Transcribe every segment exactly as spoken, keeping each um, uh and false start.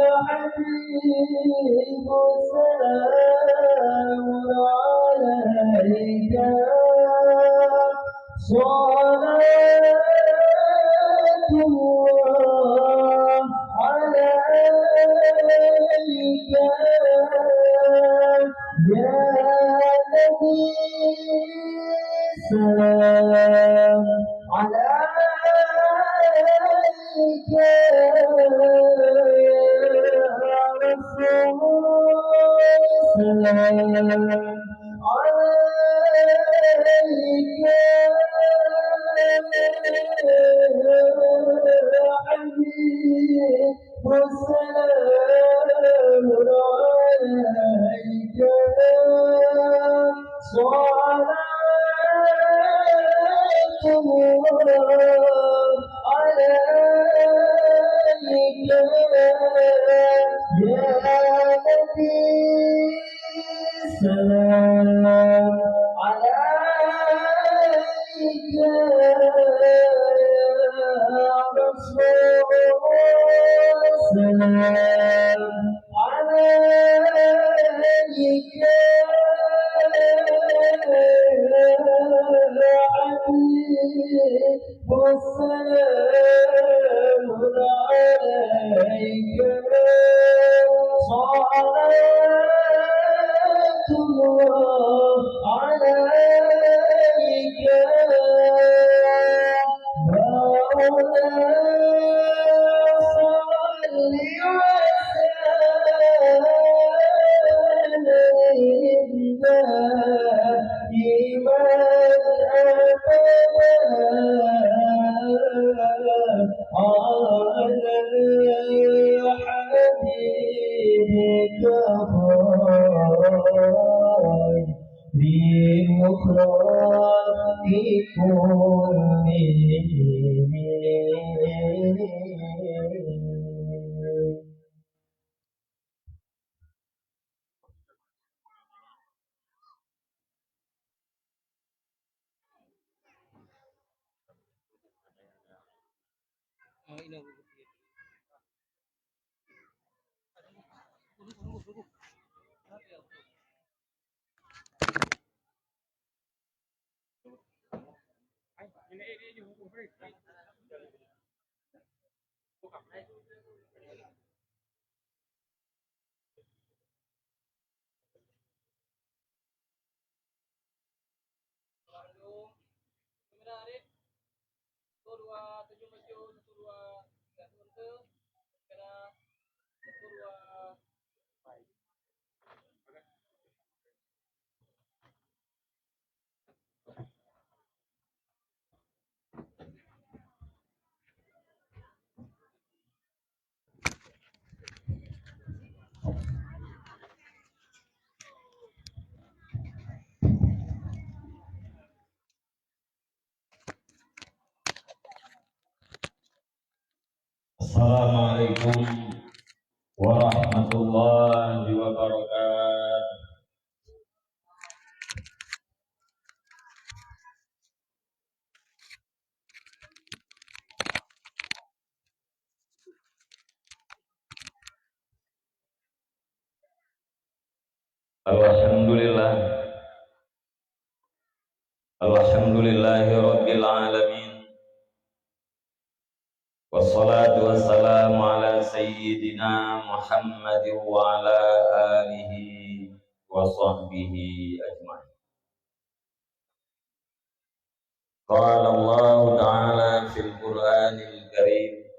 يا حبيب سلام عليك، صلاة الله عليك، يا نبي سلام عليك، يا رسول سلام عليك، يا حبيب والسلام عليك، صلاة الله عليك، يا نبي سلام عليك، يا رسول سلام عليك، يا حبيب والسلام عليك، صلاة الله عليك، مولاي صل وسلم دائما أبدا على حبيبك خير المخلوق كلهم. Satu, dua, tujuh, tujuh, satu, dua, tiga, satu, satu, dua. Assalamualaikum warahmatullahi wabarakatuh. Alhamdulillah. Alhamdulillahirabbil alamin. Wassalatu wassalamu ala sayyidina Muhammadin wa ala alihi wa sahbihi ajma'in. Qala Allahu ta'ala fil Qur'anil Karim,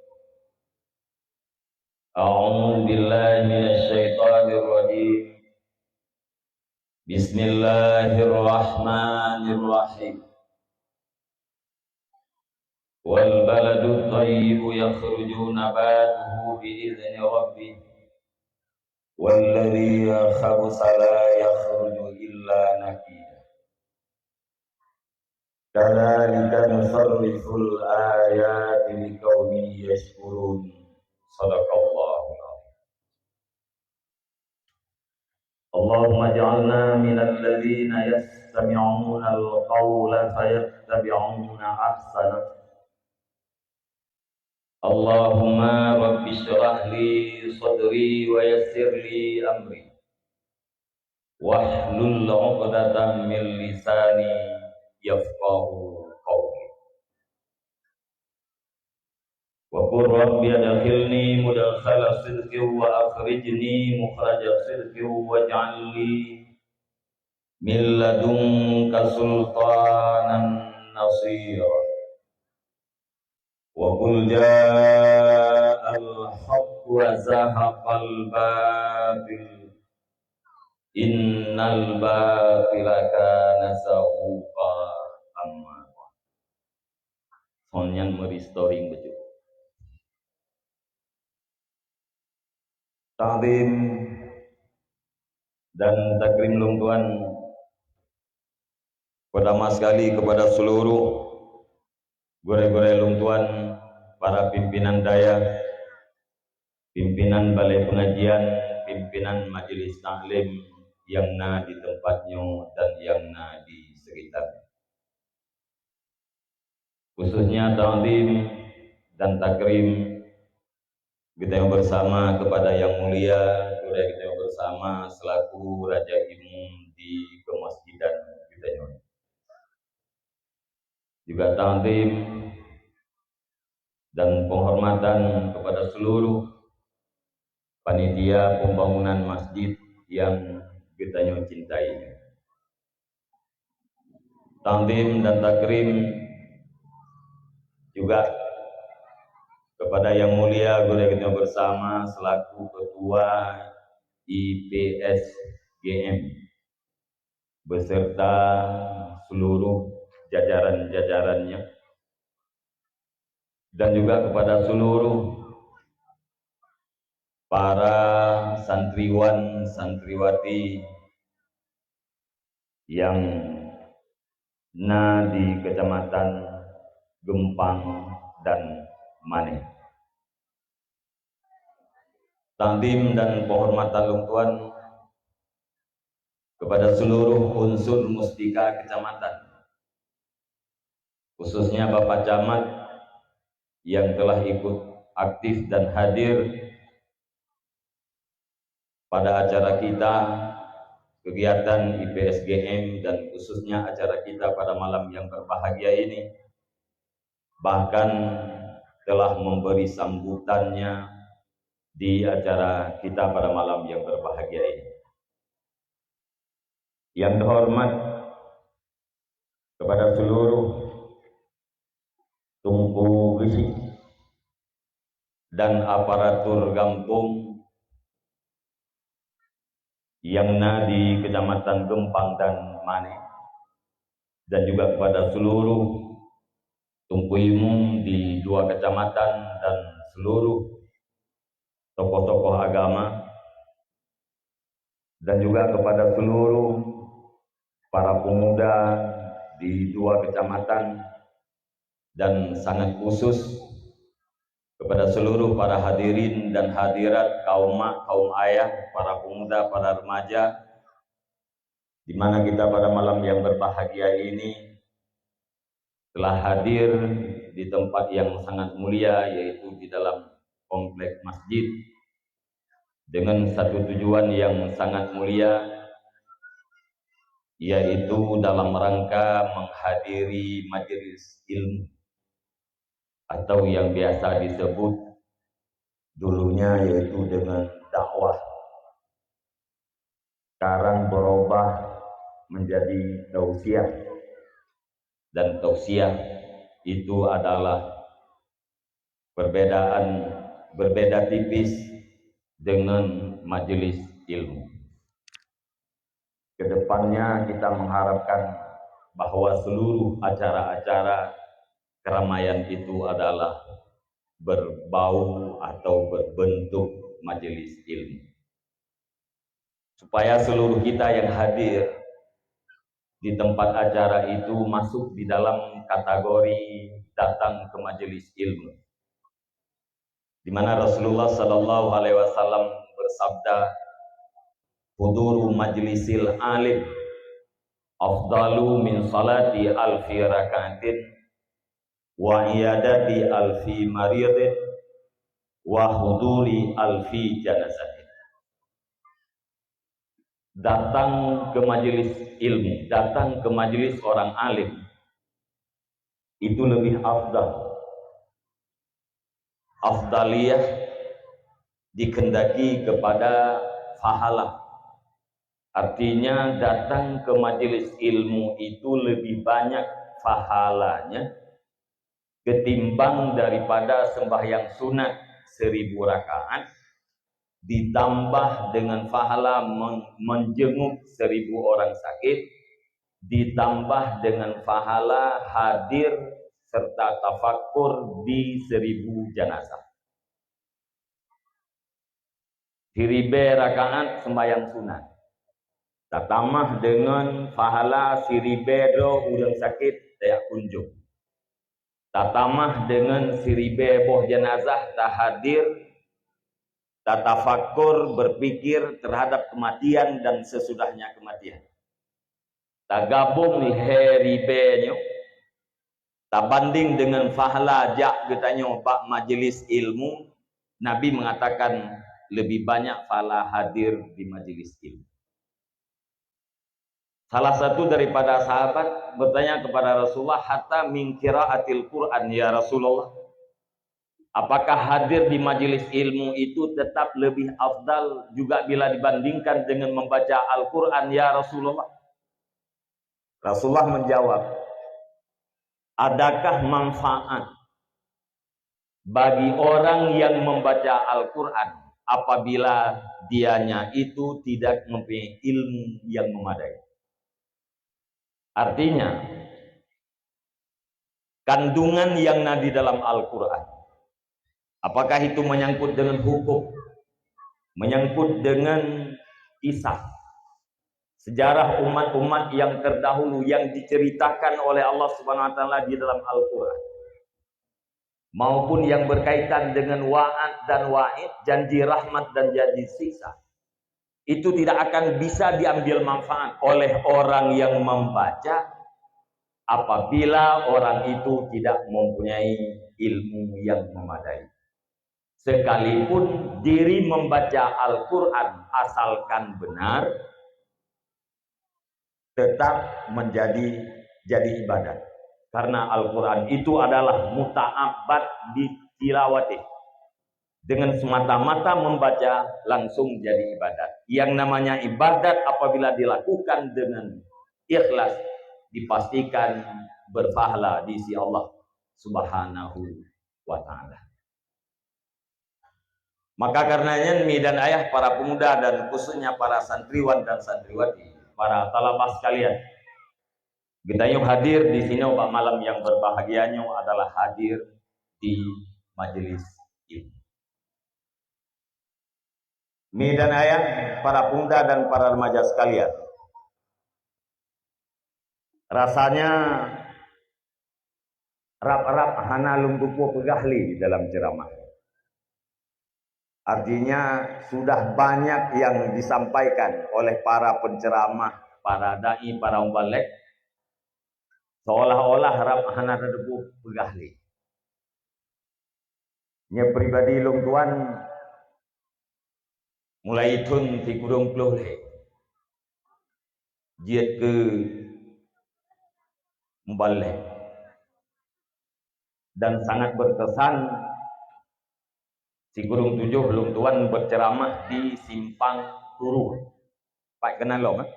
a'udzu billahi minasy syaithanir rajim. Bismillahirrahmanirrahim. Wal baladut thayyibu yakhruju nabatuhu bi idzni rabbih, walladzi khabutha la yakhruju illa nakida. Kadzalika nusarriful ayati liqaumin yashkurun. Shadaqallahul adzim. Allahumma ij'alna minal ladzina yastami'unal qaula fayattabi'una ahsanah. Allahumma rabbi syrah li sadri wa yassir li amri. Wahlul 'uqdatam min lisani yafqahu qawli. Wa qur rabbi adkhilni mudkhala sidqin wa akhrijni mukhraja sidqin waj'al li min ladunka sultanan nasira. Wa qul ja'al haqq wa zahaqal batil. Innal batila kana zahuqa. Amma ba'd. Phon nyan meuri storing beujeuet. Takzim dan takrim lôn tuan, pertama sekali kepada seluruh gurée-gurée lôn tuan, para pimpinan dayah, pimpinan balai pengajian, pimpinan majelis taklim yang na di tempat nyoe dan yang na di sekitar. Khususnya takzim dan takrim geutanyoe bersama kepada Yang Mulia, gurée geutanyoe bersama selaku Raja Imum di Kemasjidan geutanyoe. Juga takzim dan penghormatan kepada seluruh panitia pembangunan masjid yang geutanyoe cintai. Takzim dan takrim juga kepada Yang Mulia gurée geutanyoe bersama selaku Ketua I P S G M beserta seluruh jajaran-jajarannya, dan juga kepada seluruh para santriwan santriwati yang na di Kecamatan Geumpang dan Mané. Takzim dan penghormatan lôn tuan kepada seluruh unsur mustika kecamatan, khususnya Bapak Camat yang telah ikut aktif dan hadir pada acara kita, kegiatan I P S G M, dan khususnya acara kita pada malam yang berbahagia ini, bahkan telah memberi sambutannya di acara kita pada malam yang berbahagia ini. Yang terhormat kepada seluruh Teungku Geuchik dan aparatur gampông yang na di Kecamatan Geumpang dan Mané, dan juga kepada seluruh Teungku Imum di dua kecamatan dan seluruh tokoh-tokoh agama, dan juga kepada seluruh para pemuda di dua kecamatan, dan sangat khusus kepada seluruh para hadirin dan hadirat, kaum mak, kaum ayah, para pemuda, para remaja, di mana kita pada malam yang berbahagia ini telah hadir di tempat yang sangat mulia, yaitu di dalam kompleks masjid, dengan satu tujuan yang sangat mulia, yaitu dalam rangka menghadiri majelis ilmu atau yang biasa disebut dulunya yaitu dengan dakwah. Sekarang berubah menjadi tausiah. Dan tausiah itu adalah perbedaan, berbeda tipis dengan majelis ilmu. Kedepannya kita mengharapkan bahwa seluruh acara-acara keramaian itu adalah berbau atau berbentuk majelis ilmu. Supaya seluruh kita yang hadir di tempat acara itu masuk di dalam kategori datang ke majelis ilmu, di mana Rasulullah sallallahu alaihi wasallam bersabda, "Huduru majlisil alim afdalu min salati alfi rakaatin wa iyadati alfi maridin wa huduri alfi janazatin. Datang ke majelis ilmu, datang ke majelis orang alim, itu lebih afdal. Afdaliyah dikehendaki kepada pahala. Artinya, datang ke majelis ilmu itu lebih banyak pahalanya ketimbang daripada sembahyang sunat seribu rakaat, ditambah dengan pahala men-, menjenguk seribu orang sakit, ditambah dengan pahala hadir serta tafakkur di seribu jenazah. Siribée rakaat sembahyang sunat, tatamah deungon pahala siribée droe ureuëng sakét tajak kunjong, tatamah deungon siribée boh jeunazah tahadir, tatafakkur, berpikir terhadap kematian dan sesudahnya kematian. Tagabong lhée ribée nyoe, tabandeng deungon pahala jak geutanyoe bak majelis ilmu, Nabi mengatakan lebih banyak pahala hadir di majelis ilmu. Salah satu daripada sahabat bertanya kepada Rasulullah, "Hatta min qiraatil Qur'an, ya Rasulullah? Apakah hadir di majelis ilmu itu tetap lebih afdal juga bila dibandingkan dengan membaca Al-Quran, ya Rasulullah?" Rasulullah menjawab, "Adakah manfaat bagi orang yang membaca Al-Quran apabila dianya itu tidak mempunyai ilmu yang memadai?" Artinya, kandungan yang na di dalam Al-Quran, apakah itu menyangkut dengan hukum, menyangkut dengan kisah, sejarah umat-umat yang terdahulu yang diceritakan oleh Allah Subhanahu wa Taala di dalam Al-Quran, maupun yang berkaitan dengan wa'ad dan wa'id, janji rahmat dan janji siksa, itu tidak akan bisa diambil manfaat oleh orang yang membaca apabila orang itu tidak mempunyai ilmu yang memadai. Sekalipun diri membaca Al-Quran asalkan benar, tetap menjadi, jadi ibadat. Karena Al-Quran itu adalah muta'abbad bitilawatih. Dengan semata-mata membaca langsung jadi ibadat. Yang namanya ibadat apabila dilakukan dengan ikhlas, dipastikan berpahala di sisi Allah Subhanahu wa Taala. Maka karena nyan, mi dan ayah, para pemuda dan khususnya para santriwan dan santriwati, para talabah sekalian, geutanyoe hadir di sinoe bak malam yang berbahagia nyoe adalah hadir di majelis ilmu. Mi dan ayah, para pemuda dan para remaja sekalian, rasanya rab-rab hana lôn tupeue peugah lé dalam ceramah. Artinya, sudah banyak yang disampaikan oleh para penceramah, para dai, para mubalek, seolah-olah rab hana teutupeue peugah lé. Nyoe pribadi lôn tuan, mulai thon sikureueng ploh lhée jeuet keu mubalek, dan sangat berkesan, sikureueng tujoh lôn tuan berceramah di Simpang Turu. Pat keunan lom, eh?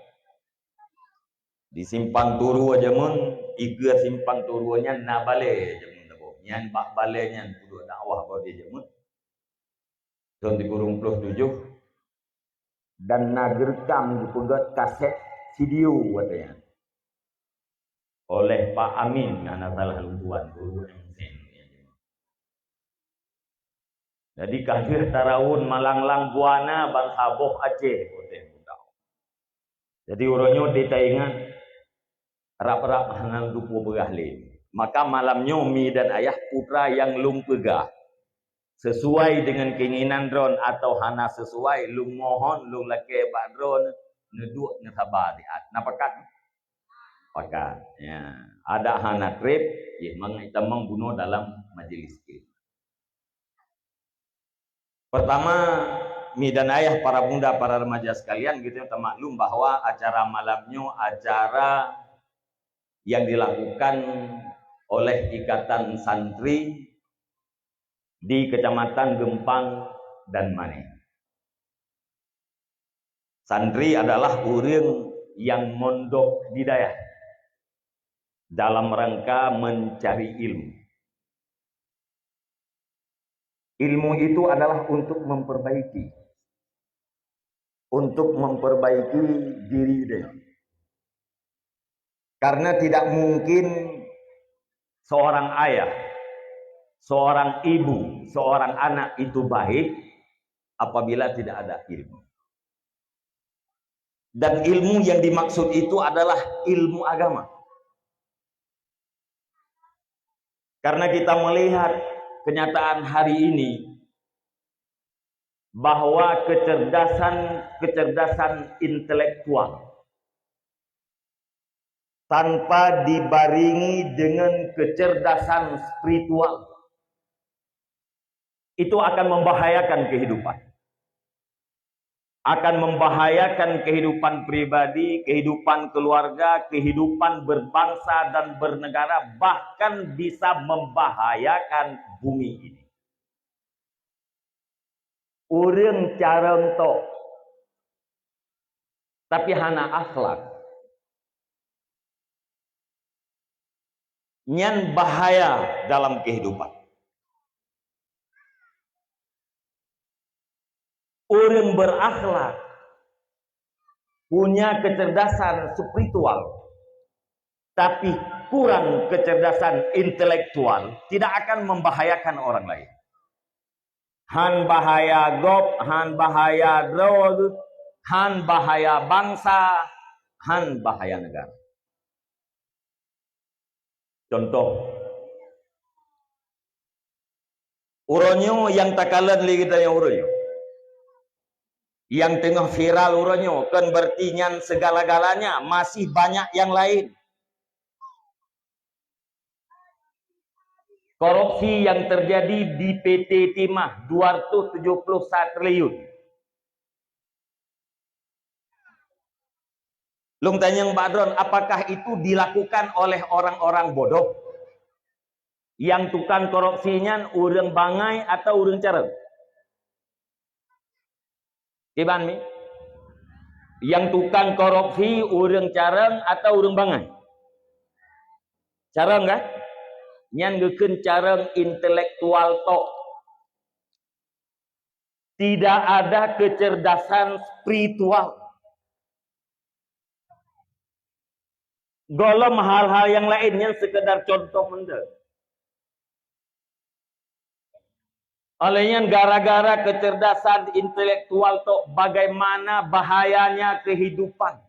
Di Simpang Turu jameun, i keue Simpang Turu nyan na balée jameun saboh. Nyan bak balée nyan peuduek dakwah bak di jameun. Thon sikureueng ploh tujoh, dan na geureukam geupeugét kasét video watée nyan oleh Pak Amin, hana salah lôn tuan, guru M Sen. Jadi, ka deuh tarawon malang-lang buana bansa boh Aceh, watée muda. Jadi, uroe nyoe taingat rab-rab hana teutupeue peugah lé. Maka malam nyoe mi dan ayah, peue nyang lôn peugah, sesuai dengan keinginan droen atau hana sesuai, lôn mohon, lôn lakée bak droen neuduek neusaba siat. Na pakat? Pakat. Ya, adak hana treb, jih mangat tamong bunoe dalam majelis ilmu. Pertama, mi dan ayah, para bunda, para remaja sekalian, gitu ya, tamaklum bahwa acara malam nyoe acara yang dilakukan oleh Ikatan Santri di Kecamatan Geumpang dan Mané. Santri adalah ureuëng yang mondok di dayah dalam rangka mencari ilmu. Ilmu itu adalah untuk memperbaiki, untuk memperbaiki diri dia. Karena tidak mungkin seorang ayah, seorang ibu, seorang anak itu baik apabila tidak ada ilmu. Dan ilmu yang dimaksud itu adalah ilmu agama. Karena kita melihat kenyataan hari ini bahwa kecerdasan-kecerdasan intelektual tanpa dibaringi dengan kecerdasan spiritual, itu akan membahayakan kehidupan. Akan membahayakan kehidupan pribadi, kehidupan keluarga, kehidupan berbangsa dan bernegara, bahkan bisa membahayakan bumi ini. Ureuëng carông tok, tapi hana akhlak, nyan bahaya dalam kehidupan. Ureuëng berakhlak, punya kecerdasan spiritual, tapi kurang kecerdasan intelektual, tidak akan membahayakan orang lain. Han bahaya gob, han bahaya droe, han bahaya bangsa, han bahaya negara. Contoh, uroe nyoe nyang takalon lé geutanyoe uroe nyoe, nyang teungoh viral uroe nyoe, kon berarti nyan segala-galanya, masih banyak yang lain. Korupsi yang terjadi di P T Timah, dua ratus tujuh puluh satu triliun. Lôn tanyong bak droen, apakah itu dilakukan oleh orang-orang bodoh? Nyang tukang korupsi nyan ureuëng bangai atau ureuëng carông? Kiban mi? Nyang tukang korupsi ureuëng carông atau ureuëng bangai? Carông kan? Nyan geukheun carông intelektual tok. Tidak ada kecerdasan spiritual. Golom hal-hal nyang laén nyan sekedar contoh mantong. Oleh nyan, gara-gara kecerdasan intelektual tok, bagaimana bahayanya kehidupan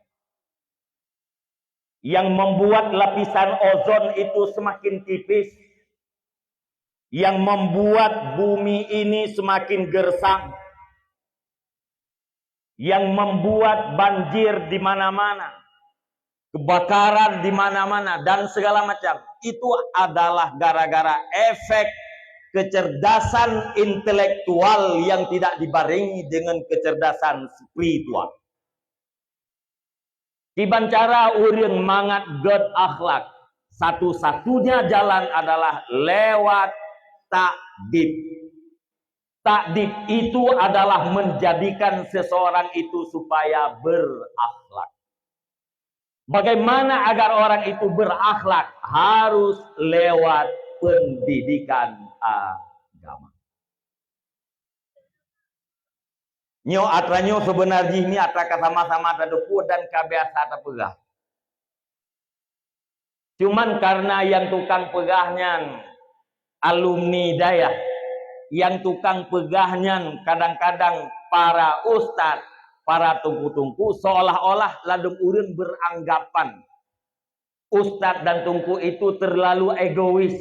yang membuat lapisan ozon itu semakin tipis, yang membuat bumi ini semakin gersang, yang membuat banjir di mana-mana, kebakaran di mana-mana, dan segala macam. Itu adalah gara-gara efek kecerdasan intelektual yang tidak dibarengi dengan kecerdasan spiritual. Kiban cara ureuëng mangat gét akhlak, satu-satunya jalan adalah lewat takdib. Takdib itu adalah menjadikan seseorang itu supaya berakhlak. Bagaimana agar orang itu berakhlak? Harus lewat pendidikan agama. Nyoe atra nyoe seubeuna jih nyoe atra ka sama-sama tateupeue dan ka biasa tapeugah. Cuman karena nyang tukang peugah nyan alumni dayah, nyang tukang peugah nyan kadang-kadang para ustaz, para teungku-teungku, seolah-olah ladôm ureuëng beranggapan ustaz dan teungku itu terlalu egois.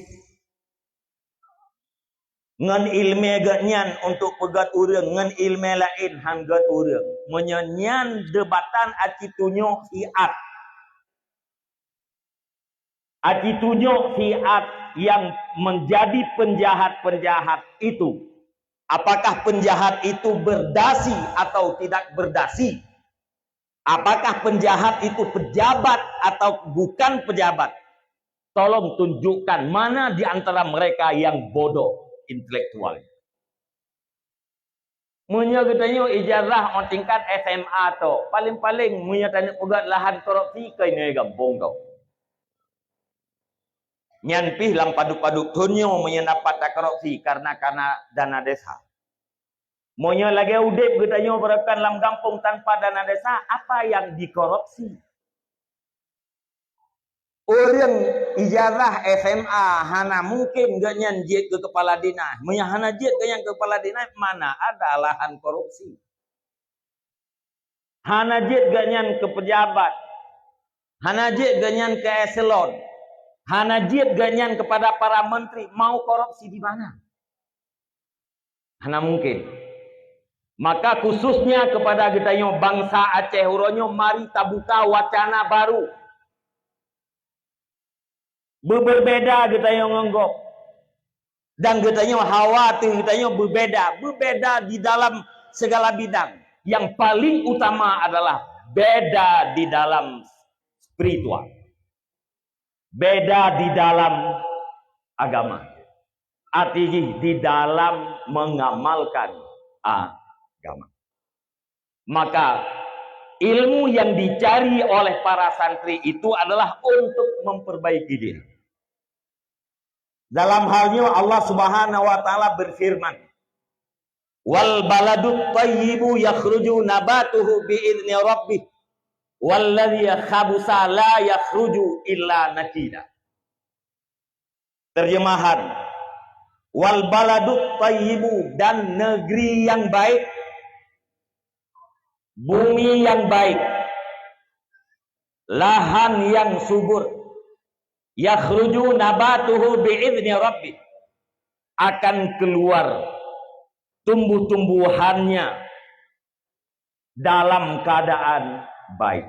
Ngon iéleumé geuh nyan untuk peugét ureuëng, ngon iéleumé laén han gét ureuëng. Meunyoe nyan deubatan aci tunyok siat. Aci tunyok siat yang menjadi penjahat-penjahat itu. Apakah penjahat itu berdasi atau tidak berdasi? Apakah penjahat itu pejabat atau bukan pejabat? Tolong tunjukkan mana di antara mereka yang bodoh intelektual. Meunyoe geutanyoe ijazah 'oh tingkat S M A tok, paléng-paléng meunyoe taneuk peugöt lahan korupsi keunoe gampông tok. Nyan pih lam padub-padub thon nyoe meunyoe dapat takorupsi karena, karena dana desa. Meunyoe lagèe udép geutanyoe beureukan lam gampông tanpa dana desa, apa yang dikorupsi? Ureueng ijazah S M A hana mungken geuhnyan jeuet keu kepala dinas. Meunyoe hana jeuet geuhnyan keu kepala dinas, mana ada lahan korupsi. Hana jeuet geuhnyan keu pejabat. Hana jeuet geuhnyan keu eselon. Hana jeuet geuhnyan kepada para menteri. Mau korupsi di mana? Hana mungken. Maka khususnya kepada geutanyoe bansa Aceh uroe nyoe, mari tabuka wacana baru. Beubeubeda geutanyoe ngon gob. Dan geutanyoe hawa ateueh geutanyoe beubeda. Beubeda di dalam segala bidang. Yang paling utama adalah beda di dalam spiritual. Beda di dalam agama. Arti jih di dalam mengamalkan agama. Maka ilmu yang dicari oleh para santri itu adalah untuk memperbaiki diri. Dalam hal nyoe Allah Subhanahu wa taala berfirman, "Wal baladut thayyibu yakhruju nabatuhu bi idzni rabbih, walladzi khabusa la yakhruju illa nakida." Terjemahan, "Wal baladut thayyibu," dan negeri yang baik, bumi yang baik, lahan yang subur, "yakhruju nabatuhu bi idzni rabbih," akan keluar tumbuh-tumbuhannya dalam keadaan baik.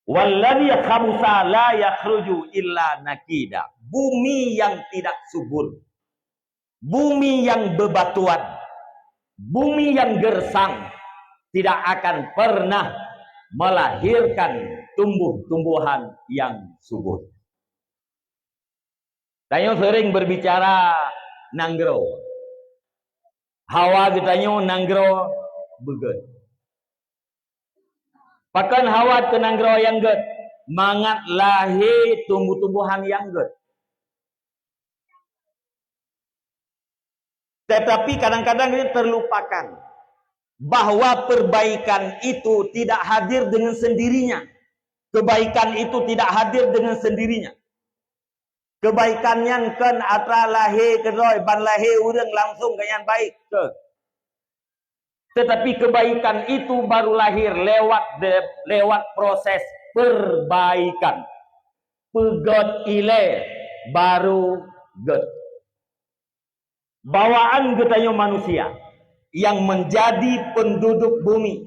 "Walladzi khabusa la yakhruju illa nakida." Bumi yang tidak subur, bumi yang bebatuan, bumi yang gersang tidak akan pernah melahirkan tumbuh-tumbuhan yang subur. Tanyoe sering berbicara nanggroe. Hawa geutanyoe nanggroe beugöt. Pakon hawa keu nanggroe nyang göt? Mangat lahé tumbuh-tumbuhan nyang göt. Tetapi kadang-kadang kita terlupakan bahwa perbaikan itu tidak hadir dengan sendirinya. Kebaikan itu tidak hadir dengan sendirinya. Kebaikan nyan kon atra lahé keudroe, ban lahé ureuëng langsung keu nyan baik. Teuh. Tetapi kebaikan itu baru lahir lewat de-, lewat proses perbaikan. Peugöt ilée baru göt. Bawaan geutanyoe manusia yang menjadi penduduk bumi,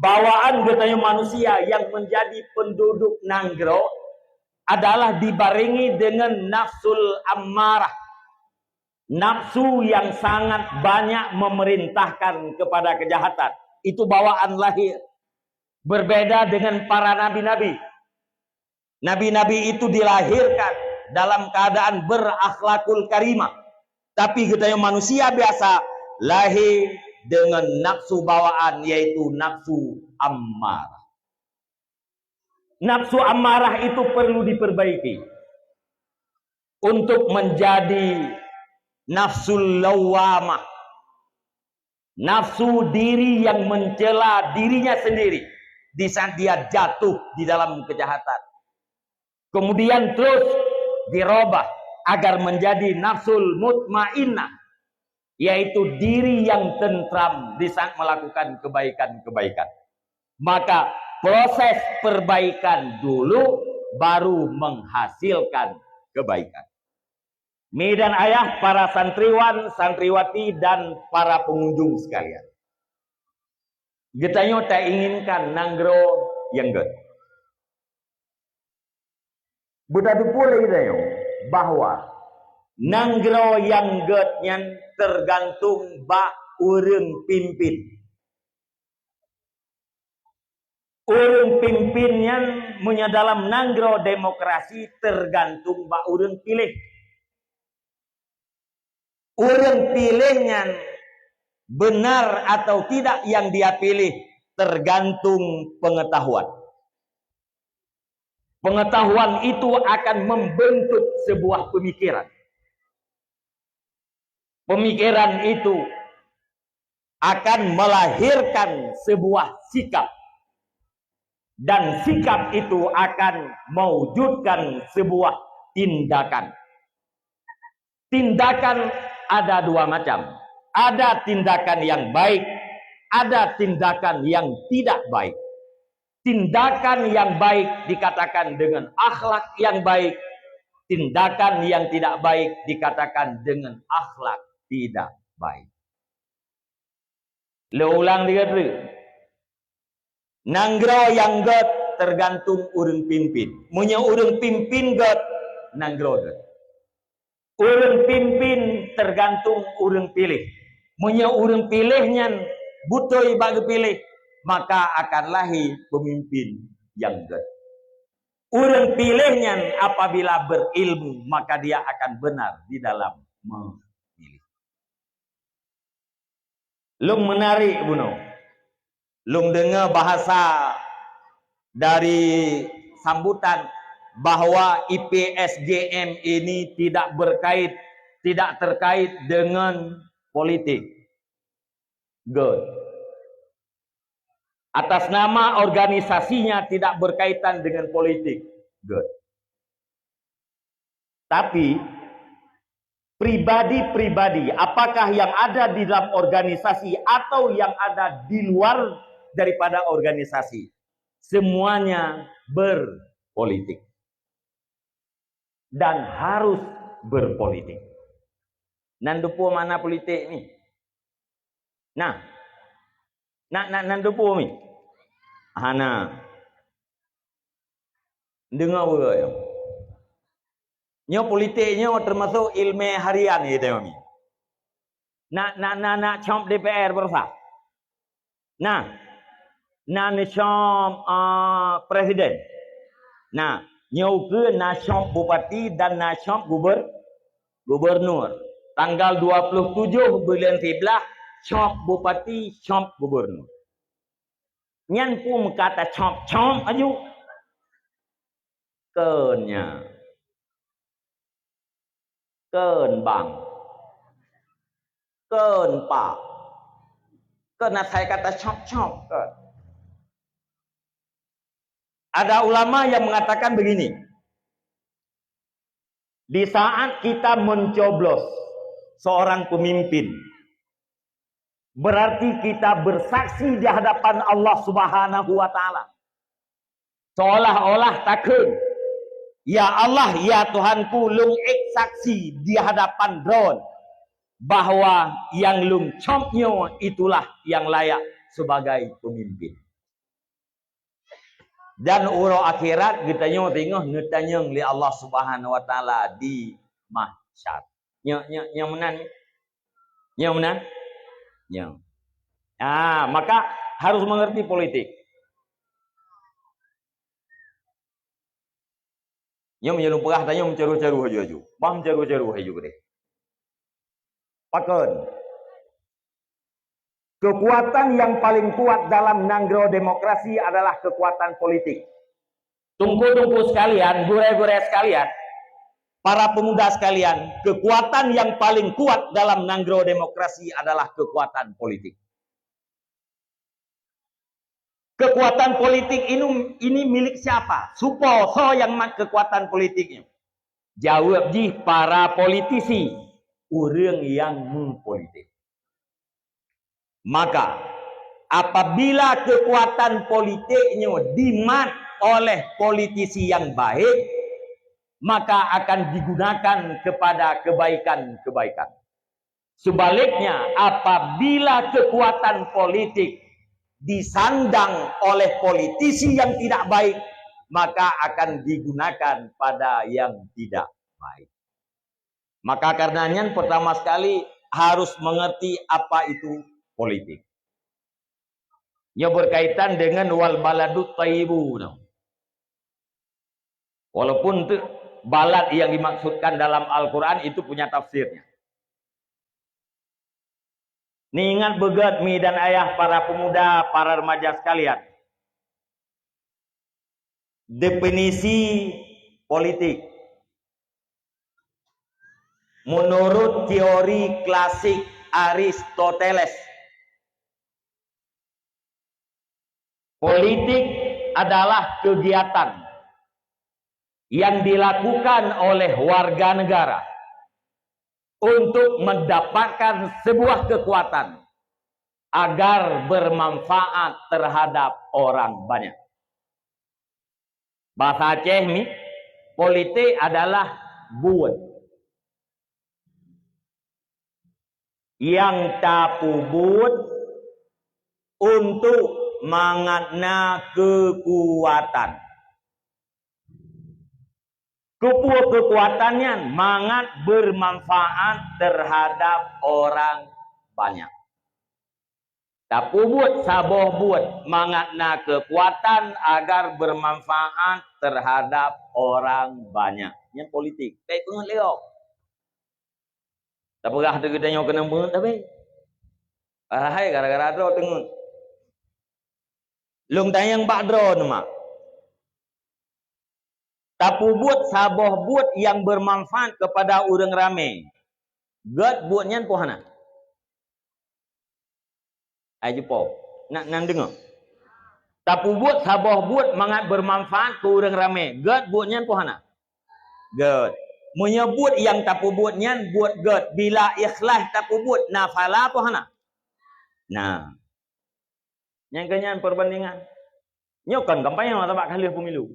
bawaan geutanyoe manusia yang menjadi penduduk nanggroe adalah dibarengi dengan nafsul ammarah. Nafsu yang sangat banyak memerintahkan kepada kejahatan. Itu bawaan lahir. Berbeda dengan para nabi-nabi. Nabi-nabi itu dilahirkan dalam keadaan berakhlakul karimah. Tapi geutanyoe manusia biasa lahé dengan nafsu bawaan, yaitu nafsu ammarah. Nafsu ammarah itu perlu diperbaiki untuk menjadi nafsul lawwamah. Nafsu diri yang mencela dirinya sendiri di saat dia jatuh di dalam kejahatan. Kemudian terus dirubah agar menjadi nafsul mutmainnah, yaitu diri yang tentram di saat melakukan kebaikan-kebaikan. Maka proses perbaikan dulu baru menghasilkan kebaikan. Mi dan ayah, para santriwan, santriwati, dan para pengunjung sekalian. Geutanyoe tainginkan nanggroe nyang gét. Beutateupeu lé geutanyoe bahwa nanggroe nyang gét nyan tergantung bak ureuëng pimpin. Ureuëng pimpin nyan meunyoe dalam nanggroe demokrasi tergantung bak ureuëng piléh. Ureuëng piléh nyan benar atau tidak yang dia pilih tergantung pengetahuan. Pengetahuan itu akan membentuk sebuah pemikiran. Pemikiran itu akan melahirkan sebuah sikap. Dan sikap itu akan mewujudkan sebuah tindakan. Tindakan ada dua macam. Ada tindakan yang baik, ada tindakan yang tidak baik. Tindakan yang baik dikatakan dengan akhlak yang baik, tindakan yang tidak baik dikatakan dengan akhlak tidak baik. Lôn ulang tiga kali. Nanggroe nyang gét tergantung ureuëng pimpin. Meunyoe ureuëng pimpin gét, nanggroe gét. Ureuëng pimpin tergantung ureuëng piléh. Meunyoe ureuëng piléh nyan beutôi bak geupiléh, maka akan lahé pemimpin nyang gét. Ureuëng piléh nyan apabila berilmu, maka dia akan benar di dalam memilih. Lôn menarik bunoe. Lôn deungoe bahasa dari sambutan bahwa I P S G M ini tidak berkait, tidak terkait dengan politik. Good. Atas nama organisasinya tidak berkaitan dengan politik. Good. Tapi, pribadi-pribadi, apakah yang ada di dalam organisasi atau yang ada di luar daripada organisasi, semuanya berpolitik. Dan harus berpolitik. Nan teupeue makna politik ni? Nah. Nak, nak, nan teupeue mi? Hana. Deungoe beureueng. Nyoe politik nyoe teumasok ileumèe harian, ya, teuh mi. Nak, nak, nak, nak cop D P R beurasa. Nah, na neucop, ah, presiden. Nah, nyoe ukeue na cop bupati dan na cop guber-, gubernur. Tanggal dua puluh tujoh buleuen siblaih, cop bupati, cop gubernur. Nyan peue meuka tacop-cop aju. Keu nyan. Kheun bang. Kheun pak. Kheun asai ka tacop-cop, kheun. Ada ulama yang mengatakan begini, di saat kita mencoblos seorang pemimpin, berarti kita bersaksi di hadapan Allah Subhanahu wa Ta'ala. Seolah-olah takheun, "Ya Allah, ya Tuhanku, lôn ék saksi di hadapan Droen bahwa nyang lôn cop nyoe itulah nyang layak sebagai pemimpin." Dan uroe akhirat geutanyoe singoh neutanyong lé Allah Subhanahu wa Ta'ala di mahsyar. Nyoe, nyoe, nyoe meunan. Nyoe meunan. Nyoe. Ah, maka harus mengerti politik. Nyoe meunyoe lôn peugah tanyoe meucaru-caru haju-haju. Bah meucaru-caru haju keudeh. Pakon? Kekuatan yang paling kuat dalam nanggroe demokrasi adalah kekuatan politik. Teungku-teungku sekalian, gurée-gurée sekalian, para pemuda sekalian, kekuatan yang paling kuat dalam nanggroe demokrasi adalah kekuatan politik. Kekuatan politik ini, ini milik siapa? Soe po, soe nyang mat kekuatan politik nyoe? Jaweueb jih para politisi, ureuëng nyang meupolitik. Maka, apabila kekuatan politik nyoe dimat oleh politisi yang baik, maka akan digunakan kepada kebaikan-kebaikan. Sebaliknya, apabila kekuatan politik disandang oleh politisi yang tidak baik, maka akan digunakan pada yang tidak baik. Maka karena nyan, pertama sekali, harus mengerti apa itu politik. Nyoe berkaitan dengan wal baladut thayyibu. Walaupun tu balad yang dimaksudkan dalam Al-Quran itu punya tafsirnya. Niingat beugét mi dan ayah, para pemuda, para remaja sekalian. Definisi politik. Menurut teori klasik Aristoteles, politik adalah kegiatan yang dilakukan oleh warga negara untuk mendapatkan sebuah kekuatan agar bermanfaat terhadap orang banyak. Bahasa Aceh ni, politik adalah buet. Nyang tapeubuet untuk mangat na keukuatan. Keupeue keukuatan nyan? Mangat bermanfaat terhadap orang banyak. Tapeubuet saboh buet mangat na keukuatan agar bermanfaat terhadap orang banyak. Nyan politik. Baik peungeut lé gob. Tapeugah teuh geutanyoe keunong peungeut tapi. Hai gara-gara droe teungeut. Lôn tanyong bak droe nyoe mak. Tapeubuet saboh buet nyang bermanfaat kepada ureuëng ramé. Gét buet nyan peue hana? Ai jipo. Nak nan deungoe. Tapeubuet saboh buet mangat bermanfaat keu ureuëng ramé. Gét buet nyan peue hana? Gét. Meunyoe buet nyang tapeubuet nyan buet gét, bila ikhlas tapeubuet, na pahala peue hana? Na. Nyang keu nyan perbandingan. Nyoe kon kampanye sabab ka lheueh pemilu.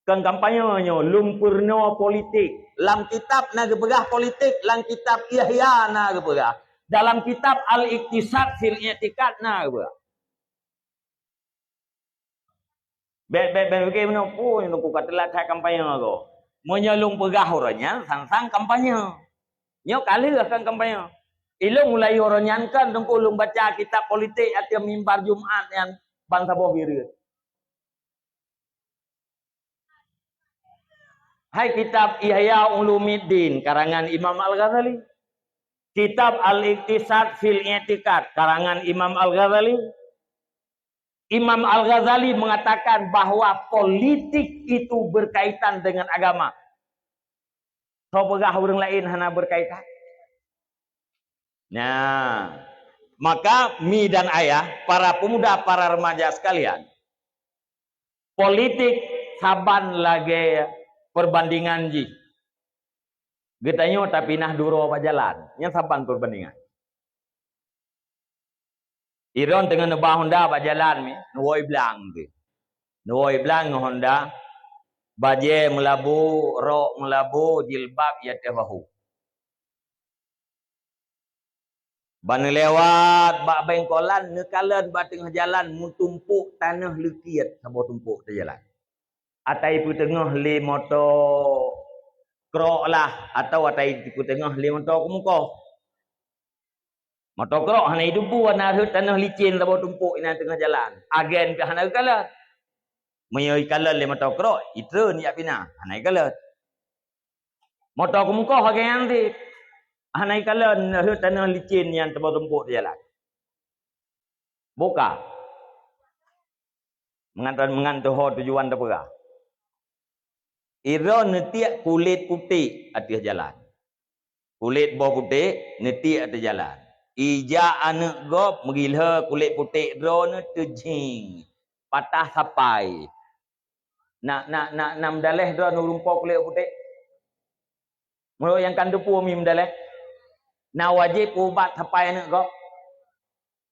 Kon kampanye nyoe, lôn peurunoe politik. Lam kitab na geupeugah politik, lam kitab Ihya na geupeugah. Dalam kitab Al-Iqtisad fil I'tiqad na geupeugah. Bék, bék, bék pike meunoe, "Pui, nyoe ka teulat that kampanye ko." Meunyoe lôn peugah uroe nyan, sang-sang kampanye. Nyoe ka lheueh kon kampanye. Ilôn mulai uroe nyan kan teungku lôn baca kitab politik ateueh mimbar Jumat nyan ban saboh bireuen. Hai kitab Ihya Ulumuddin karangan Imam Al-Ghazali. Kitab Al-Iqtisad fil I'tiqad karangan Imam Al-Ghazali. Imam Al-Ghazali mengatakan bahwa politik itu berkaitan dengan agama. Soe peugah ureuëng laén hana berkaitan? Nah, maka mi dan ayah, para pemuda, para remaja sekalian, politik saban lagée perbandingan jih. Geutanyoe tapinah duroe bak jalan, nyan saban perbandingan. Iron teungoh neuba honda bak jalan mi, neuwoe blang teuh. Neuwoe blang ngon honda, bajée meulabu, rok meulabu, jilbab i ateueh bahu. Ban neulewat bak bengkolan, neukalon bak teungoh jalan meutumpok tanoh leukiet saboh tumpok teuh jalan. Atai peuteungoh lé moto krok lah, atawa atai peuteungoh lé moto keumukoh. Moto krok hana idumpu, hana rhot tanoh licin saboh tumpok inan teungoh jalan. Agen pih hana geukalon. Meunyoe ikalon lé moto krok, itreun jak pinah, hana ikalon. Moto keumukoh agen nyan cit. Hana ikalon rhot tanoh licin nyang teupeu tumpok di jalan. Buka. Meungan, meungan teuho tujuan teupeugah. Iron neutiek kulét putéh ateueh jalan. Kulét boh putéh neutiek ateueh jalan. Ijak aneuëk gob meugilhö kulét putéh droeneuh teujing, patah sapai. Nak, nak, nak, nak meudaleh droeneuh ureuëng po kulét putéh? Meunurot nyang ka neuteupeue mi meudaleh, na wajéb ubat sapai aneuëk gob?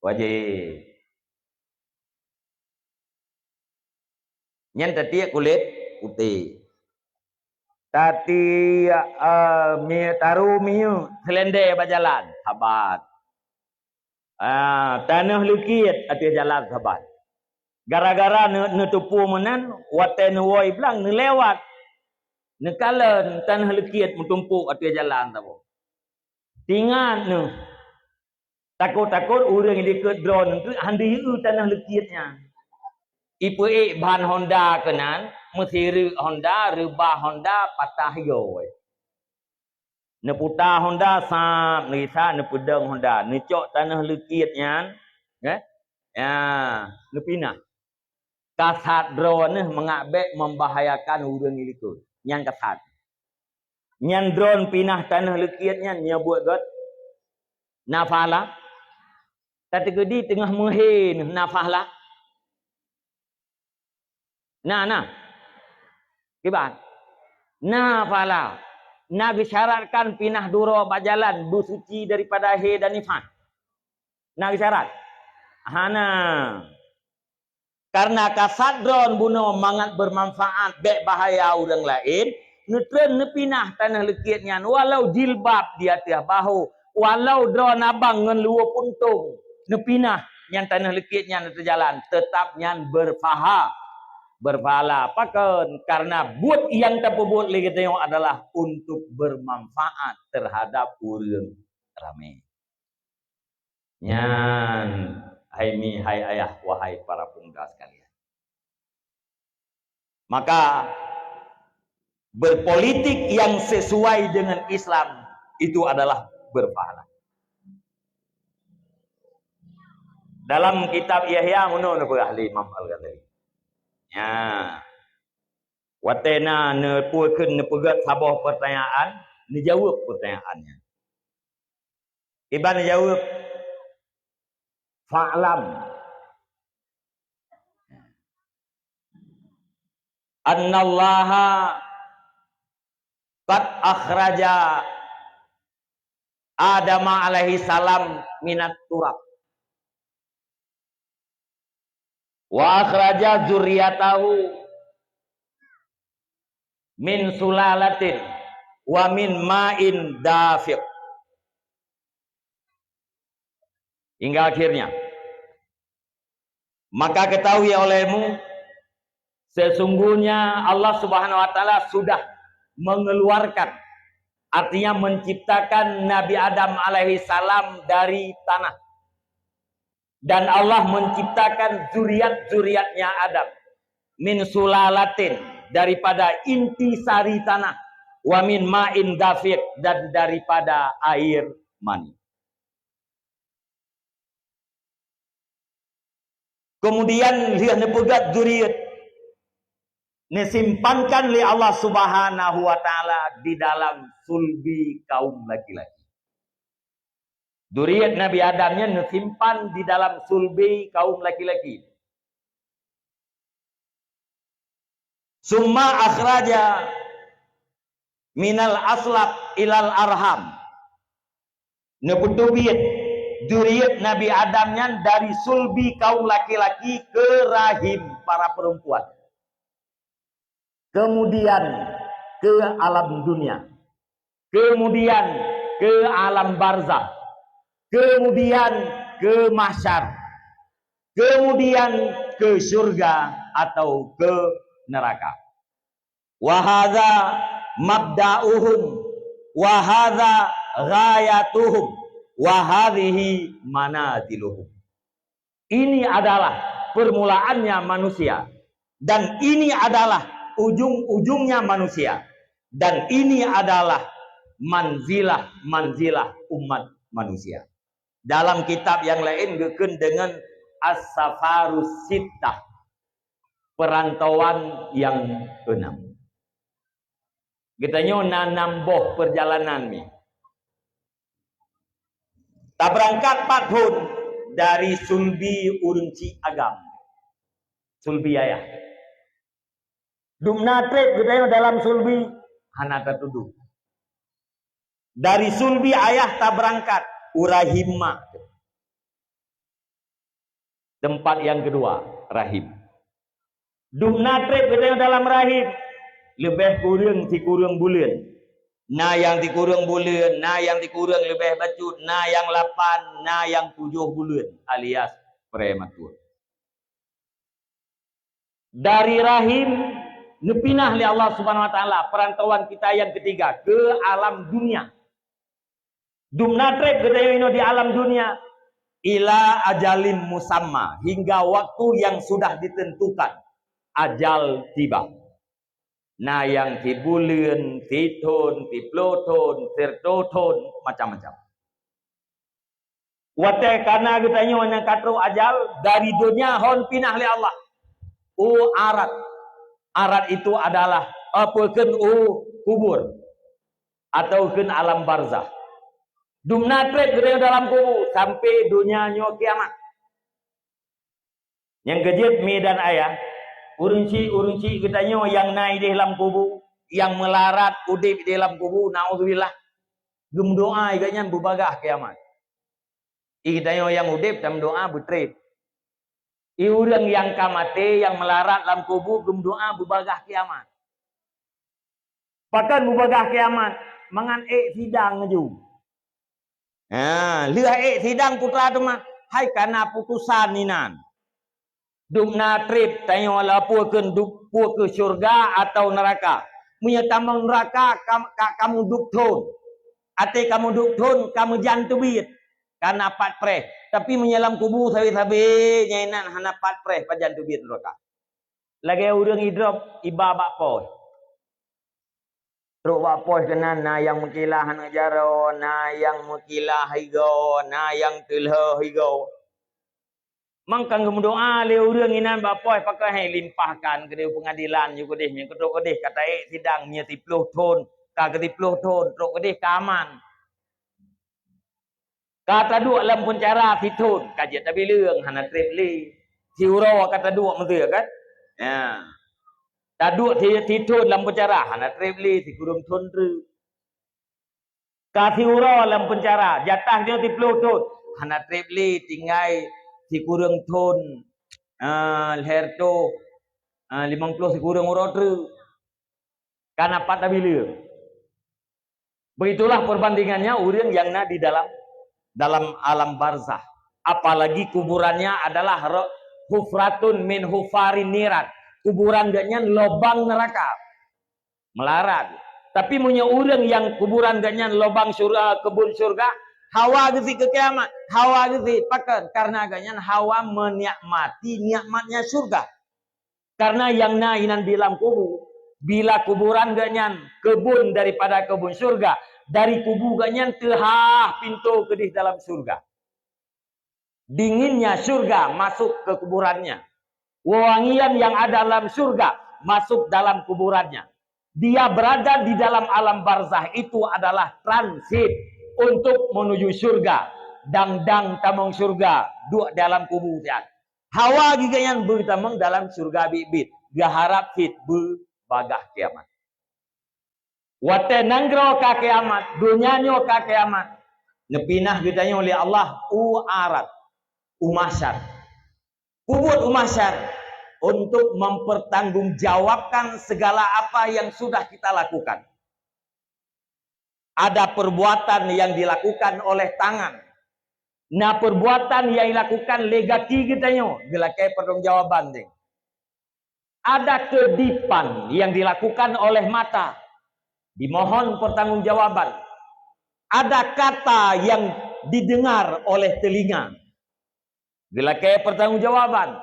Wajéb. Nyan tatiek kulét putéh. Tatiek, eh, mi-, taru minyeuk seulendé bak jalan, sabat. Ah, tanoh leukiet ateueh jalan sabat. Gara-gara neu-, neuteupeue meunan, watée neuwoe blang neulewat. Neukalon tanoh leukiet meutumpok ateueh jalan saboh. Tingat neuh, takot-takot ureuëng likot droe nyan treuk han deuh eu tanoh leukiet nyan. Ipeuék ban honda keunan, meusireuk honda, reubah honda, patah yoe. Neuputa honda sab, neurisa neupeudong honda, neucok tanoh leukiet nyan, eh? Ya, neupinah. Kasat droeneuh mangat bék membahayakan ureuëng likot. Nyan kasat. Nyan droen pinah tanoh leukiet nyan nyoe buet gét. Na pahala. Tateukeudi teungoh meuhé neuh na pahala. Na, na. Kiban. Na pahala. Na geusyaratkan pinah duroe bak jalan beusuci daripada hé dan nifas. Na geusyarat. Hana. Karena kasat droen bunoe mangat bermanfaat bék bahaya ureuëng laén, neutreun neupinah tanoh leukiet nyan walau jilbab di ateueh bahu, walau droen abang ngon luwoe puntông neupinah nyan tanoh leukiet nyan teujalan, teutap nyan berpaha-, berpahala. Pakon? Karena buet nyang tapeubuet lé geutanyoe adalah untuk bermanfaat terhadap ureuëng ramé. Nyan, hai mi, hai ayah, wahai para pemuda sekalian. Maka, berpolitik yang sesuai dengan Islam itu adalah berpahala. Dalam kitab Yahya meunoe neupeugah lé Imam Al-Ghazali. Ya. Watée na neupeu-, neupeugét saboh pertanyaan, neujaweueb pertanyaan nyan. Iban jaweueb, "Fa'lam annallaha qad akhraja Adama alaihi salam minat turab." Wa akhraja dzurriyyatahu min sulalatin wa min ma'in dafiq. Hingga akhirnya. Maka ketahui olehmu, sesungguhnya Allah Subhanahu wa Ta'ala sudah mengeluarkan, artinya menciptakan Nabi Adam alaihi salam dari tanah. Dan Allah menciptakan zuriat-zuriatnya Adam min sulalatin, daripada inti sari tanah, wa min ma'in dafiq, dan daripada air mani. Kemudian lheueh neupeugét zuriat, neusimpankan lé Allah Subhanahu wa Ta'ala di dalam sulbi kaum laki-laki. Zuriat Nabi Adam nyan neusimpan di dalam sulbi kaum laki-laki. Summa akhraja minal aslab ilal arham. Neupeuteubiet zuriat Nabi Adam nyan dari sulbi kaum laki-laki ke rahim para perempuan. Kemudian ke alam dunia. Kemudian ke alam barzakh. Kemudian ke mahsyar. Kemudian ke syurga atau ke neraka. Wa hadza mabda'uhum, wa hadza ghayatuhum, wa hadhihi manaziluhum. Ini adalah permulaannya manusia, dan ini adalah ujung-ujungnya manusia, dan ini adalah manzilah-manzilah umat manusia. Dalam kitab nyang laén geukheun deungon As-Safarus Sittah, perantauan yang enam. Geutanyoe na nam boh perjalanan mi. Tabeurangkat pat phon dari sulbi ureuëng cit agam. Sulbi ayah. Dumna treb geutanyoe dalam sulbi, hana tatuduh. Dari sulbi ayah tabeurangkat, u rahim mak. Tempat yang kedua, rahim. Dumna treb geutanyoe dalam rahim, leubeh kureueng sikureueng buleuen. Na nyang sikureueng buleuen, na nyang sikureueng leubeh bacut, na nyang lapan, na nyang tujoh buleuen, alias prematur. Dari rahim, neupinah lé Allah Subhanahu wa Taala perantauan kita yang ketiga ke alam dunia. Dumna treb geutanyoe inoe di alam dunia, ila ajalim musamma, hingga waktu yang sudah ditentukan, ajal tiba. Na nyang sibuleuen, sithon, siploh thon, siratoh thon, macam-macam. Watée kana geutanyoe nyang ka trok ajal, dari donya hon pinah lé Allah. U arat. Arat itu adalah, apa kheun, u kubur atau kheun alam barzah. Dumna treb geutanyoe dalam kubu sampai donya nyoe kiamat. Nyang keujeuet mi dan ayah, ureuëng chik-ureuëng chik geutanyoe nyang na idéh lam kubu, nyang meularat udeb idéh lam kubu, naudzubillah, geumeudoá geuhnyan beubagaih kiamat. I geutanyoe nyang udeb tameudoá beutreb. I ureuëng nyang ka maté nyang meularat lam kubu geumeudoá beubagaih kiamat. Pakon beubagaih kiamat? Mangat ék sidang laju. Ha, lheueh ék sidang putra teuma, hai kana putusan inan. Dumna treb tanyoe lapor keu dup-, pue keu syurga atau neuraka. Meunyoe tamong neuraka, kam-, ka-, kamoe duek thon. Até kamoe duek thon, ka meujan teubiet. Kana pat preh. Tapi meunyoe lam kubu sabe-sabe, nyan inan hana pat preh pajan teubiet neuraka. Lagée ureuëng idrop iba bak poh. Trok bak poh keunan, na nyang meukilah aneuk jaroe, na nyang meukilah higoe, na nyang teulheueh higoe. Mangkang geumeudoá lé ureuëng inan bak poh, pakon hai limpahkan keudeh peungadilan, yue keudeh, nyang keudroe keudeh ka taék sidang, meunyoe siploh thon, ka keu siploh thon, trok keudeh ka aman. Ka taduek lam peuncara sithon, ka jeuet tabileueng, hana treb lé. Siuroe ka taduek meuseu kan? Ya. Taduek si-, sithon lam peuncara, hana treb lé, sikureueng thon treuk. Ka siuroe lam peuncara, jatah nyoe siploh thon, hana treb lé, tinggai sikureueng thon, ah, lhèe reutôh, ah, limong ploh sikureueng uroe treuk. Ka na pat tabileueng. Begitulah perbandingannya ureuëng nyang na di dalam, dalam alam barzah. Apalagi kuburannya adalah ro-, hufratun min hufarin niran. Kuburan geuhnyan lobang neuraka. Meularat. Tapi meunyoe ureuëng nyang kuburan geuhnyan lobang syur-, keubon syurga, hawa geusit keu kiamat, hawa geusit. Pakon? Karena geuhnyan hawa menikmati nikmatnya syurga. Karena nyang na inan di lam kubu, bila kuburan geuhnyan keubon daripada keubon syurga, dari kubu geuhnyan teuhah pintoe keudeh dalam syurga. Dinginnya syurga masuk ke kuburannya. Wewangian yang ada dalam syurga masuk dalam kuburannya. Dia berada di dalam alam barzah itu adalah transit untuk menuju syurga. Dang-dang tamong syurga, duek dalam kubu siat. Hawa geuhnyan beutamong dalam syurga biet-biet, geuharab cit beubagaih kiamat. Watée nanggroe ka kiamat, donya nyoe ka kiamat, neupinah geutanyoe lé Allah u arat, u mahsyar. Kubuet u mahsyar untuk mempertanggungjawabkan segala apa yang sudah kita lakukan. Ada perbuatan yang dilakukan oleh tangan. Na perbuatan yang dilakukan lé gaki geutanyoe, geulakée pertanggungjawaban deh. Ada kedipan yang dilakukan oleh mata, dimohon pertanggungjawaban. Ada kata yang didengar oleh telinga, geulakée pertanggungjawaban.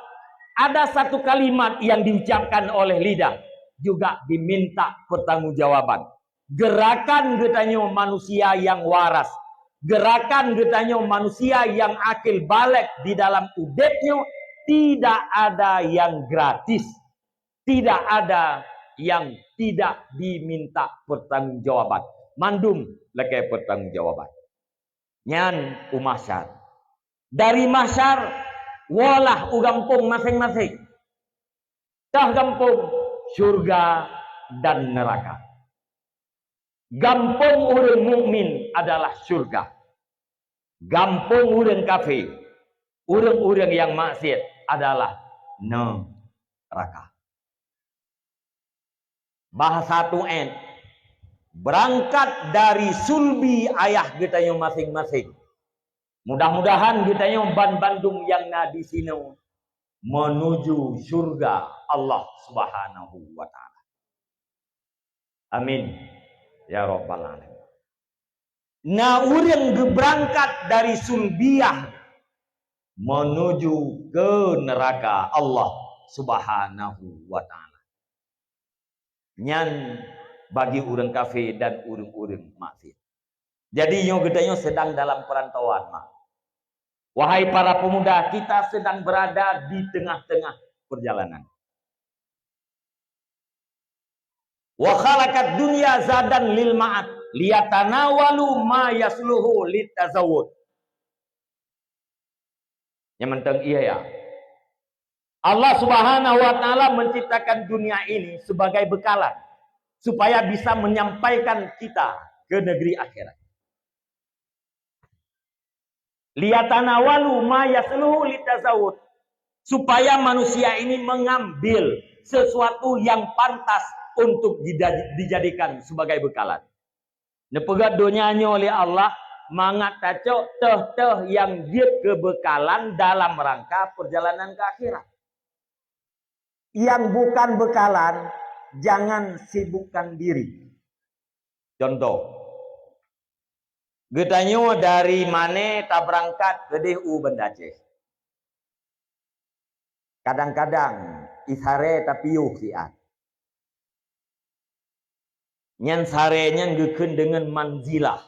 Ada satu kalimat yang diucapkan oleh lidah, juga diminta pertanggungjawaban. Geurakan geutanyoe manusia nyang waras, geurakan geutanyoe manusia nyang akil balek di dalam udeb nyoe, tidak ada yang gratis, tidak ada yang tidak diminta pertanggungjawaban. Mandum lakée pertanggungjawaban. Nyan u mahsyar. Dari mahsyar, wolah u gampông maséng-maséng. Tah gampông, syurga dan neuraka. Gampông ureuëng mukmin adalah syurga. Gampông ureuëng kafé, ureuëng-ureuëng nyang maksiet adalah neuraka. Bahasa tu'en, beurangkat dari sulbi ayah geutanyoe maséng-maséng. Mudah-mudahan geutanyoe banbandum nyang na disinoe meunuju syurga Allah Subhanahu wa Ta'ala. Amin, ya rabbal alamin. Na ureuëng geubeurangkat dari sulbiyah menuju ke neraka Allah Subhanahu wa Ta'ala. Nyan bagi ureuëng kafé dan ureuëng-ureuëng maksiat. Jadi, nyoe geutanyoe sedang dalam perantauan, mak. Wahai para pemuda, kita sedang berada di tengah-tengah perjalanan. Wa khalaqad dunya zadan lil ma'ad, liyatanawalu ma yasluhu litazawud. Nyang mantong iya, ya. Allah Subhanahu wa Ta'ala menciptakan dunia ini sebagai bekalan supaya bisa menyampaikan kita ke negeri akhirat. Liyatanawalu ma yasluhu litazawud, supaya manusia ini mengambil sesuatu yang pantas untuk dida-, dijadikan sebagai bekalan. Neupeugah donya nyoe lé Allah mangat tacok teuh-teuh nyang jeuet keu beukalan dalam rangka perjalanan ke akhirat. Nyang bukan beukalan, jangan sibukkan diri. Contoh, geutanyoe dari Mané tabeurangkat keudeh u Banda Aceh. Kadang-kadang isaré tapiôh siat. Nyan saré nyan geukheun deungon manzilah.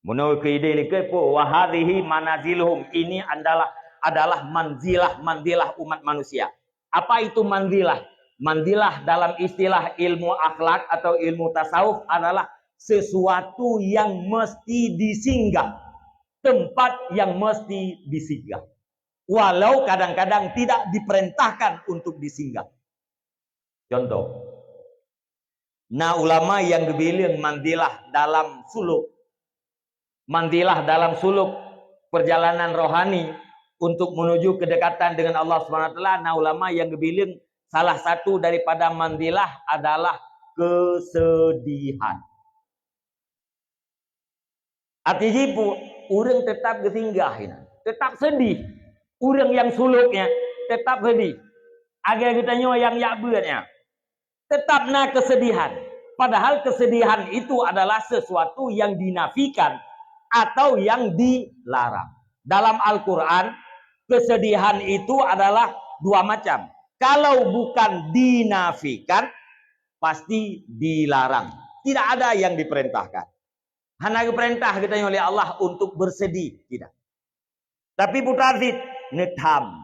Meunoe keu idéh likot peue, "Wa hadhihi manaziluhum," ini adalah, adalah manzilah-manzilah umat manusia. Apa itu manzilah? Manzilah dalam istilah ilmu akhlak atau ilmu tasawuf adalah sesuatu yang mesti disinggah, tempat yang mesti disinggah, walau kadang-kadang tidak diperintahkan untuk disinggah. Contoh, na ulama nyang geubileueng manzilah dalam suluk. Manzilah dalam suluk perjalanan rohani untuk menuju kedekatan dengan Allah Subhanahu wa Taala, na ulama nyang geubileueng salah satu daripada manzilah adalah kesedihan. Arti jih peue, ureuëng teutab geusinggah inan, teutab seudeh. Ureuëng nyang sulok nyan teutab seudeh. Lagée geutanyoe nyang jak beuet nyan, teutab na keusedihan. Padahal keusedihan itu adalah sesuatu yang dinafikan atau yang dilarang. Dalam Al-Quran, keusedihan itu adalah dua macam. Kalau bukan dinafikan, pasti dilarang. Tidak ada yang diperintahkan. Hana geupeurintah geutanyoe lé Allah untuk beuseudeh, tidak. Tapi putra cit, neutham.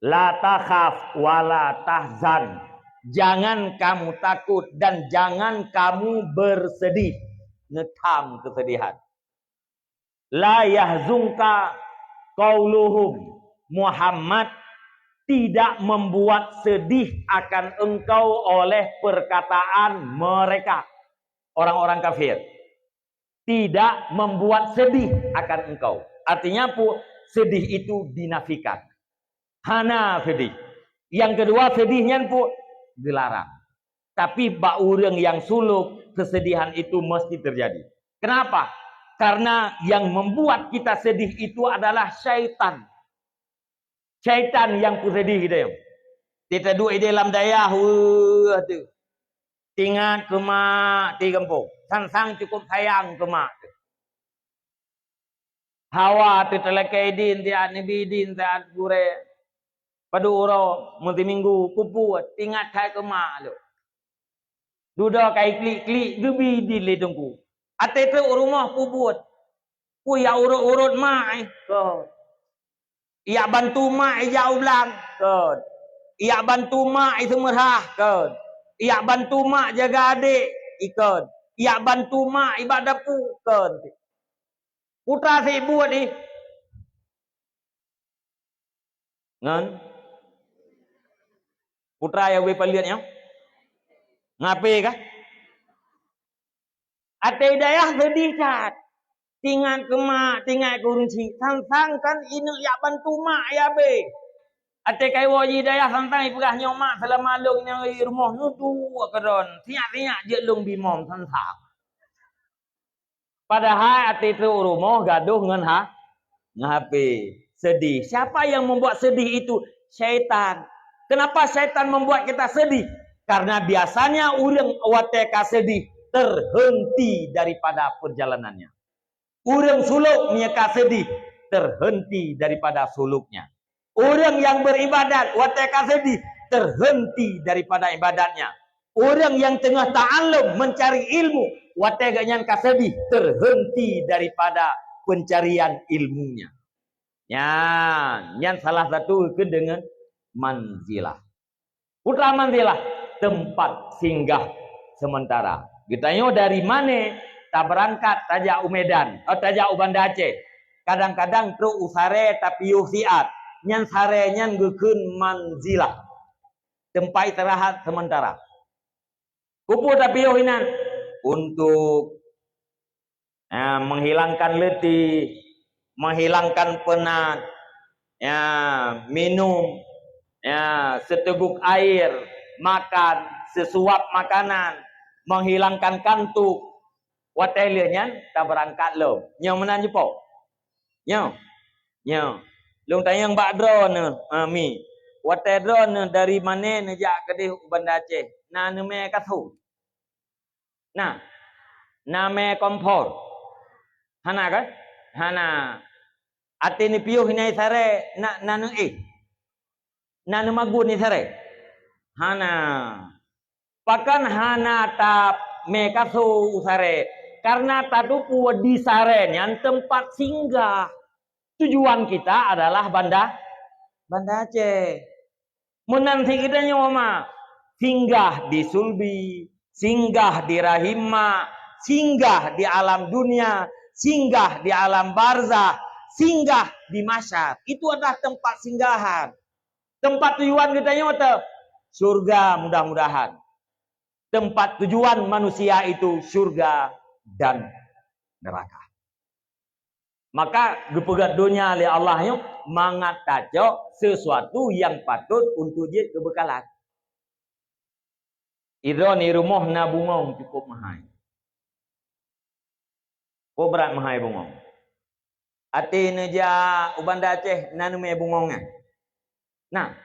"La takhaf wa la tahzan." Jangan kamu takut dan jangan kamu bersedih. Neutham keusedihan. "La yahzunka qauluhum." Muhammad, tidak membuat sedih akan engkau oleh perkataan mereka, orang-orang kafir. Tidak membuat sedih akan engkau. Artinya peue? Sedih itu dinafikan. Hana sedih. Nyang keudua, sedih nyan peue? Geularang. Tapi bak ureuëng nyang sulok, keusedihan itu mesti terjadi. Kenapa? Karena yang membuat kita sedih itu adalah syaitan. Syaitan nyang peuseudeh geutanyoe. Teuduek idéh lam dayah, weueh teuh. Teuingat keu mak di gampông. Sang-sang cukup sayang keu mak teuh. Hawa teuh teulakée idin siat, neubi idin siat gurée. Padub uroe meusiminggu, peubuet, teuingat that keu mak lom. Dudoe ka iklik-klik, geubi idin lé teungku. Até trok u rumoh peubuet. Peue jak urot-urot mak, eh, kon. Jak bantu mak ijak u blang, kon. Jak bantu mak iseumeuhah, kon. Jak bantu mak jaga adék, ikon. Jak bantu mak ibak dapu, kon. Putra sibuk ih. Ngon putra nyang ubé paleuet nyoe? Ngon H P kah? Até dayah seudeh that. Teuingat keu mak, teuingat keu ureuëng chik. Sang-sang kan ineuk jak bantu mak ya bé. Até kaiwoe jih dayah sang-sang ipeugah nyoe mak, seulama lôn nyang i rumoh neuduek keudroe. Sinyak-sinyak jeuet lôn bimom sang-sang. Padahai até trok u rumoh gadoh ngon ha-, ngon H P. Sedih. Siapa yang membuat sedih itu? Syaitan. Kenapa syaitan membuat kita sedih? Karena biasanya ureuëng watée ka sedih, terhenti daripada perjalanannya. Ureuëng sulok meunyoe ka seudeh, terhenti daripada suloknya. Ureuëng nyang beribadat watée ka seudeh, terhenti daripada ibadatnya. Ureuëng nyang teungoh ta'allum, mencari ilmu, watée gobnyan ka seudeh, terhenti daripada pencarian ilmunya. Nyan, nyan salah satu keu deungon manzilah. Peue manzilah? Tempat singgah sementara. Geutanyoe dari Mane tabeurangkat tajak u Medan, oh, tajak u Banda Aceh. Kadang-kadang trok u Sare tapiôh siat. Nyan Sare nyan geukheun manzilah. Tempat istirahat sementara. Keupeue tapiôh inan? Untuk, ah, menghilangkan letih, menghilangkan penat, ya, minum, ya, seteguk air, makan, sesuap makanan, menghilangkan kantuk. Watée lheueh nyan, tabeurangkat lom. Nyoe meunan jipo. Nyoe. Nyoe. Lôn tanyong bak droeneuh, ah, mi. Watée droeneuh dari Mane neujak keudeh u Banda Aceh, na neumè kasô? Na. Na mè kompor? Hana kan? Hana. Até neupiôh inan Sare na, na neuéh? Na neumagun inan Sare? Hana. Pakon hana tamè kasô u Sare? Karena tateupeue di Sare nyan teumpat singgah. Tujuan kita adalah Banda, Banda Aceh. Meunan cit geutanyoe ma, singgah di sulbi, singgah di rahim ma, singgah di alam dunia, singgah di alam barzah, singgah di mahsyar. Itu adalah tempat singgahan. Tempat tujuan geutanyoe teuh syurga mudah-mudahan. Tempat tujuan manusia itu syurga dan neraka. Maka geupeugét donya lé Allah nyoe mangat tacok sesuatu nyang patut untuk jeuet keubeukalan. Idroe ni rumoh na bungong cukup meuhai. Peue brat meuhai bungong? Até neujak u Banda Aceh na neumè bungong nyan? Nah,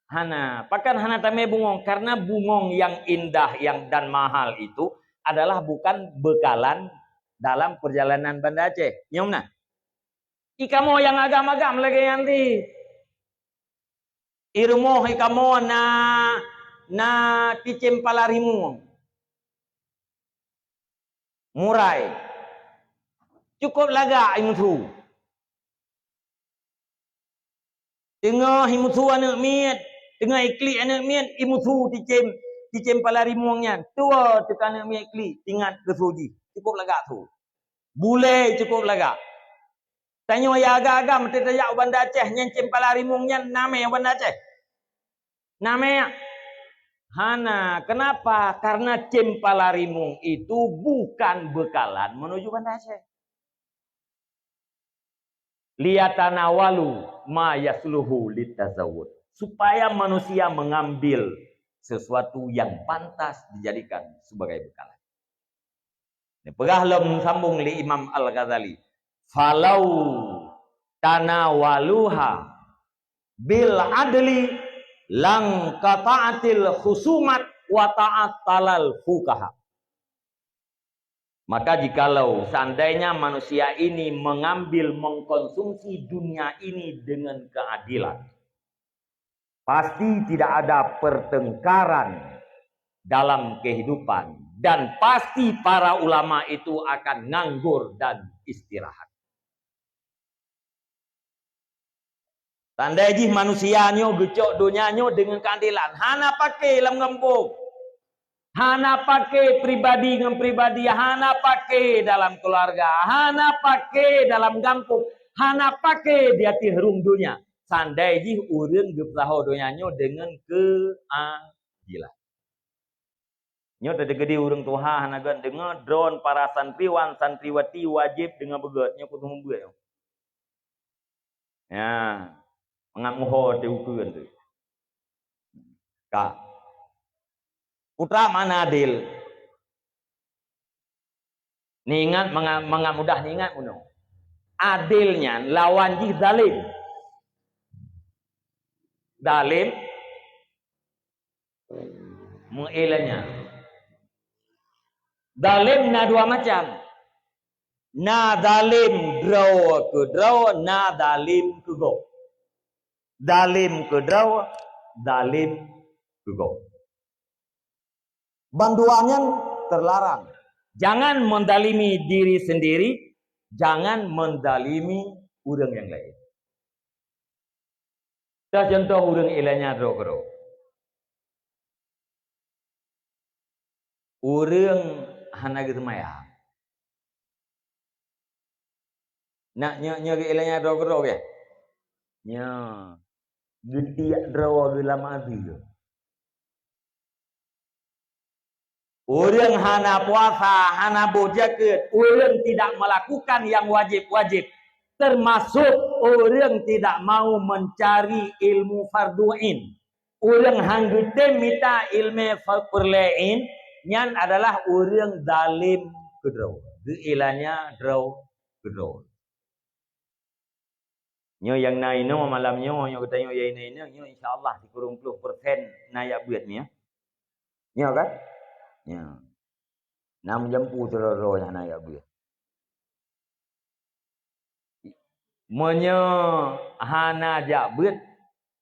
hana. Pakon hana tamè bungong? Karena bungong yang indah yang, dan mahal itu adalah bukan bekalan dalam perjalanan Banda Aceh. Nyoe meunan. Ikamoe nyang agam-agam lagée nyan di. I rumoh ikamoe na, na ticém pala rimueng. Murai. Cukup lagak imeusu. Teungoh imeusu aneuëk miet, teungoh iklik aneuëk miet, imeusu ticém, ticém pala rimueng nyan. Tuwoe teuka aneuëk miet klik, teuingat keu su jih. Cukup lagak su. Bulée cukup lagak. Tanyoe ya agam-agam teutajak u Banda Aceh nyan cém pala rimueng nyan namé u Banda Aceh. Namé hana. Kenapa? Karena cém pala rimueng itu bukan bekalan menuju Banda Aceh. Liyatanawalu ma yasluhu litazawud. Supaya manusia mengambil sesuatu yang pantas dijadikan sebagai bekalan. Neupeugah lom sambung lé Imam Al-Ghazali, "Falau tanawaluha bil adli lang qata'atil khusumat wa ta'attalal fuqaha." Maka jikalau seandainya manusia ini mengambil, mengkonsumsi dunia ini dengan keadilan, pasti tidak ada pertengkaran dalam kehidupan, dan pasti para ulama itu akan nganggur dan istirahat. Tandai jih manusia nyoe geucok donya nyoe deungon keuadilan, hana paké lam gampông. Hana paké pribadi ngon pribadi, hana paké dalam keuluwarga, hana paké dalam gampông, hana paké di ateueh rhueng donya. Tandai jih ureuëng geupeusaho donya nyoe deungon keuadilan. Nyoe teudeugedi ureuëng tuha hana gét deungoe droen para santriwan, santriwati wajéb deungoe beugét nyoe kuteumeubeuet nyoe. Ya, mangat muho teuh ukeuen teuh. Ka. Peue makna adil? Niingat mangat, mangat mudah niingat bunoe. Adil nyan lawan jih zalim. Zalim meuilanya. Zalém na dua macam. Na zalém droe keu droe, na zalém keu gob. Zalém keu droe, zalém keu gob. Bandua nyan teularang. Jangan menzalimi diri sendiri, jangan menzalimi ureuëng nyang laén. Teucontoh ureuëng ilanya droe keudroe. Ureuëng hana geuseumayang. Nak nyoe, nyoe ilanya droe keudroe, ya? Nyoe. Geutiek droe geulam azeue. Ureuëng hana puasa, hana boh jakeuet, ureuëng tidak melakukan yang wajib-wajib, termasuk ureuëng tidak mau mencari ilmu fardu ain. Ureuëng han geutem mita ilmu fa-, peureulée ain, nyan adalah ureuëng zalém keudroe. Geuilanya droe keudroe. Nyoe nyang na inoe malam nyoe, nyoe geutanyoe nyang na inoe, nyoe insya Allah sikureueng ploh persen na jak beuet nyoe. Nyoe kan? Nyoe. Na meujampu sidroe-droe nyang hana jak beuet. Meunyoe hana jak beuet,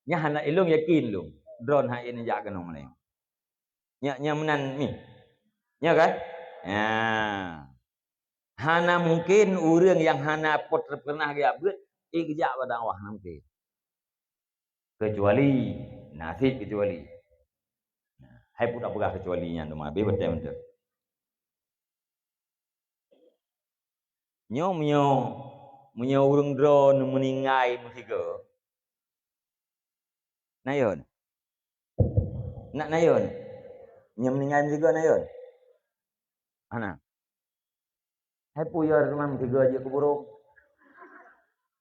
nyan hana ilong yakin lom. Droe hana jak keunoe malam nyoe. Nyan, nyan meunan mi. Nyan kan? Ya. Hana mungkin ureuëng nyang hana pot pernah geujak beuet, eh, geujak bak dakwah, hana mungkin. Kecuali, na cit kecuali. Hai pun tak peugah kecuali nyan teuma, beh beutôi-beutôi. Nyoe meunyoe, meunyoe ureuëng droe meuninggai meusigoe, na yön? Nak na yön? Nyang meuninggai meusigoe na yön? Hana. Hai peue yö teuma meusigoe jeuet keu burông?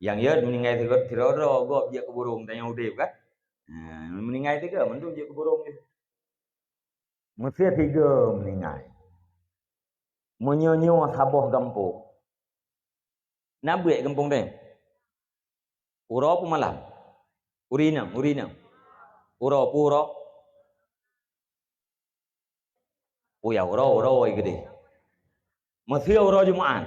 Nyang yö meuninggai sigoe sidroe-droe gob jeuet keu burông, tanyoe udeb kan? Ha, meuninggai sigoe mandum jeuet keu burông jih. Meusé sigoe meuninggai. Meunyoe nyoe saboh gampông. Na beuet gampông teuh? Uroe peue malam? Uri inong, uri inong. Uroe peue uroe? Peue ya uroe, uroe geudeh. Meusé uroe Jumat.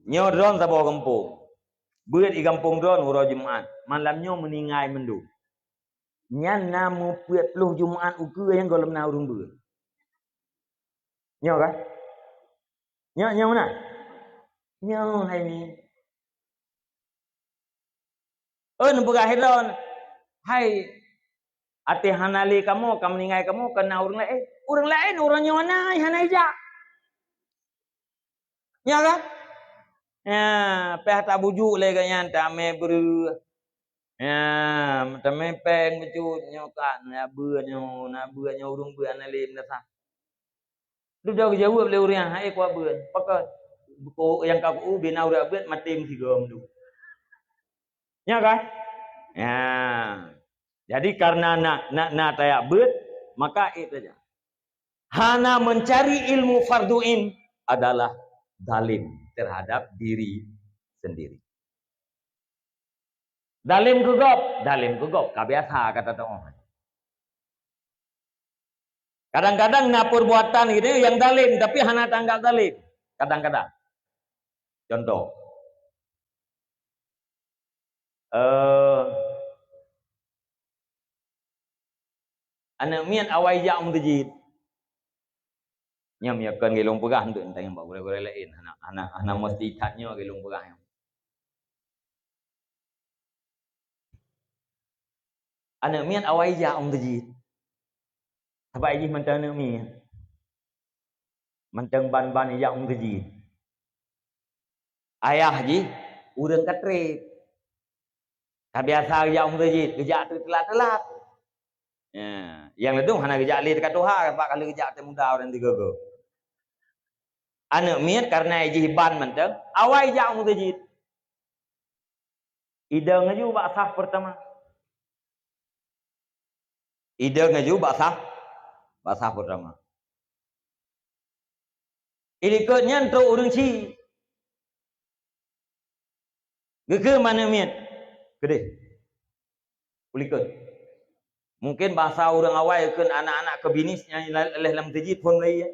Nyoe droen saboh gampông. Beuet i gampông droen uroe Jumat. Malam nyoe meuninggai mandum. Nyan na meupeuet ploh Jumat ukeue nyang gohlom na ureuëng beuet. Nyoe kan? Nyoe, nyoe meunan? Nyoe hai ni. Ôn peugah sidroe, "Hai, até hana lé kamoe, ka meuninggai kamoe, ka na ureuëng laén." Ureuëng laén uroe nyoe na, hana ijak. Nyoe kan? Ya, pih tabujuk lé gobnyan tamé breueh. Ya, tamé péng bacut nyoe ka na beuet nyoe, na beuet nyoe ureuëng beuet hana lé meunasah. Dudoe geujaweueb lé ureuëng, "Hai, kuat beuet." Pakon? Nyang ka ku-, bina ureuëng beuet maté meusigoe mandum. Nyoe kan? Ya. Jadi karena na, na, na tajak beuet, maka ék tajak. Hana mencari ilmu fardu ain adalah zalim terhadap diri sendiri. Zalim keu gob, zalim keu gob, ka biasa ka tatu'oh. Kadang-kadang na perbuatan gitu nyang zalim, tapi hana tanggap zalim. Kadang-kadang. Contoh. Eh, Aneuëk miet awai jak u meuseujid. Nyoe meunyoe kon geulong peugah, untuk tanyong bak gurée-gurée laén, hana, hana, hana meusti that nyoe geulong peugah nyoe. Aneuëk miet awai jak u meuseujid. Sabab jih mantong aneuëk miet. Mantong ban-ban jak u meuseujid. Ayah jih ureuëng ka treb. Ka biasa geujak u meuseujid, geujak teuk teulat-teulat. Ya, nyang ladôm hana geujak lé teuka tuha, sabab ka lheueh geujak teuh muda ureuëng tiga go. Aneuëk miet kareuna jih ban mantong, awai jak u meuseujid. Idong laju bak saf peurtama. Idong laju bak saf, bak saf peurtama. Ilikot nyan trok ureuëng chik. Geukheun aneuëk miet, "Keudeh, ulikot." Mungkin bahasa ureuëng awai kheun anak-anak keubinis nyang lé-, lé lam meuseujid phon lé, ya.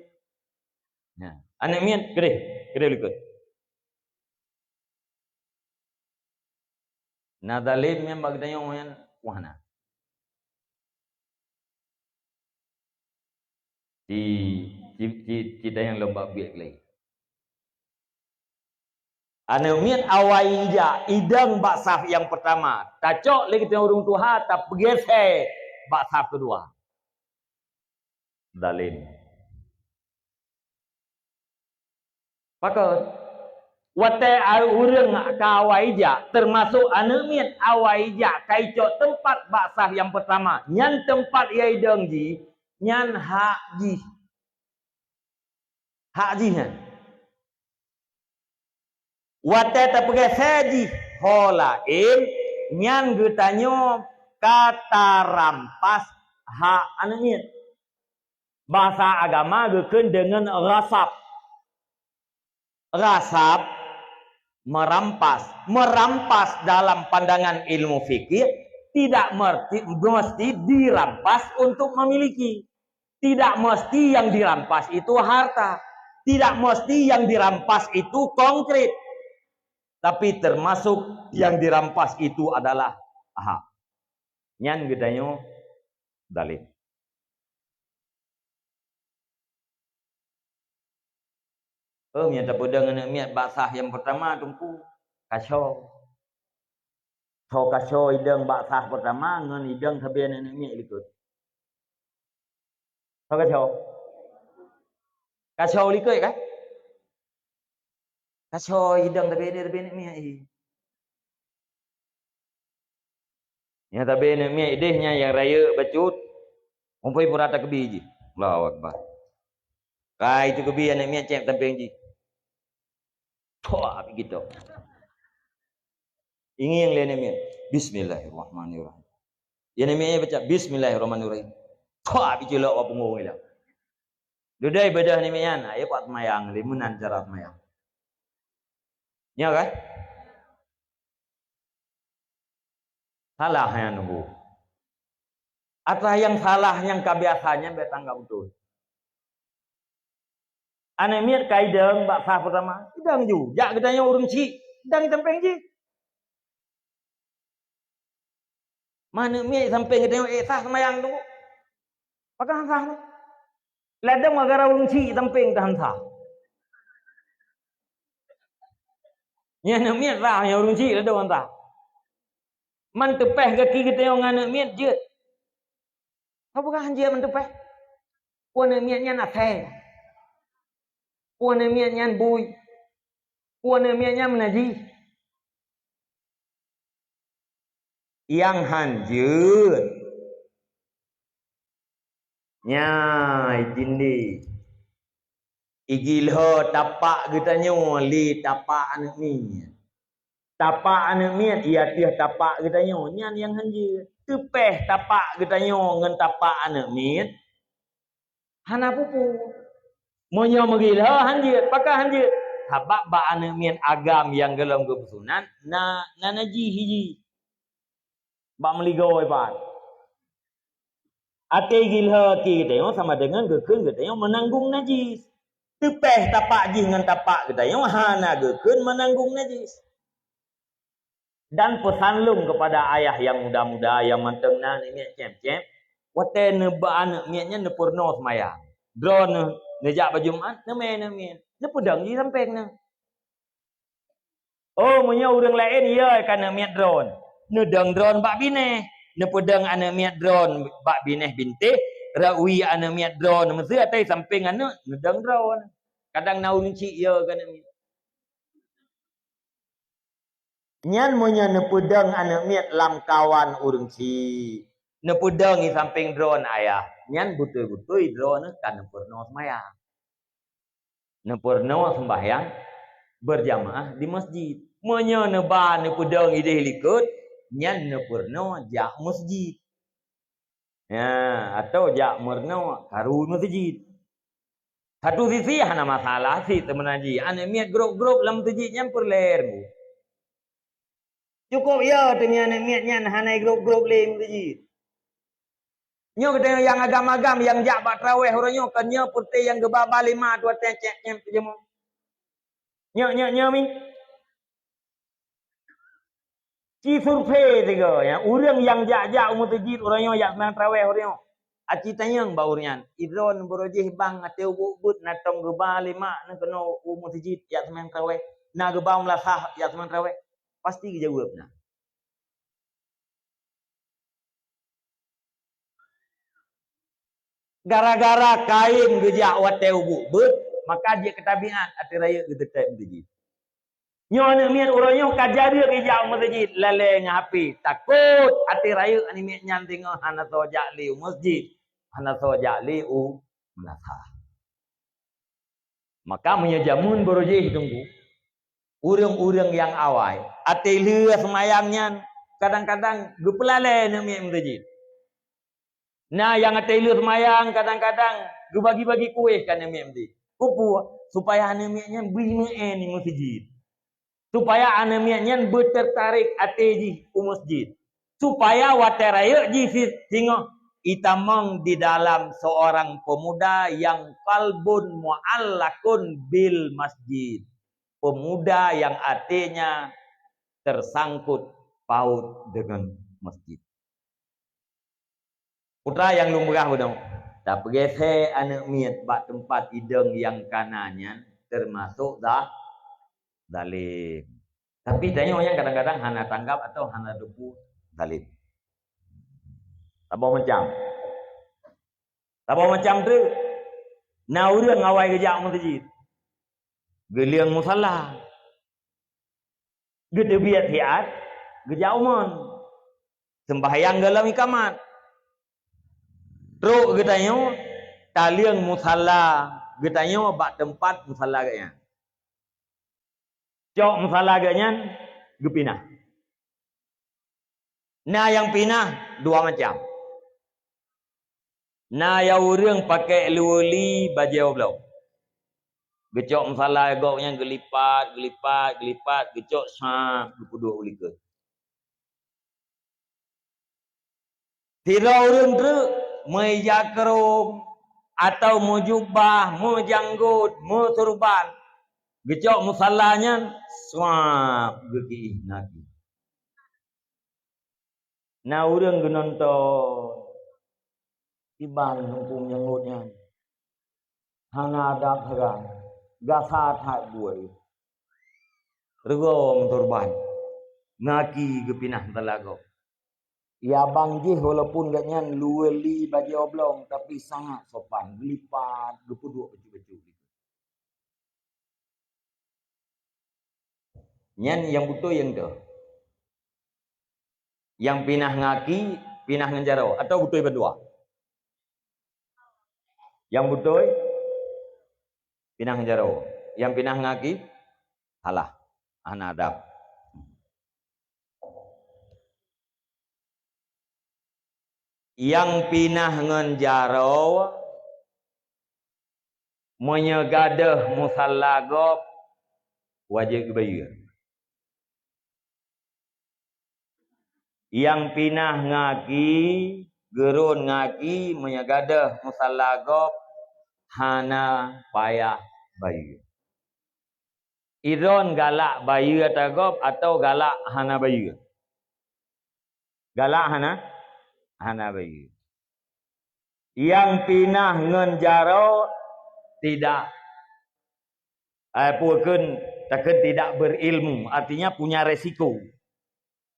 Nah, aneuk miet keudeh, keudeh likot. Na zalim nyang bak geutanyoe nyan wah na. Ci, ci, ci, ci tayang lom bak biek lé. Aneuk miet awai ijak idong bak saf nyang peurtama, tacok lé geutanyoe ureuëng tuha, tapeugeusék bak saf keudua. Zalim. Pakon? Watée a-, ureuëng ka awai jak, teumasok aneuk miet awai jak, ka icok teumpat bak saf nyang peurtama, nyan teumpat nyang idong jih, nyan hak jih. Hak jih nyan. Watée tapeugeusék jih ho laén, nyan geutanyoe ka tarampas hak aneuk miet. Bahasa agama geukheun deungon ghasab. Ghasab, merampas. Merampas dalam pandangan ilmu fikih tidak merti-, mesti dirampas untuk memiliki. Tidak mesti yang dirampas itu harta. Tidak mesti yang dirampas itu konkret. Tapi termasuk yang dirampas itu adalah hak. Nyan geutanyoe zalim. Oh, meunyoe tapeudong aneuk miet bak saf nyang peurtama, Teungku, kasoe. Soe kasoe idong bak saf peurtama ngon idong sabe aneuk miet likot? Soe kasoe? Kasoe likot kan? Kasoe idong sabe, sabe aneuk miet, eh. Nyang sabe aneuk miet ideh nyan nyang rayeuk bacut, muphom pura takeubi jih. Allahu Akbar. Kai takeubi aneuk miet cék sampéng jih. Thoh, abéh geutok. Ingieng lé aneuk miet, "Bismillahirrahmanirrahim." Ya aneuk miet baca, "Bismillahirrahmanirrahim." Thoh, abéh culok bak punggong ilang. Dudoe beudôh aneuk miet nyan, ayo pat seumayang, lé meunan cara seumayang. Nyo kan? Salah nyan, Bu. Atra nyang salah nyang ka biasa nyan bèk tanggap beutôi. Aneuk miet ka idong bak saf peurtama, idong ju. Jak geutanyoe ureueng chik, idong sampéng jih. Ma aneuk miet sampéng geutanyoe ék sah seumayang tu. Pakon han sah tu? Ladôm gara-gara ureueng chik sampéng tahan sah. Nyan aneuk miet sah, nyan ureueng chik ladôm han sah. Man teupèh gaki geutanyoe ngon aneuk miet jeuet. Hana peugah han jeuet man teupèh. Peue aneuk miet nyan asèe. Peue aneuk miet nyan bui. Peue aneuk miet nyan meunajih. Nyang han jeuet. Nyan, i tindéh. Igiloe tapak geutanyoe lé tapak aneuk miet. Tapak aneuk miet i ateueh tapak geutanyoe, nyan nyang han jeuet. Teupèh tapak geutanyoe ngon tapak aneuk miet, hana peue-peue. Meunyoe meugiloe han jeuet, pakon han jeuet? Sabab bak aneuk miet agam nyang gohlom geupeusunat, na, na najih jih. Bak meuligoe iban. Até giloe até geutanyoe sama deungon geukheun geutanyoe meunanggong najis. Teupèh tapak jih ngon tapak geutanyoe hana geukheun meunanggong najis. Dan peusan lôn keupada ayah nyang muda-muda nyang mantong na aneuk miet cém-cém, watèe neuba aneuk miet nyan neupeurunoe seumayang. Droeneuh neujak bak Jumat, neumè aneuk miet. Neupeudong jih sampéng neuh. Oh, meunyoe ureueng laén, yo, ka aneuk miet droen. Neudong droen bak binéh. Neupeudong aneuk miet droen bak binéh bintéh, rawi aneuk miet droen. Meuseu até sampéng aneuk, neudong droen. Kadang na ureueng chik, yo, ka aneuk miet. Nyan meunyoe neupeudong aneuk miet lam kawan ureueng chik. Neupeudong i sampéng droen ayah. Nyan beutôi-beutôi droen ka neupeurunoe seumayang. Neupeurunoe sembahyang berjamaah di masjid. Meunyoe neuba neupeudong idéh likot, nyan neupeurunoe jak masjid. Ya, atau jak meurunoe karu masjid. Satu sisi hana masalah cit teumeunaji. Aneuk miet grob-grob lam masjid nyan peureulèe. Cukôp ya teumé aneuk miet nyan hana grob-grob lé masjid. Nyoe geutanyoe nyang agam-agam nyang jak bak traweh uroe nyoe, kon nyoe peureute nyang geuba-ba lima dua teng cek nyang teujeumong. Nyoe, nyoe, nyoe mi. Ci survei tiga, ya, ureuëng nyang jak-jak u meuseujid uroe nyoe jak seumbahyang traweh uroe nyoe. Aci tanyong bak ureuëng nyan, "Idroen beurojih bang ateueh ubit-ubit na tom geuba lima na keunoe u meuseujid jak seumbahyang traweh, na geuba meulasah jak seumbahyang traweh?" Pasti geujaweueb na. Gara-gara kain geujak watée ubit-ubit, maka jeuet keu tabiat ateueh rayeuk geuteutép meuseujid. Nyoe aneuëk miet uroe nyoe ka jareuek geujak u meuseujid lalée ngon H P, takot ateueh rayeuk aneuëk miet nyan teungoh hana soe jak lé u meuseujid, hana soe jak lé u meulasah. Maka meunyoe jameun beurojih teungku, ureuëng-ureuëng nyang awai, ateueh lheueh seumayang nyan kadang-kadang geupeulalée aneuëk miet meuseujid. Na nyang ateueh lheueh seumayang kadang-kadang geubagi-bagi kueh keu aneuëk miet meuseujid. Keupeue? Supaya aneuëk miet nyan bri meu'en u meuseujid. Supaya aneuëk miet nyan beuteurtarék até jih u meuseujid, supaya watée rayeuk jih si-, singoh itamong di dalam seorang pemuda yang qalbun muallakun bil masjid, pemuda yang aténya tersangkut paut dengan masjid. Putra nyang lôn peugah bunoe, tapeugésék aneuëk miet bak teumpat idong nyang kana nyan teumasok za-, zalim. Tapi tanyoe nyang kadang-kadang hana tanggap atau hana teupeu zalim. Saboh macam. Saboh macam tu, na ureuëng awai geujak u meuseujid. Geuleueng musala. Geuteubiet siat, geujak u mon. Seumbahyang gohlom iqamat. Trok geutanyoe, taleueng musala geutanyoe bak teumpat musala geuh nyan. Cok musala geuh nyan geupinah. Na nyang pinah dua macam. Na nyang ureuëng pakai luweuli bajée oblong. Geucok musala gob nyan geulipat, geulipat, geulipat, geucok sab geupeuduek u likot. Sidroe ureuëng treuk meuija krom atau meujubah, meujanggot, meusurban. Geucok musala nyan, swab geukiih naki. Na ureuëng geunonton, iban hukôm nyang ngon nyan. Hana adab sagai, gasa that buet. Reugom turban, naki geupinah talagoe. Ya bang jih walaupun gobnyan luweuli bajée oblong, tapi sangat sopan, geulipat, geupeuduek bacut-bacut. Nyan nyang beutôi nyang toh. Nyang pinah ngaki, pinah ngon jaroe, atau beutôi bandua? Nyang beutôi, pinah ngon jaroe. Nyang pinah ngaki, salah. Hana adab. Nyang pinah ngon jaroe, meunyoe gadôh musala gob, wajéb geubayeue. Nyang pinah ngaki, geurôn ngaki, meunyoe gadôh musala gob, hana payah bayeue. Idroen galak bayeue ata gob atau galak hana bayeue? Galak hana, hana bayeue. Nyang pinah ngon jaroe tidak, eh, peue kheun, takheun tidak berilmu, artinya punya resiko.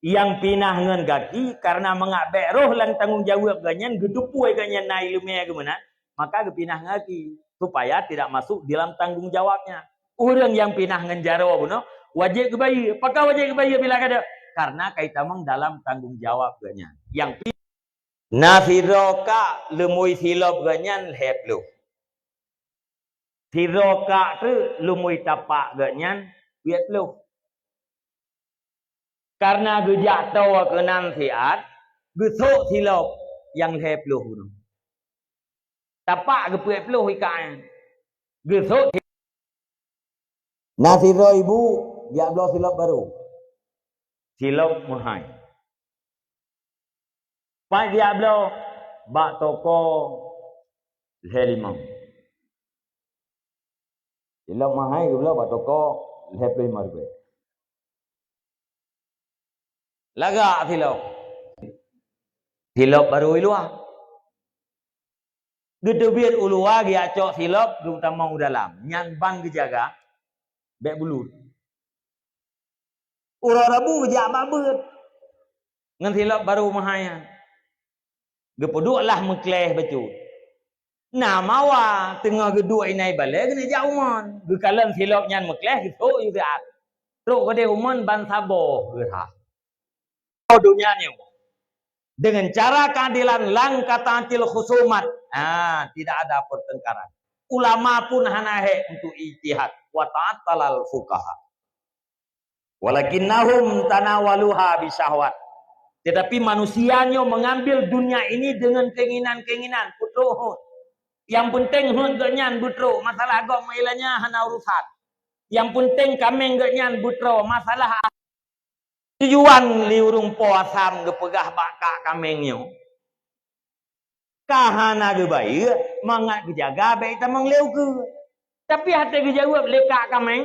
Nyang pinah ngon gaki, karena mangat bék roh lam tanggong jaweueb gobnyan, geuteupeue gobnyan na iéleumé geuh meunan, maka geupinah ngon gaki, supaya tidak masuk dalam tanggung jawabnya. Ureuëng nyang pinah ngon jaroe bunoe, wajéb geubayeue. Pakon wajéb geubayeue bila gadôh? Karena ka itamong dalam tanggung jawab gobnyan. Nyang pi-, na sidroe kak leumui silop gobnyan lhée ploh. Sidroe kak treuk leumui tapak gobnyan peuet ploh. Karena geujak toe keunan siat, geusok silop nyang lhée ploh bunoe. Tapak geupeuet ploh ikak nyan. Geusok si-, na sidroe ibu, jak bloe silop barô. Silop meuhai. Pat jak bloe, Bak toko lhèe limong. Silop meuhai geubloe bak toko lhèe ploh limong ribèe. Lagak silop. Silop barô i luwa. Geuteubiet u luwa, geujak cok silop, geutamong u dalam. Nyan ban geujaga, bèk bulut. Uroe Rabu geujak bak beuet ngon silop barô meuhai nyan. Geupeuduek lah meuklèh bacut. Na mawa teungoh geuduek inan balèe, geuneuk jak umon. Geukalon silop nyan meuklèh, geusok yue siat. Trok keudeh umon ban saboh geurhah. Donya nyoe. Dengan cara keadilan, lan qata'atil khusumat. Ah, tidak ada pertengkaran. Ulama pun hana hèk untuk ijtihad. Wa ta'attalal fuqaha. Walakinnahum tanawaluha bisyahwat. Tetapi manusia nyoe mengambil dunia ini dengan keinginan-keinginan. Peutrok hot. Nyang peunteng hot geuh nyan beutrok, masalah gob meuilanya hana urusan. Nyang peunteng kaméng geuh nyan beutrok, masalah tujuan lé ureueng po asam geupeugah bak kak kaméng nyoe. Ka hana geubayeue, mangat geujaga bèk tamong lé ukeue. Tapi até geujaweueb lé kak kaméng,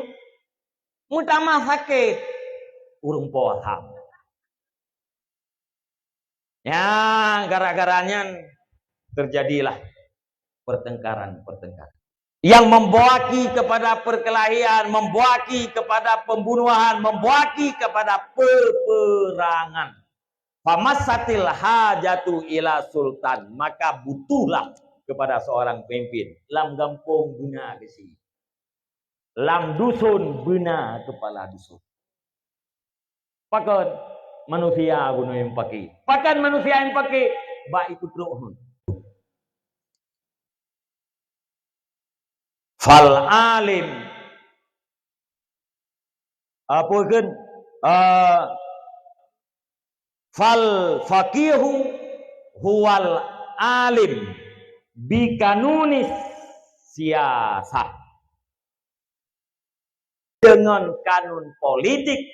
meutamah sakét ureueng po asam. Ya, gara-gara nyan terjadilah pertengkaran-pertengkaran yang membawa kepada perkelahian, membawa kepada pembunuhan, membawa kepada peperangan. Famassatil hajatu ila sultan, maka butuhlah kepada seorang pemimpin. Lam gampông beuna geusie. Lam dusun beuna kepala dusun. Pakon manusia bunoe nyang pake? Pakon manusia nyang pake? Bak ikut roh. Fal alim. Apa kan? Ah, fal faqihu huwal alim bi kanunis siyasah. Dengan kanun politik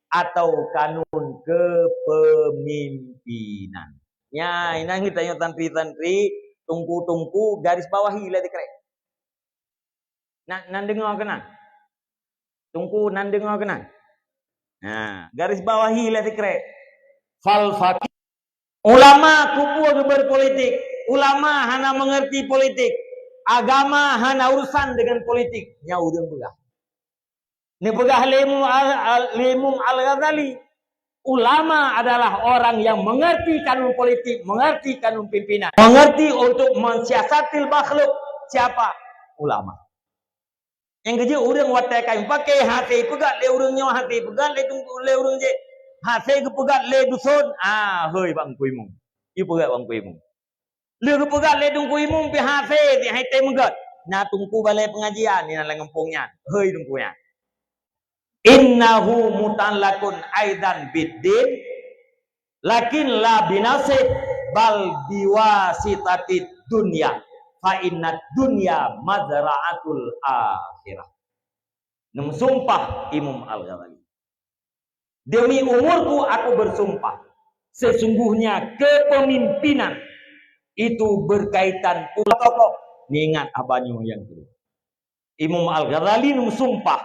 atau kanun kepemimpinan. Nya, inan geutanyoe santri-santri, tungku-tungku, garis bawahi lah dikrek. Nan, nan deungoe keunan. Tungku nan deungoe keunan. Nah, garis bawahi lah dikrek. Fal faqih. Ulama kubu geuber politik. Ulama hana mengerti politik. Agama hana urusan dengan politik. Nyan ureueng peugah. Neupeugah lé Imam Al-, Al-, lé Imam Al-Ghazali, ulama adalah orang yang mengerti kanun politik, mengerti kanun pimpinan, mengerti untuk mensiasatil makhluk. Siapa? Ulama. Nyang keujeuet ureueng watèe ka ipaké hase ipeugah lé ureueng nyoe, hase ipeugah lé teungku, lé ureueng jih, hase geupeugah lé dusun, ah, hôi bak Teungku Imum. Ipeugah bak Teungku Imum. Lheueh geupeugah lé Teungku Imum pih hase, hai tém meugöt. Na teungku balai pengajian inan lam gampông nyan. Hôi teungku nyan. Innahu muta'allaqun aidan biddin, lakin la binafsih bal biwasitatid dunya. Fa innad dunya mazra'atul akhirah. Neumeusumpah Imam Al-Ghazali. Demi umurku aku bersumpah, sesungguhnya kepemimpinan itu berkaitan pula tokoh. Ingat haba nyoe nyang keudua. Imam Al-Ghazali neumeusumpah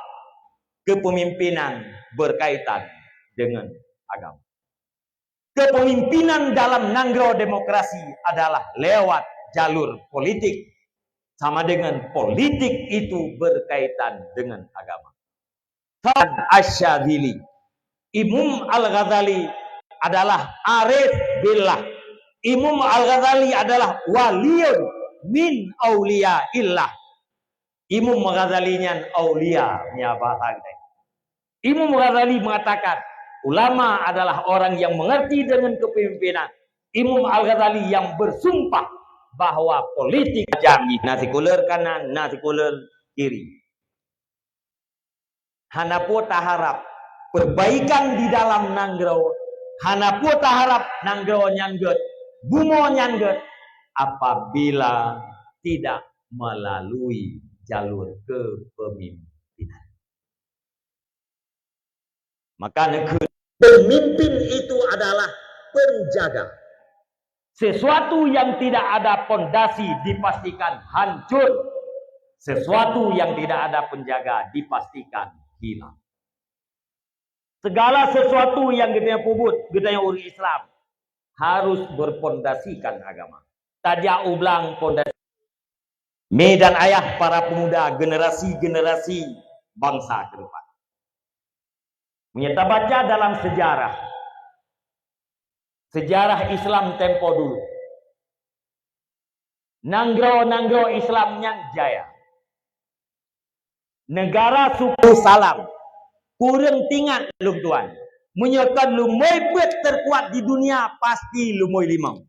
kepemimpinan berkaitan dengan agama. Kepemimpinan dalam nanggroe demokrasi adalah lewat jalur politik, sama dengan politik itu berkaitan dengan agama. Asy-Syadzili. Imam Al-Ghazali adalah arif billah. Imam Al-Ghazali adalah waliyun min auliyaillah. Imam Ghazali nyan aulia, nya bahasa kita. Imam Ghazali mengatakan, ulama adalah orang yang mengerti dengan kepemimpinan. Imam Al-Ghazali yang bersumpah bahwa politik jami, na sekuler kanan, na sekuler kiri. Hana peue taharap perbaikan di dalam nanggroe, hana peue taharap nanggroe nyan gét, bumoe nyan gét, apabila tidak melalui jalur kepemimpinan. Maka neukheun, pemimpin itu adalah penjaga. Sesuatu yang tidak ada pondasi dipastikan hancur. Sesuatu yang tidak ada penjaga dipastikan hilang. Segala sesuatu yang geutanyoe peubuet, geutanyoe ureuëng Islam, harus berpondasikan agama. Tajak u blang pondasi. Mi dan ayah, para pemuda, generasi-generasi bangsa ke depan. Meunyoe tabaca dalam sejarah, sejarah Islam tempo dulu, nanggroe-nanggroe Islam nyan jaya. Negara suku Salam, kureueng tingat lôn tuan. Meunyoe kon lumoe peuet terkuat di dunia, pasti lumoe limong.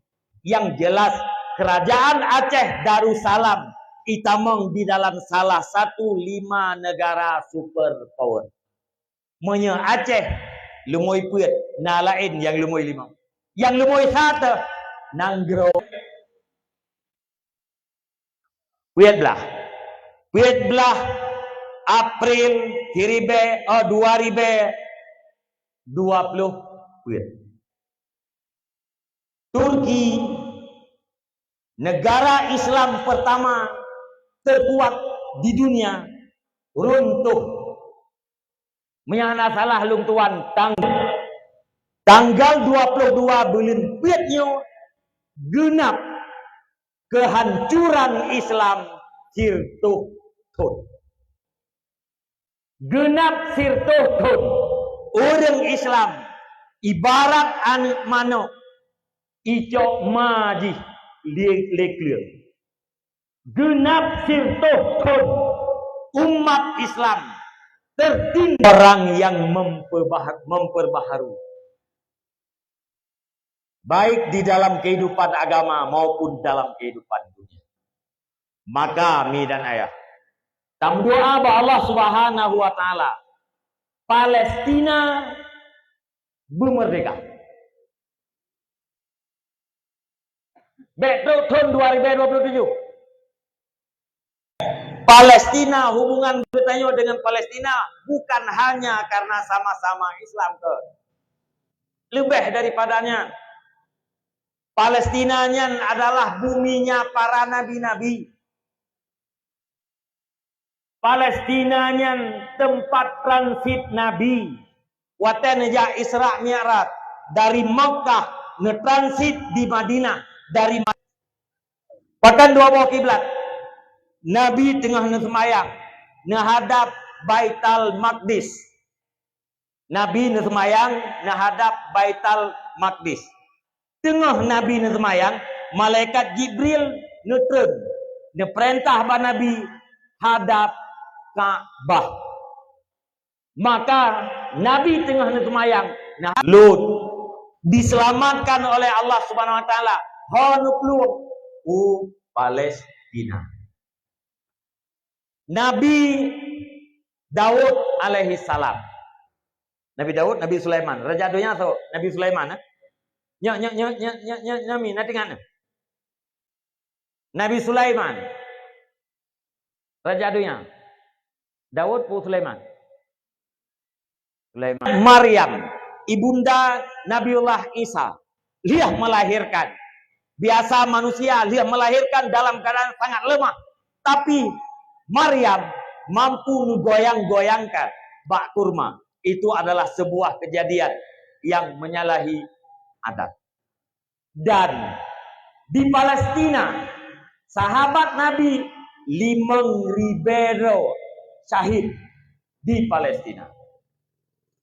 Yang jelas, Kerajaan Aceh Darussalam itamong di dalam salah satu lima negara super power. Meunyoe Aceh lumoe peuet, na laén nyang lumoe limong. Nyang lumoe sa teuh nanggroe. Peuet blaih. Peuet blaih April siribée, oh, dua ribée dua puluh peuet. Turki, negara Islam pertama terkuat di dunia, runtuh. Meunyoe hana salah lôn tuan, tang-, tanggal dua puluh dua buleuen peuet nyoe geunab keuhancuran Islam sirtoh thon. Geunab sirtoh thon ureuëng Islam ibarat aneuëk manok icok ma jih lé, lé kleueng. Geunab sirtoh thon umat Islam tertinggal orang yang memperbah-, memperbaharui, baik di dalam kehidupan agama maupun dalam kehidupan dunia. Maka, mi dan ayah, tameudoa bak Allah Subhanahu wa Taala, Palestina beumerdeka. Bék trok thon dua ribée dua puluh tujoh. Palestina, hubungan geutanyoe dengan Palestina bukan hanya karena sama-sama Islam ke. Leubeh daripada nyan, Palestina nyan adalah buminya para nabi-nabi. Palestina nyan teumpat transit Nabi. Watée neujak Isra Mi'raj dari Makkah, neutransit di Madinah, dari Ma-, pakan dua boh kiblat. Nabi teungoh neuseumayang neuhadab Baital Maqdis. Nabi neuseumayang neuhadab Baital Maqdis. Teungoh Nabi neuseumayang, malaikat Jibril neutreun, neupeurintah bak Nabi hadab Ka'bah. Maka, Nabi teungoh neuseumayang, nah, Lut diseulamatkan oleh Allah Subhanahu wa Taala, ho neuplueng u Palestina. Nabi Daud alaihi salam. Nabi Daud, Nabi Sulaiman. Raja donya soe? Nabi Sulaiman, eh? Nyoe, nyoe, nyoe, nyoe, nyoe, nyoe, nyoe, mi, na teuingat, eh? Nabi Sulaiman. Raja donya. Daud peue Sulaiman? Sulaiman. Maryam, ibunda Nabiullah Isa, lheueh melahirkan. Biasa manusia lheueh melahirkan dalam keadaan sangat lemah. Tapi Maryam mampu menggoyang-goyangkan bak kurma. Itu adalah sebuah kejadian yang menyalahi adat. Dan di Palestina, sahabat Nabi limong ribée droe syahid di Palestina.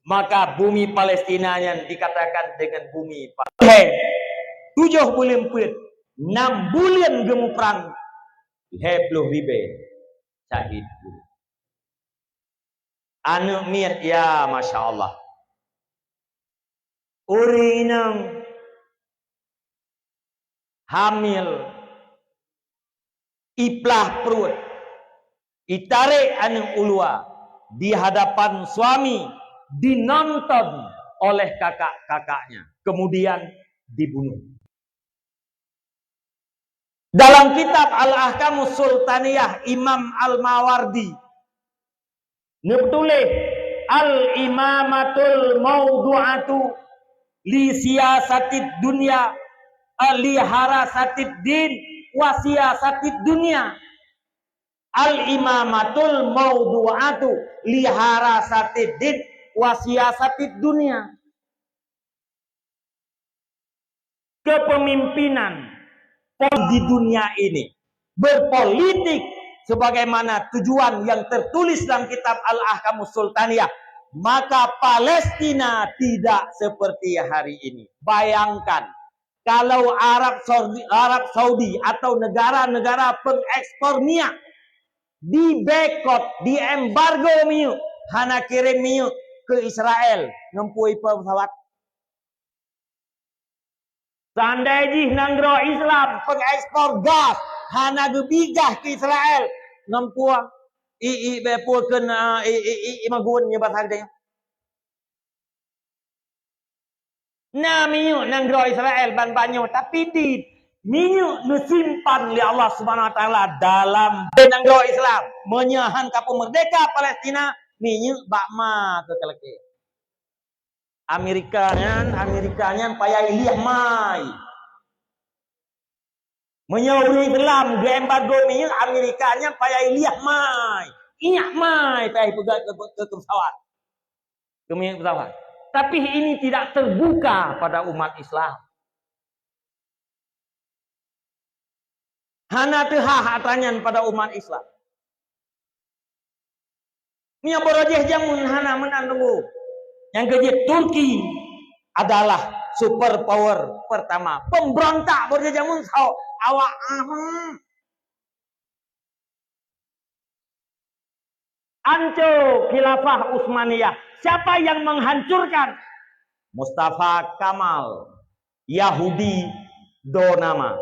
Maka bumi Palestina nyan dikatakan dengan bumi Palestina. Tujoh buleuen peuet, nam buleuen geumuprang, lhée ploh ribée syahid. Aneuëk miet, ya, masya Allah. Ureuëng inong hamil, iplah pruet, itarek aneuëk u luwa di hadapan suami, dinonton oleh kakak-kakaknya, kemudian dibunuh. Dalam kitab Al-Ahkamus Sultaniyah, Imam Al-Mawardi neutuléh, "Al-imamatul maudu'atu li siyasatid dunya Li harasatid din wa siyasatid dunya. Al-imamatul maudu'atu li harasatid din wa siyasatid dunya. Kepemimpinan di dunia ini, berpolitik sebagaimana tujuan yang tertulis dalam kitab Al-Ahkamus Sultaniyah, maka Palestina tidak seperti hari ini. Bayangkan, kalau Arab Saudi, Arab Saudi atau negara-negara pengekspor minyak diboikot, diembargo minyeuk, hana kirim minyeuk keu Israel, ngon peue ipe pesawat? Seandai jih nanggroe Islam pengekspor gas hana geubi gas keu Israel, ngon peue? I, i, be peue keu na, i, i, i, i magun nyoe basa geutanyoe. Na minyeuk nanggroe Israel ban banyoe, tapi di minyeuk neusimpan lé Allah Subhanahu Wa Taala dalam nanggroe Islam. Meunyoe han ka peumerdeka Palestina, minyeuk bak ma keu kalakée. Amerika nyan, Amerika nyan payah iliah mai. Meunyoe ureuëng Islam geuembargo minyeuk, Amerika nyan payah iliah mai. Iyak mai payah ipeugah keu, keu, keu pesawat. Keu minyeuk pesawat. Tapi ini tidak terbuka pada umat Islam. Hana teuhah atra nyan pada umat Islam. Meunyoe beurajih jameun hana meunan teunggu. Nyang keujeuet Turki adalah super power pertama. Pemberontak beurajih jameun saho awak, aha. Anco Khilafah Utsmaniyah. Siapa yang menghancurkan? Mustafa Kamal, Yahudi Donama,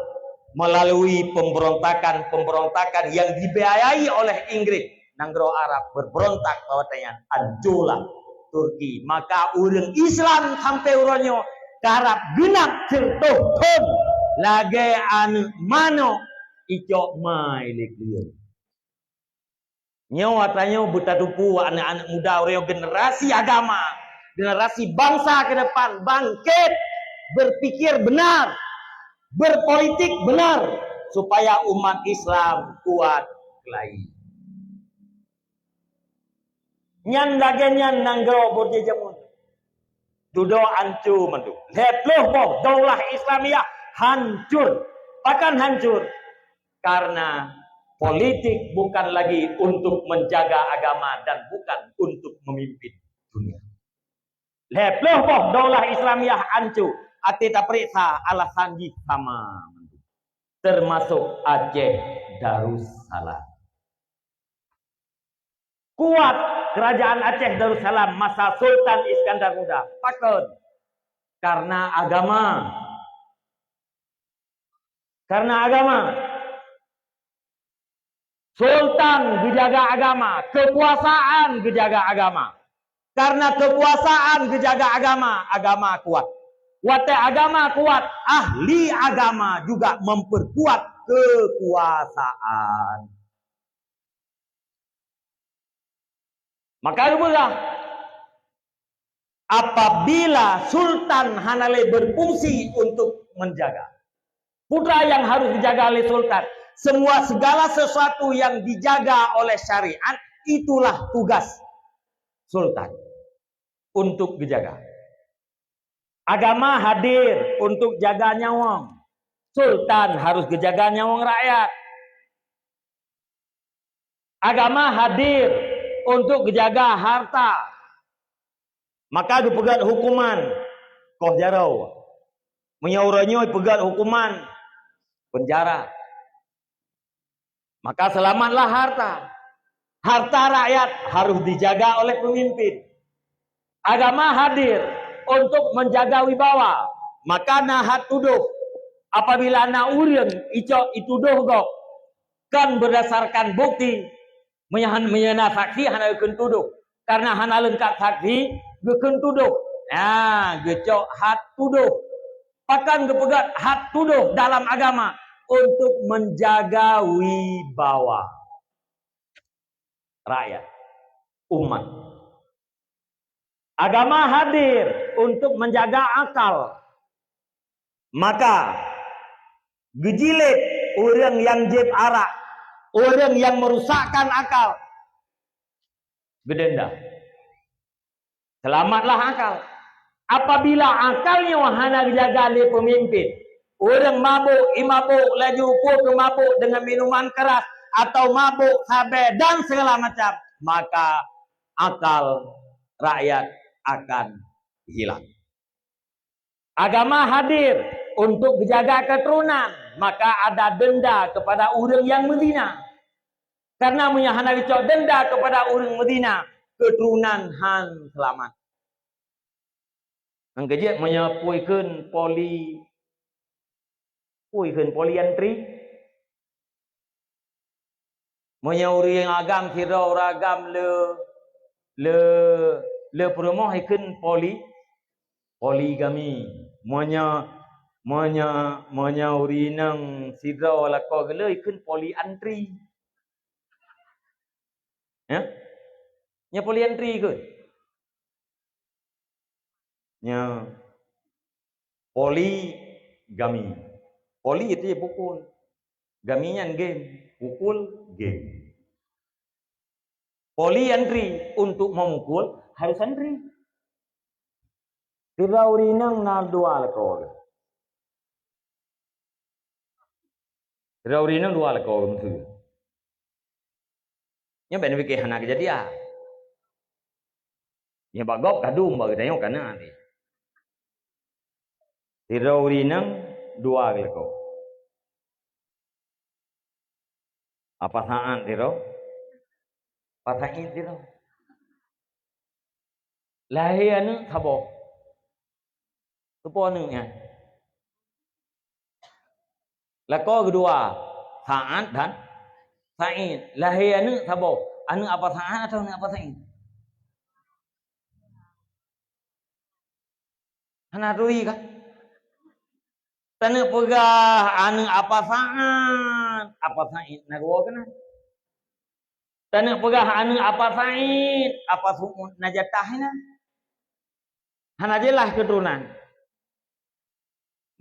melalui pemberontakan-pemberontakan yang dibiayai oleh Inggris. Nanggroe Arab berberontak bahwa tanya ancolah Turki. Maka ureuëng Islam sampai uroe nyoe karab genap siratoh thon lagée aneuëk manok icok mai lé keue. Nyoe atra nyoe beutateupeue aneuëk-aneuëk muda uroe nyoe generasi agama, generasi bangsa ke depan bangkit, berpikir benar, berpolitik benar supaya umat Islam kuat keulayi. Nyan lagée nyan nanggroe beurajih jameun. Dudoe anco mandum. Lhée ploh boh daulah Islamiyah hancur. Pakon hancur? Karena politik bukan lagi untuk menjaga agama dan bukan untuk memimpin dunia. Lhée ploh boh daulah Islamiyah anco, até tapeuriksa alasan jih sama mandum. Termasuk Aceh Darussalam. Kuat kerajaan Aceh Darussalam masa Sultan Iskandar Muda. Pakon? Karena agama. Karena agama. Sultan geujaga agama, kekuasaan geujaga agama. Karena kekuasaan geujaga agama, agama kuat. Watée agama kuat, ahli agama juga memperkuat kekuasaan. Maka geupeugah, apabila sultan hana lé berfungsi untuk menjaga, putra yang harus dijaga oleh sultan. Semua, segala sesuatu yang dijaga oleh syariat, itulah tugas sultan untuk dijaga. Agama hadir untuk jaga nyawöng. Sultan harus geujaga nyawöng rakyat. Agama hadir untuk geujaga harta. Maka geupeugét hukuman koh jaroe. Meunyoe uroe nyoe peugét hukuman penjara, maka selamatlah harta. Harta rakyat harus dijaga oleh pemimpin. Agama hadir untuk menjaga wibawa, maka na hat tudoh. Apabila na ureuëng icok itudoh gob, kon berdasarkan bukti, meunyoe han-, meunyoe na saksi hana geukheun tudoh. Karena hana leungkap saksi, geukheun tudoh. Nah, geucok hat tudoh. Pakon geupeugét hat tudoh dalam agama? Untuk menjaga wibawa rakyat, umat. Agama hadir untuk menjaga akal. Maka, Geujilid ureuëng nyang jieb arak, ureuëng nyang merusakkan akal, geudenda. Seulamatlah akal. Apabila akal nyoe hana geujaga lé peumimpén, ureuëng mabök, imabök laju peue keu mabök deungon minuman keras, atau mabök sabe dan segala macam, maka akal rakyat akan hilang. Agama hadir untuk geujaga keuturonan, maka ada denda kepada ureuëng nyang meuzina. Karena meunyoe hana geucok denda kepada ureuëng meuzina, keuturonan han seulamat. Nyang keujeuet meunyoe peue kheun poli, peue kheun poli antri. Meunyoe ureuëng agam sidroe ureuëng agam le, le, le peurumoh ikheun poli, poligami. Meunyoe, meunyoe, meunyoe ureuëng inong sidroe lakoe geuh le ikheun poli antri. Ya? Nyoe poli antri ikheun. Nyoe poligami. Poli itu ya pukul. Gami nyan game, pukul game. Poli antri, untuk memukul harus antri. Sidroe ureuëng inong na dua lakoe. Sidroe ureuëng inong dua lakoe meusu. Nyoe ban pike hana keujadian. Nyoe bak gob kadum bak geutanyoe kana nanti. Sidroe ureuëng inong dua lakoe. Apa Saad sidroe? Apa Said sidroe? Lahé aneuëk saboh. Soe po aneuëk nyan? Lakoe keudua, Saad dan Said. Lahé aneuëk saboh. Aneuëk Apa Saad atau aneuëk Apa Said? Hana turi kan? Taneuk peugah aneuëk Apa Saad, Apa Said na geuwoe keunan. Taneuk peugah aneuëk Apa Said, Apa Suud na jatah inan. Hana jeulaih keuturonan.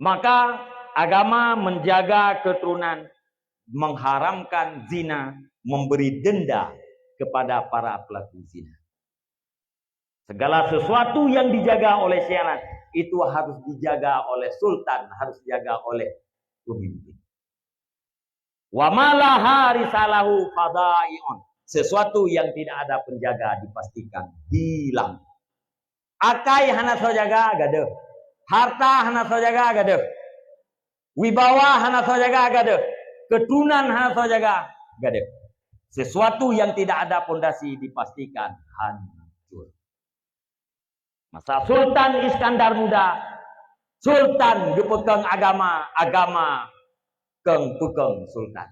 Maka agama menjaga keturunan, mengharamkan zina, memberi denda kepada para pelaku zina. Segala sesuatu yang dijaga oleh syariat itu harus dijaga oleh sultan, harus dijaga oleh pemimpin. Wa ma la harisa lahu fadai'un. Sesuatu yang tidak ada penjaga dipastikan hilang. Akai hana soe jaga, gadeuh. Harta hana soe jaga, gadeuh. Wibawa hana soe jaga, gadeuh. Keuturonan hana soe jaga, gadeuh. Sesuatu yang tidak ada pondasi dipastikan hancur. Masa Sultan Iskandar Muda, sultan geupeukong agama, agama kong peukong sultan.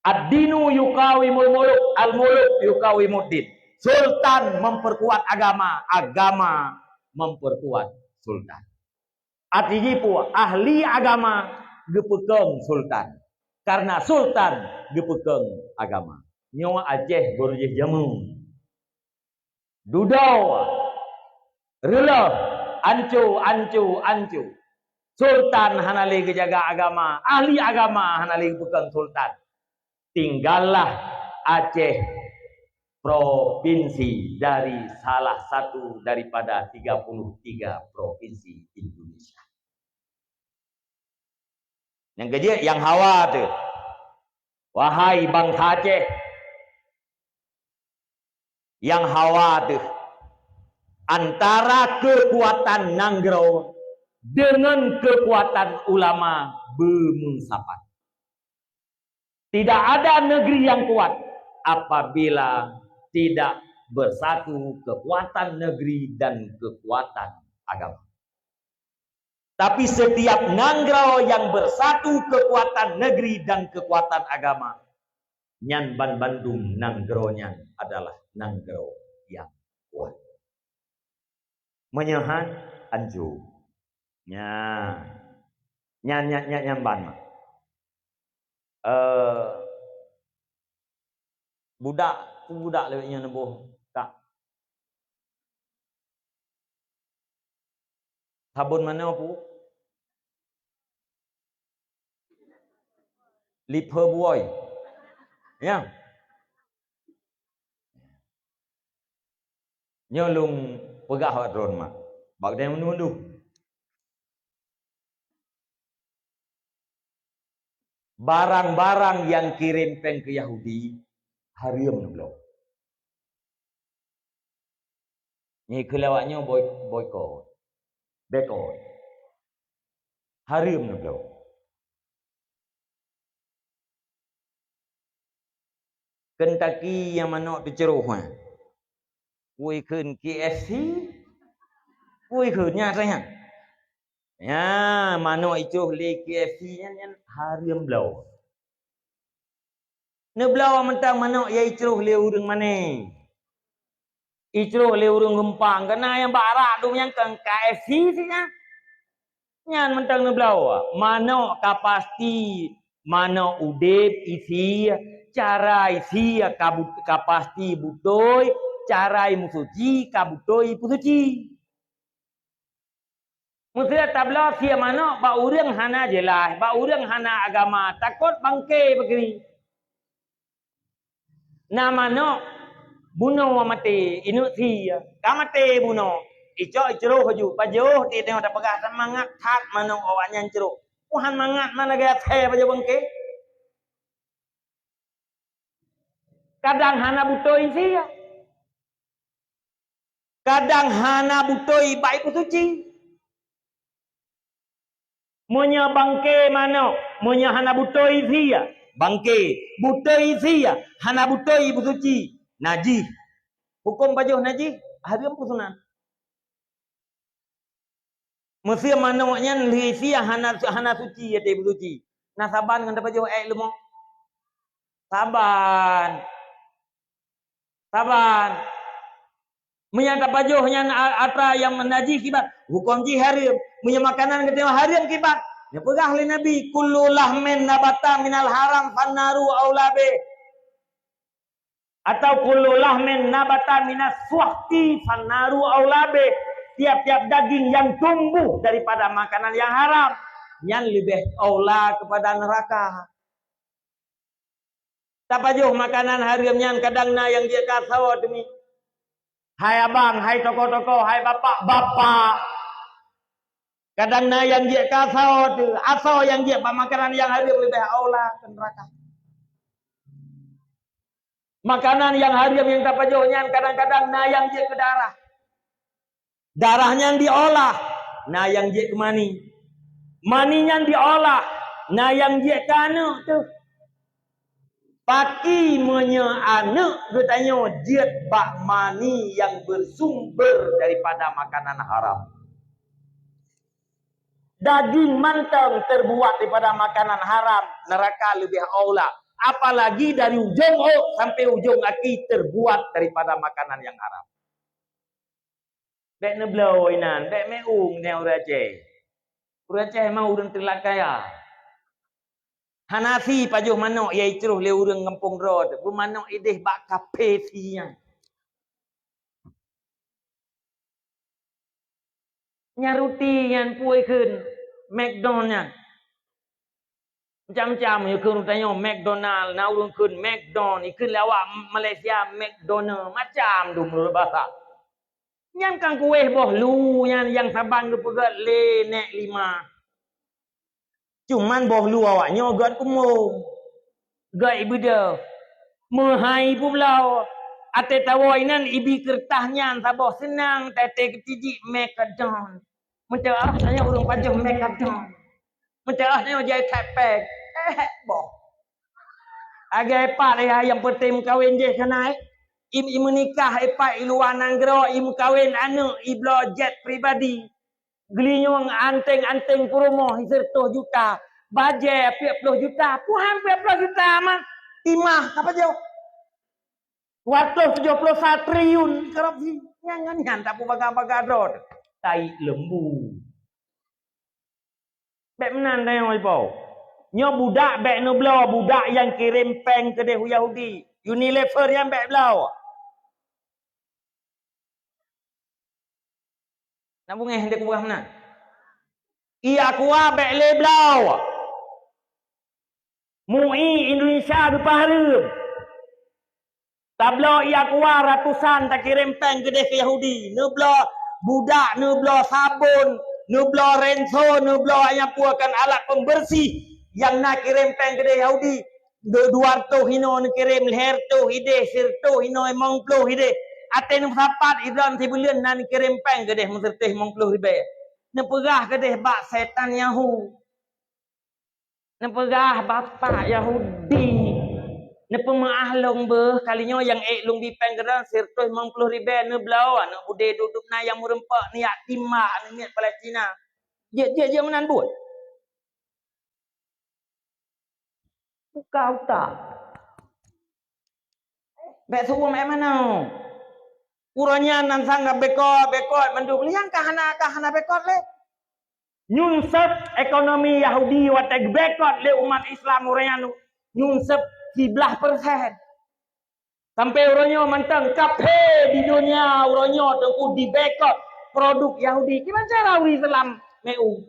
Ad-dinu yuqawimul muluk, al-muluk yuqawimud din. Sultan memperkuat agama, agama memperkuat sultan. Arti jih peue? Ahli agama geupeukong sultan. Karena sultan geupeukong agama. Nyoe Aceh beurujih jameun. Dudoe, reuloh, anco, anco, anco. Sultan hana lé geujaga agama, ahli agama hana lé geupeukong sultan. Tinggallah Aceh provinsi dari salah satu daripada tiga puluh tiga provinsi Indonesia. Nyang keujeuet nyang hawa teuh, wahai bansa Aceh, nyang hawa teuh antara keukuatan nanggroe deungon keukuatan ulama beumeusapat. Tidak ada negeri yang kuat apabila tidak bersatu kekuatan negeri dan kekuatan agama. Tapi setiap nanggroe nyang bersatu kekuatan negeri dan kekuatan agama, nyan banmandum nanggroe nyan adalah nanggroe nyang kuat. Meunyoe han, anco. Nyan. Nyan, nyan, nyan, nyan ban mah. Eh, budak, budak lewat nyan neuboh tak. Sabon manoe pu? Liphe buoi. Ya. Nyoe lôn peugah bak droeneuh mak. Bak geutanyoe mandum-mandum. Barang-barang nyang kirém péng keu Yahudi, hareuem neubloe. Nyoe keu lawak nyoe boy-, boikot. Boikot. Hareuem neubloe. Kentucky nyang manok teucroh, ha. Kui kheun K F C, kui kheun nyan sajan. Ya, manok icroh lé K F C nyan, nyan hareuem bloe. Neubloe mantong manok nyang icroh lé ureuëng mané. Icroh lé ureuëng geumpang, keunan nyang bak rak dum nyang keu K F C sih nyan. Nyan mantong neubloe. Manok ka pasti, manok udeb isi, cara isi ka but-, ka pasti beutôi, cara meusuci ka beutôi peusuci. Meuseuti tabloe sie manok bak ureuëng hana jeulaih, bak ureuëng hana agama, takot bangke beukeuri. Na manok bunoe maté, ineuk sie, ka maté bunoe. Icok icroh laju, pajoh teuh teungoh tapeugah that mangat that manok awaknyan croh. Tuhan mangat mana gaya the pajoh bangke. Kadang hana beutôi sie. Kadang hana beutôi bak ipeusuci. Meunyoe bangke manok, meunyoe hana beutôi sie, bangke, beutôi sie, hana beutôi ipeusuci, najih. Huköm pajoh najih, hareuem peusunan. Meuseuti manok nyan lheueh sie hana, hana suci, até beusuci. Na saban ngon tapajoh ék leumo? Saban. Saban. Meunyoe tapajoh nyan a-, atra nyang najih kiban, huköm jih hareuem. Meunyoe makanan geutanyoe hareuem kiban, nyan peugah lé Nabi, "Kullu lahmin nabata minal haram fannaru aula bih." Atau kullu lahmin nabata minas suhti fannaru aula bih. Tiap-tiap daging yang tumbuh daripada makanan yang haram, nyan leubeh aula kepada neraka. Tapajoh makanan hareuem nyan kadang na nyang jeuet keu asoe teumi. Hai abang, hai tokoh-tokoh, hai bapak, bapak. Kadang na nyang jeuet keu asoe teuh, asoe nyang jeuet bak makanan nyang hareuem leubeh aula keu neraka. Makanan nyang hareuem nyang tapajoh nyan kadang-kadang na nyang jeuet keu darah. Darah nyan diolah, na nyang jeuet keu mani. Mani nyan diolah, na nyang jeuet keu aneuk teuh. Paki meunyoe aneuk geutanyoe jeuet bak mani nyang bersumber daripada makanan haram. Daging mantong terbuat daripada makanan haram, neraka leubeh aula. Apalagi dari ujong ôk sampai ujong aki terbuat daripada makanan yang haram. Bék neubloe inan, bék meu'ueng nyan ureuëng Aceh. Ureuëng Aceh memang ureuëng teulat kaya. Hana sie pajoh manok nyang icroh lé ureuëng gampông droe teuh, beumanok idéh bak kaphé sie nyan. Nyan ruti nyan peue kheun McDonald nyan. Macam-macam, ya kheun tanyoe McDonald, na ureuëng kheun McDon, ikheun lé awak Malaysia McDonald, macam tu meunurot bahasa. Nyan kan kueh boh lu nyan nyang saban geupeugét lé nèk lima. Cuman boh lu awak nyoe gét kumong, gét ibeudôh. Meuhai publoe, até tawoe inan ibi keureutah nyan saboh seunang, teuntée keucijiek McDon. Meuteumé tanyoe ureuëng pajoh McDon. Meuteumé tanyoe jai that péng. Eh, boh. Lagée pat ya nyang peureté meukawen jih keunan, i, i meunikah ipat i luwa nanggroe, i meukawen aneuk, i bloe jet pribadi. Geulinyueng anténg-anténg peurumoh i sireutôh juta, bajée peuet ploh juta, puhan peuet ploh juta mah, timah ka pajoh. Dua ratus tujuh puluh satu triliun korupsi. Nyang ngon nyan tapeubaga-baga droe. Tai lembu. Bék meunan tanyoe ipo. Nyoe budak bék neubloe, budak nyang kirém péng keudeh u Yahudi. Unilever nyan bék bloe. Na beungéh dek kupeugah meunan. Ie Aqua bék lé bloe. MUI Indonesia geupahareuem. Tabloe ié kuah ratusan takirém péng keudeh keu Yahudi. Neubloe budak, neubloe sabon, neubloe rinso, neubloe nyang peue kan alat pembersih nyang na kirém péng keudeh Yahudi. Du-, dua reutôh inoe neukirém, lhèe reutôh ideh, sireutôh inoe, limong ploh ideh. Até neupeusapat idroen sibuleuen na neukirém péng keudeh meusireutôh limong ploh ribèe. Neupeugah keudeh bak Netanyahu. Neupeugah bapak Yahudi. Neupeumeu'ah lôn beuh, kali nyoe nyang ék lôn bi péng keudroe sireutôh limong ploh ribèe neubloe aneuk beudé duek-duek na nyang meureumpok, neuyak timbak aneuk miet Palestina. Jeuet, jeuet, jeuet meunan buet. Buka utak. Bèk suruh meu'èn manoe. Uroe nyan nan sang ka bekot, bekot mandum. Liang ka hana, ka hana bekot lé. Nyunsep ekonomi Yahudi watèe geubekot lé umat Islam uroe nyan, nyunsep siblaih persen. Sampai uroe nyoe mantong kaphé di dunia uroe nyoe teungku dibekot produk Yahudi. Kiban cara ureueng Islam meu?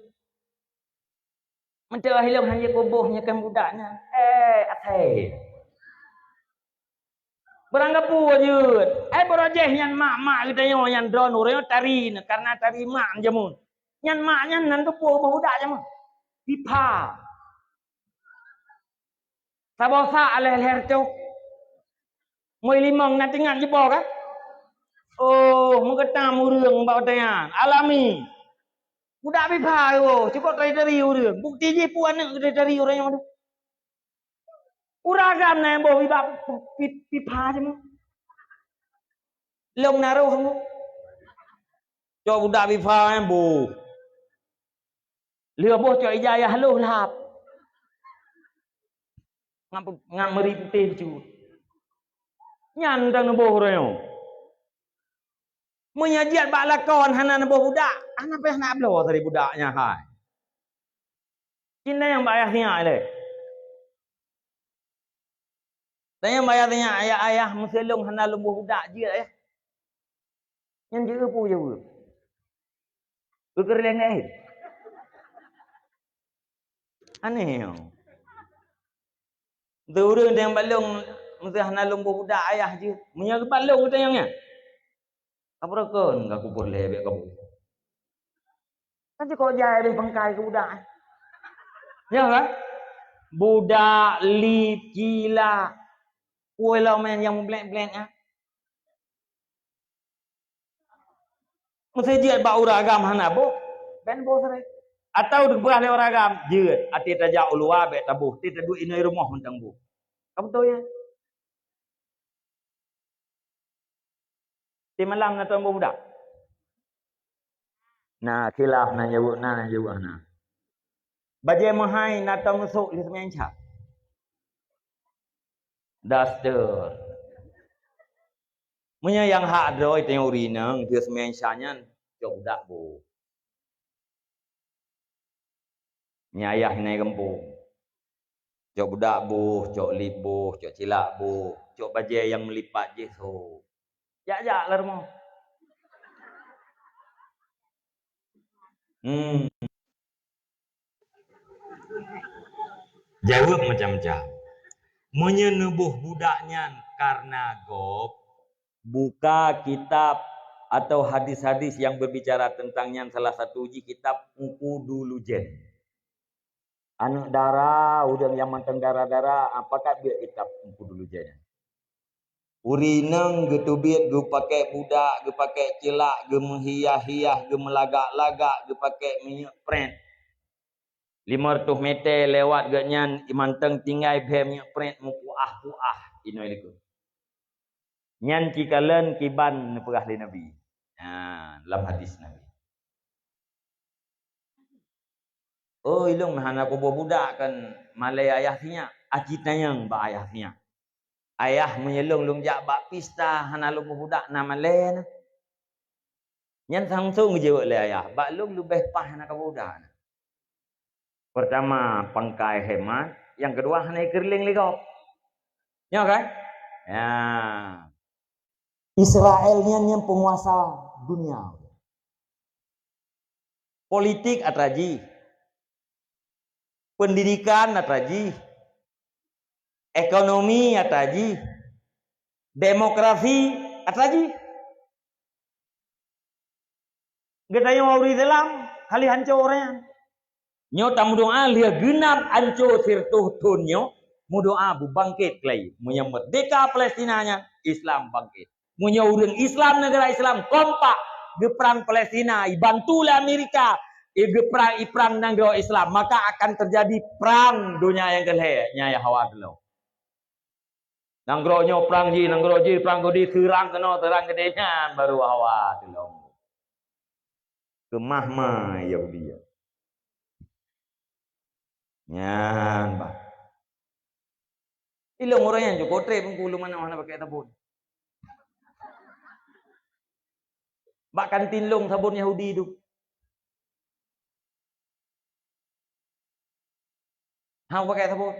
Meuteumé ilong hana kuboh nyoe kan budak nyan. Eh, asai. Beurangkapeue jeuet. Eh, beurajéh nyan mak-mak geutanyoe nyan droeneuh tari nyoe, karena tari mak jameun. Nyan mak nyan nan teupeue boh budak jameun. Pipa. Saboh sa lhèe-lhèe reutôh. Moi limong na teuingat jiboh kan? Oh, meugeutang ureueng bak watèe nyan. Alami. Budak pipa, oh, cukôp tari-tari ureueng. Bukti jih peue aneuk tari-tari ureueng nyan. Ureueng agam na nyang boh bak pi-, pi-, pipa jameun. Lôn na roh jameun. Cok budak pipa nyan boh. Lheueh boh cok ija ayah lôn lhap. Ngat, ngat meuri putéh bacut. Nyan dan neuboh uroe nyoe. Meunyoe jeuet bak lakon hana neuboh budak, hana payah na bloe teuh budak nyan hai. Cit na nyang bak ayah sinyak lé. Tanyong bak ayah sinyak, "Ayah, ayah, meusé lôn hana lôn boh budak jeuet, ayah." Nyan jeuet peue jaweueb? Keu keureuleng laén. Aneh nyoe. Teu ureueng tanyong bak lôn, meusé hana lôn boh budak ayah jeuet. Meunyoe bak lôn tanyong nyan. Apa kon ka kupeureulèe bèk kaboh. Kan cukôp jai lé pangkai keu budak, eh. Ya kan? Budak, lip, cilak. Ui lom nyang meublek-blek, eh. Meusé jeuet bak ureueng agam hana boh, ben boh sarai. Atau geupeugah lé ureueng agam, jeuet, até tajak u luwa bèk taboh, até taduek inoe rumoh mantong boh. Ka beutôi nyan. Tiep malam na tom boh budak? Na khilaf, na jaweueb na, na jaweueb hana. Bajèe meuhai na tom neusok lheueh seumayang Isya? Daster. Meunyoe nyang hak droe teori nang lheueh seumayang Isya nyan, cok budak boh. Nyan ayah inan gampông. Cok budak boh, cok lip boh, cok cilak boh, cok bajèe nyang meulipat jih sôk. Jak-jak lam rumoh. Hmm. Jaweueb macam-macam. Meunyoe neuboh budak nyan kareuna gob, buka kitab atau hadis-hadis nyang berbicara tentang nyan, salah satu jih kitab Uqudul Lujain. Aneuk dara, ureueng nyang mantong dara-dara, ah, pakat beuet kitab Uqudul Lujain nyan. Ureueng inong geuteubiet geupakèe budak, geupakèe cilak, geumeuhiah-hiah, geumeulag-lag, geupakèe minyeuk prèt. Lima reutôh mètè lewat geuh nyan, mantong tinggai bhèe minyeuk prèt meupuah-puah inoe likot. Nyan cikalon kiban neupeugah lé Nabi. Ha, lam hadis Nabi. Oh, ilong hana kuboh budak kan malèe ayah sinyak, aci tanyong bak ayah sinyak. Ayah, meunyoe lôn, lôn jak bak pista hana lôn boh budak na malèe na. Nyan langsong geujaweueb lé ayah, bak lôn leubeh paih hana kaboh budak na. Pertama, pangkai hemat, nyang keudua hana ikeureulieng lé gob. Nyo kan? Ya. Israel nyan nyang peunguasa dunia. Politik atra jih. Pendidikan atra jih. Ekonomi atra jih. Demokrasi atra jih. Geutanyoe ureuëng Islam, hali hanco ureuëng nyan. Nyoe tameudoá lheueh geunap hanco siratoh thon nyoe, meudoá beubangkét keulayi. Meunyoe meurdeka Palestina nyan, Islam bangkét. Meunyoe ureuëng Islam, neugara Islam kompak geuprang Palestina, ibantu lé Amerika, i geuprang, iprang nanggroe Islam, maka akan teujadi prang donya nyang keulhée, nyang hawa teulo. Nanggroe nyoe prang jih, nanggroe jih prang keudeh, seurang keunoe, seurang keudeh, nyan baru hawa teulo. Keumah-mah Yahudi nyan. Nyan bah. Ilong ureuëng nyan cukôp treb, Teungku, lôn manoe hana pakai sabon. Bak kantin lôn sabon Yahudi tu. Hana pakai sabon.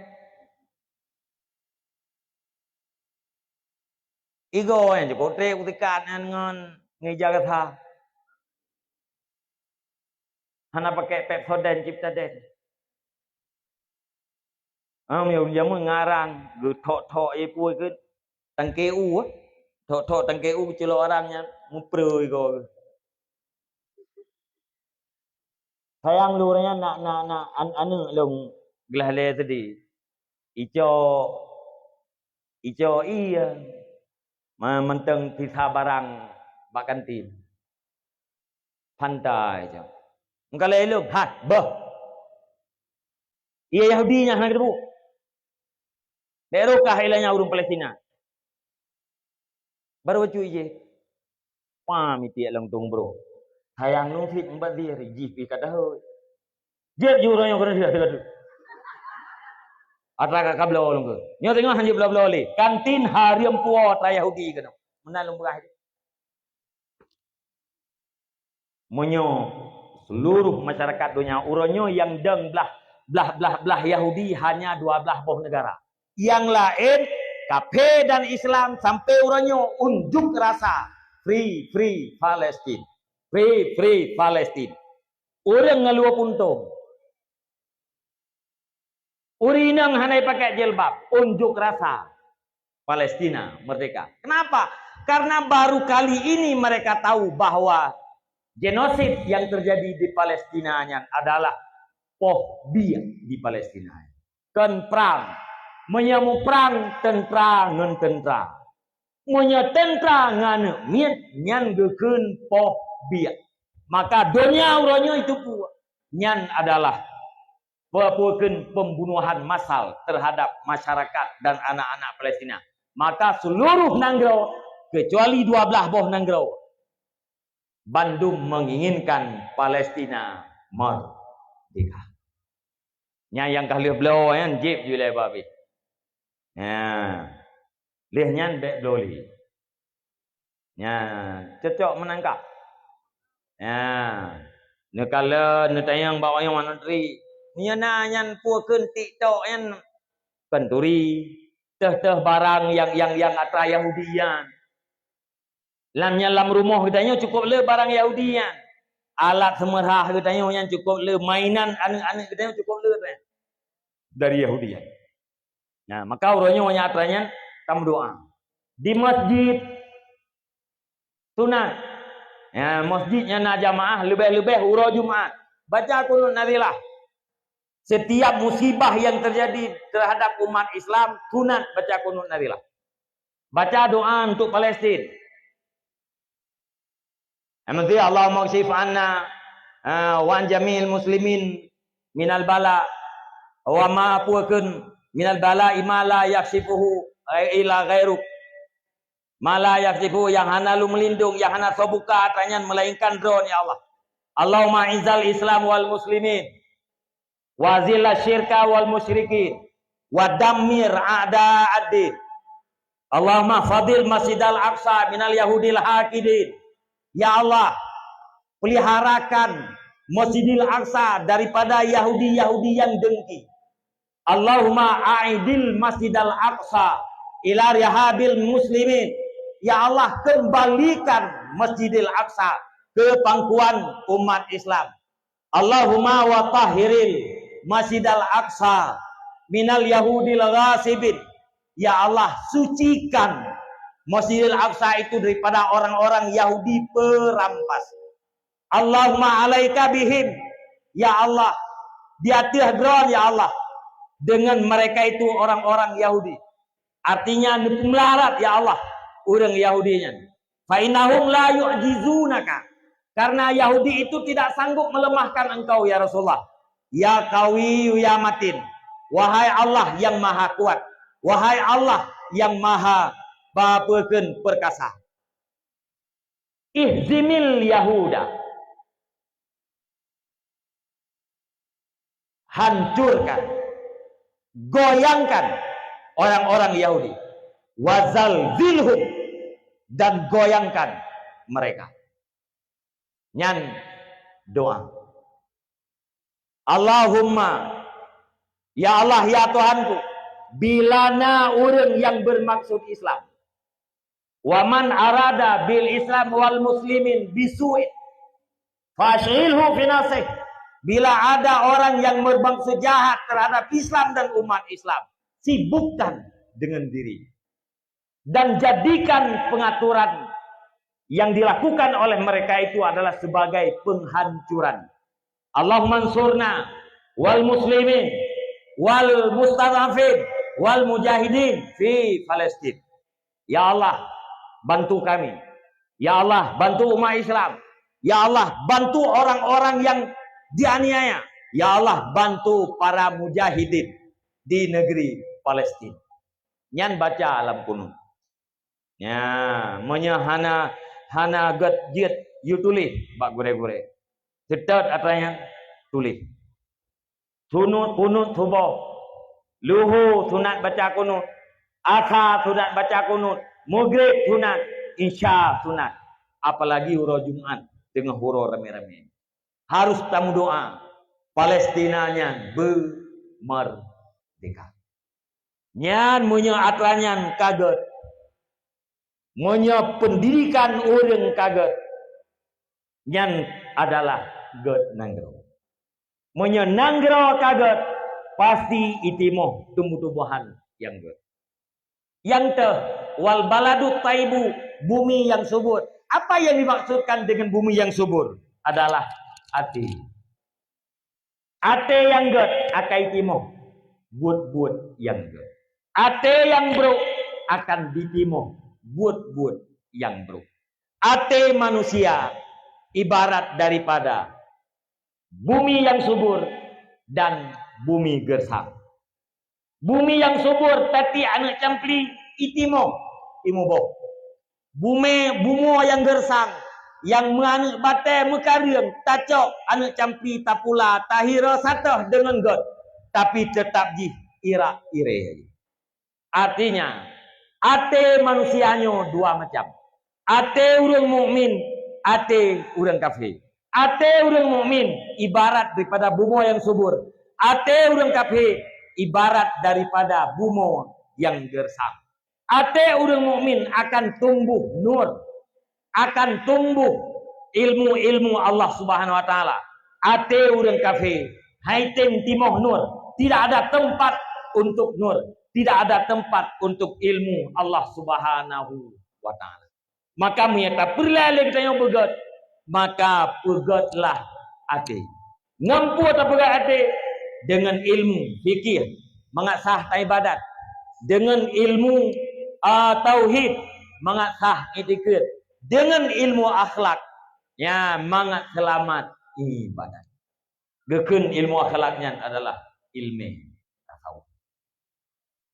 Igoe nyan cukôp treb, kutikat nyan ngon, ngon ija gata. Hana pakai Pepsodent, Ciptadent. Ah, meunyoe jameun ngon arang, geuthok-thok ie peue keuh, tangke u, eh. Thok-thok tangke u geuculok arang nyan, mupreu igoe keuh. Sayang lôn nyan na, na, na an-, aneuëk lôn glah lé seudi. Icok, icok ie, ma-, mantong sisa barang bak kantin. Pantai je. Meukalai lôn, hat, beuh. Ie Yahudi nyan hana geuteupeue. Bèk rôh kah ilanya ureuëng Palestina. Baru bacut ijép. Pah mitiek lôn tueng broh. Sayang lôn cit mubazir, jih pih ka dahôi. Jép ju uroe nyoe keuneuk siat siat. Atra ka kabloe lôn keu. Nyoe teungoh hanjeuet bloe-bloe lé. Kantin hareuem puwoe atra Yahudi keunoe. Meunan lôn peugah. Meunyoe seluruh masyarakat donya uroe nyoe nyang dong blah, blah, blah, blah Yahudi hanya dua blah boh negara. Nyang laén, kafé dan Islam sampai uroe nyoe unjuk rasa. Free, free Palestine. Free, free Palestine. Ureuëng ngon luwa puntông. Ureuëng inong hana pakai jilbab, unjuk rasa Palestina merdeka. Kenapa? Karena baru kali ini mereka tahu bahwa genosid yang terjadi di Palestina nyan adalah poh biek di Palestina. Kon prang. Meunyoe muprang, teuntra ngon teuntra. Meunyoe teuntra ngon aneuëk miet, nyan geukheun poh biek. Maka donya uroe nyoe itu pun, nyan adalah pe-, peue kheun pembunuhan massal terhadap masyarakat dan anak-anak Palestina. Maka seluruh nanggroe, kecuali dua blah boh nanggroe, bandum menginginkan Palestina merdeka. Nyan nyang ka lheueh bloe nyan jép ju lé babeh. Nya. Lheueh nyan bèk bloe lé. Nya, cocok meunan kah? Nya. Neukalon, neutanyong bak ureuëng luwa negeri. Meunyoe na nyan peue kheun TikTok nyan, kon turi. Teuh-teuh barang nyang, nyang, nyang atra Yahudi nyan. Lam nyan lam rumoh geutanyoe cukôp le barang Yahudi nyan. Alat seumeurah geutanyoe nyan cukôp le, mainan aneuëk-aneuëk geutanyoe cukôp le dari Yahudi nyan. Nah, maka uroe nyoe nyang atra nyan tameudoá. Di masjid sunat. Ya, masjid nyan na jamaah leubeh-leubeh uroe Jumat. Baca kunut nazilah. Setiap musibah yang terjadi terhadap umat Islam, sunat baca kunut nazilah. Baca doa untuk Palestin. Yang penting, Allahumma kshif anna, ah, wa an jami'il muslimin minal bala, wa ma peue kheun minal bala ma la yakshifuhu illa ghairuk. Ma la yakshifuhu, yang hana lôn meulindong, yang hana soe buka atra nyan melainkan Droe, ya Allah. Allahumma izzal Islam wal muslimin. Wa zilla syirka wal musyrikin. Wa dammir a'da ad-din. Allahumma fadil Masjidal Aqsa minal yahudil hakidin. Ya Allah, peliharakan Masjidil Aqsa daripada Yahudi-Yahudi yang dengki. Allahumma a'idil Masjidal Aqsa ila rihabil muslimin. Ya Allah, kembalikan Masjidil Aqsa ke pangkuan umat Islam. Allahumma wa tahhiril Masjidal Aqsa minal yahudil ghasibin. Ya Allah, sucikan Masjidil Aqsa itu daripada orang-orang Yahudi perampas. Allahumma alaika bihim. Ya Allah, di ateueh droe, ya Allah, dengan mereka itu orang-orang Yahudi. Artinya, neupeumlarat, ya Allah, ureuëng Yahudi nyan. Fa innahum la yu'jizunaka. Karena Yahudi itu tidak sanggup melemahkan engkau, ya Rasulullah. Ya Qawi, ya Matin. Wahai Allah yang Maha Kuat. Wahai Allah yang Maha Bapeukeun Perkasa. Ihzimil Yahuda. Hancurkan, goyangkan orang-orang Yahudi. Wazalzilhum, dan goyangkan mereka. Nyan doa. Allahumma, ya Allah, ya Tuhanku, bila na ureuëng yang bermaksud Islam, wa man arada bil Islam wal muslimin bisu'in, fashghilhu fi nafsih. Bila ada orang yang bermaksud jahat terhadap Islam dan umat Islam, sibukkan dengan diri. Dan jadikan pengaturan yang dilakukan oleh mereka itu adalah sebagai penghancuran. Allahumma ansurna wal muslimin wal mustad'afin wal mujahidin fi Palestin. Ya Allah, bantu kami. Ya Allah, bantu umat Islam. Ya Allah, bantu orang-orang yang dianiaya. Ya Allah, bantu para mujahidin di negeri Palestin. Nyan baca lam kunut. Nya, meunyoe hana, hana gét jeuet, yue tuléh bak gurée-gurée. Seutôt atra nyan tuléh. Sunut, kunut suboh. Luho sunat baca kunut. Asa sunat baca kunut. Maghrib sunat. Isya sunat. Apalagi uroe Jumat deungon uroe ramé-ramé. Harus tameudoa. Palestina nyan beumerdeka. Nyan meunyoe atra nyan ka gét. Meunyoe pendidikan ureuëng ka gét, nyan adalah gét nanggroe. Meunyoe nanggroe ka gét, pasti itimoh tumbuh-tumbuhan nyang gét. Nyang teuh, wal baladu thaibu, bumi yang subur. Apa yang dimaksudkan dengan bumi yang subur? Adalah até. Até nyang gét akan itimoh buet-buet nyang gét. Até nyang brok akan ditimoh buet-buet nyang brok. Até manusia ibarat daripada bumi nyang subur dan bumi gersang. Bumi nyang subur, tatiek aneuëk campli, itimoh, imuboh. Bumi, bumoe nyang gersang, nyang meuaneuëk batée meukareueng, tacok aneuëk campli, tapula, tahiro satoh deungon gét, tapi teutab jih irak-irée. Artinya, até manusia nyoe dua macam. Até ureuëng mukmin, até ureuëng kafé. Até ureuëng mukmin ibarat daripada bumoe nyang subur. Até ureuëng kafé ibarat daripada bumoe nyang gersang. Até ureuëng mukmin akan tumbuh nur, akan tumbuh ilmu-ilmu Allah Subhanahu wa Taala. Até ureuëng kafé hai tem timoh nur, tidak ada tempat untuk nur, tidak ada tempat untuk ilmu Allah Subhanahu wa Taala. Maka meunyoe tapeureulée lé geutanyoe beugét, maka peugétlah até. Ngon peue tapeugét até? Deungon ilmu fikih, mangat sah taibadat. Deungon ilmu, a, tauhid, mangat sah itikeuet. Deungon ilmu akhlak, ya, mangat seulamat ibadat. Geukheun ilmu akhlak nyan adalah ilmu tasawuf.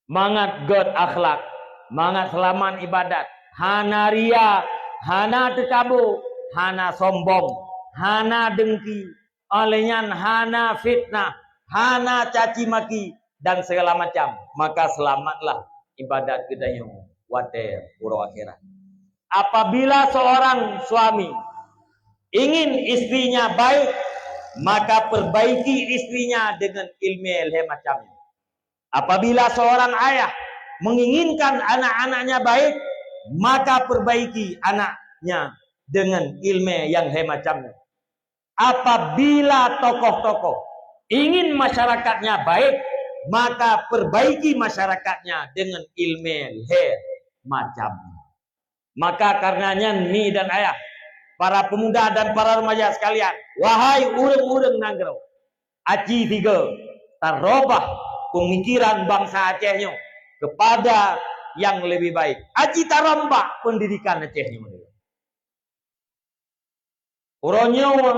Mangat gét akhlak, mangat seulamat ibadat, hana ria, hana teukabo, hana sombong, hana dengki, óh lheueh nyan hana fitnah, hana caci maki, dan segala macam, maka selamatlah ibadat geutanyoe watée uroe akhirat. Apabila seorang suami ingin istrinya baik, maka perbaiki istrinya dengan ilmu lhée macam. Apabila seorang ayah menginginkan anak-anaknya baik, maka perbaiki anaknya dengan ilmu nyang lhée macam nyoe. Apabila tokoh-tokoh ingin masyarakatnya baik, maka perbaiki masyarakatnya dengan ilmu lhèe macam. Maka karena nyan, mi dan ayah, para pemuda dan para remaja sekalian, wahai ureuëng-ureuëng nanggroe, aci tiga tarobah pemikiran bangsa Aceh nyoe kepada yang lebih baik. Aci tarombak pendidikan Aceh nyoe. Uroe nyoe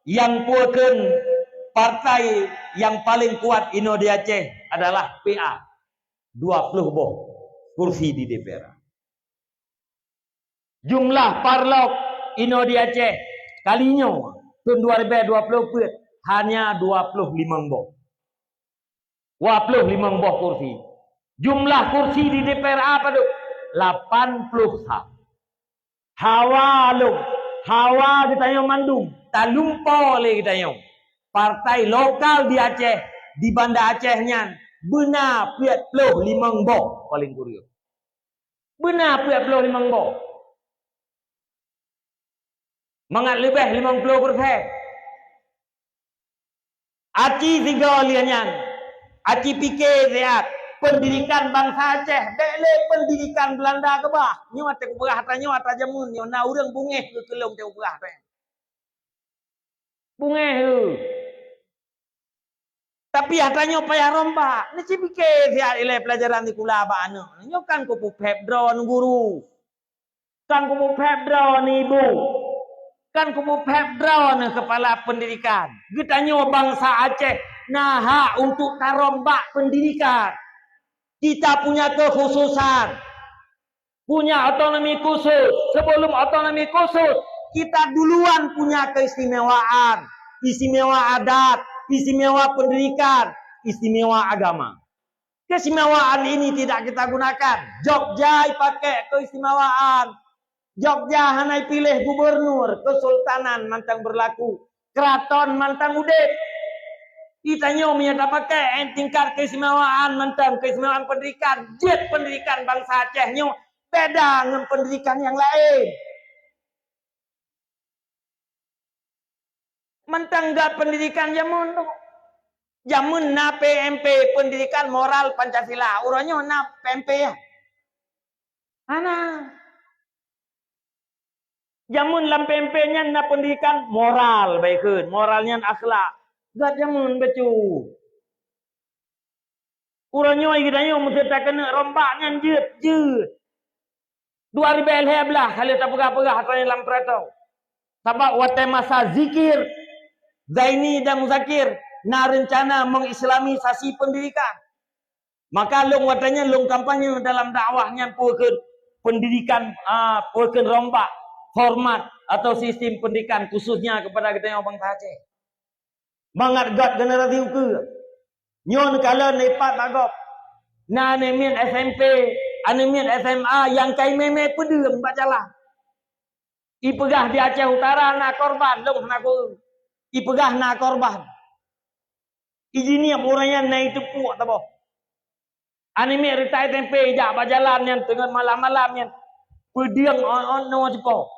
nyang peue kheun partai nyang paleng kuat inoe di Aceh adalah P A, dua ploh boh kursi di D P R. Jumlah parlok inoe di Aceh kali nyoe, thon dua ribèe dua ploh peuet, hanya dua ploh limong boh. Dua ploh limong boh kursi. Jumlah kursi di D P R A padub? Lapan ploh sa. Hawa lom, hawa geutanyoe mandum talumpoe lé geutanyoe. Partai lokal di Aceh, di Banda Aceh nyan beuna peuet ploh limong boh paleng kureueng. Beuna peuet ploh limong boh. Mangat leubeh limong ploh persen. Aci sigoe lheueh nyan, aci pike siat, pendidikan bansa Aceh, bèk lé pendidikan Belanda keubah. Nyoe ata kupeugah ata nyoe ata jameun nyoe na ureuëng bungéh keu keulom ata kupeugah ata nyoe. Bungéh keu. Tapi ata nyoe payah rombak. Neuci pike siat ilée pelajaran sikula bak aneuk. Nyoe kan kupeupéb droeneuh guru. Kan kupeupéb droeneuh ibu. Kan kupeupéb droeneuh kepala pendidikan. Geutanyoe bansa Aceh na hak untuk tarombak pendidikan. Kita punya kekhususan. Punya otonomi khusus. Sebelum otonomi khusus, kita duluan punya keistimewaan. Istimewa adat, istimewa pendidikan, istimewa agama. Keistimewaan ini tidak kita gunakan. Jogja ipakai keistimewaan. Jogja hana ipiléh gubernur, kesultanan mantong berlaku. Keraton mantong udeb. Geutanyoe meunyoe tapakai tingkat keistimewaan mantong keistimewaan pendidikan, jeuet pendidikan bansa Aceh nyoe beda ngon pendidikan nyang laén. Mantong gét pendidikan jameun tu. Jameun na P M P, pendidikan moral Pancasila. Uroe nyoe na P M P ya? Hana. Jameun lam P M P nyan na pendidikan moral, baik kheun. Moral nyan akhlak. Gét jameun bacut. Uroe nyoe geutanyoe meuseuta keuneuk rombak nyan jeuet, jeuet. Dua ribèe lhèe blah ka lheueh tapeugah-peugah atra nyan lam peuratoe. Sabab watèe masa zikir, Zaini dan Muzakir na reuncana mengislamisasi pendidikan. Maka lôn watèe nyan lôn kampanye dalam dakwah nyan peue kheun pendidikan, a, peue kheun rombak format atau sistem pendidikan khususnya kepada geutanyoe bansa Aceh. Mangat gét generasi ukeue. Nyoe neukalon ipat bak gob. Na aneuk miet S M P, aneuk miet S M A nyang ka imè-mè peudeueng bak jalan. Ipeugah di Aceh Utara na korban, lôn hana ku. Ipeugah na korban. Ijiniep ureueng nyan na iteupuek saboh. Aneuk miet reutai tempe jak bak jalan nyan teungoh malam-malam nyan. Peudeueng ôn-ôn nyoe sipo.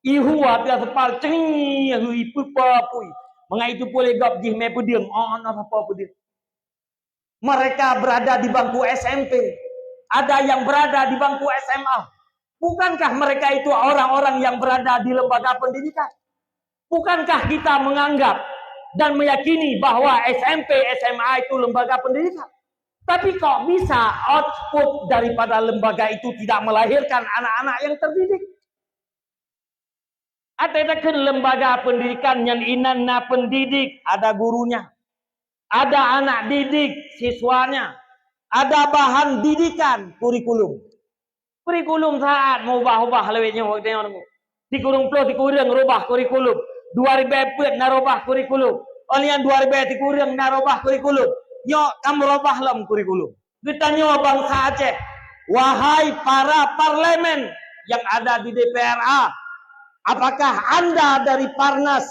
Ihu ateueh aspal cengih ipeupa pui. Mangat iteupeue lé gob jih mè peudeueng ôn-ôn sapo peudeueng. Mereka berada di bangku S M P. Ada yang berada di bangku S M A. Bukankah mereka itu orang-orang yang berada di lembaga pendidikan? Bukankah kita menganggap dan meyakini bahwa S M P, S M A itu lembaga pendidikan? Tapi kok bisa output daripada lembaga itu tidak melahirkan anak-anak yang terdidik? Até takheun lembaga pendidikan nyan inan na pendidik, ada gurunya. Ada anak didik, siswanya. Ada bahan didikan, kurikulum. Kurikulum saat meubah-ubah lawét nyoe waktu nyoe. Sikureueng ploh sikureueng rubah kurikulum. Dua ribèe peuet na rubah kurikulum. Óh lheueh nyan dua ribèe sikureueng na rubah kurikulum. Nyoe ka meurubah lom kurikulum. Geutanyoe bansa Aceh, wahai para parlemen yang ada di D P R A, apakah anda dari Parnas,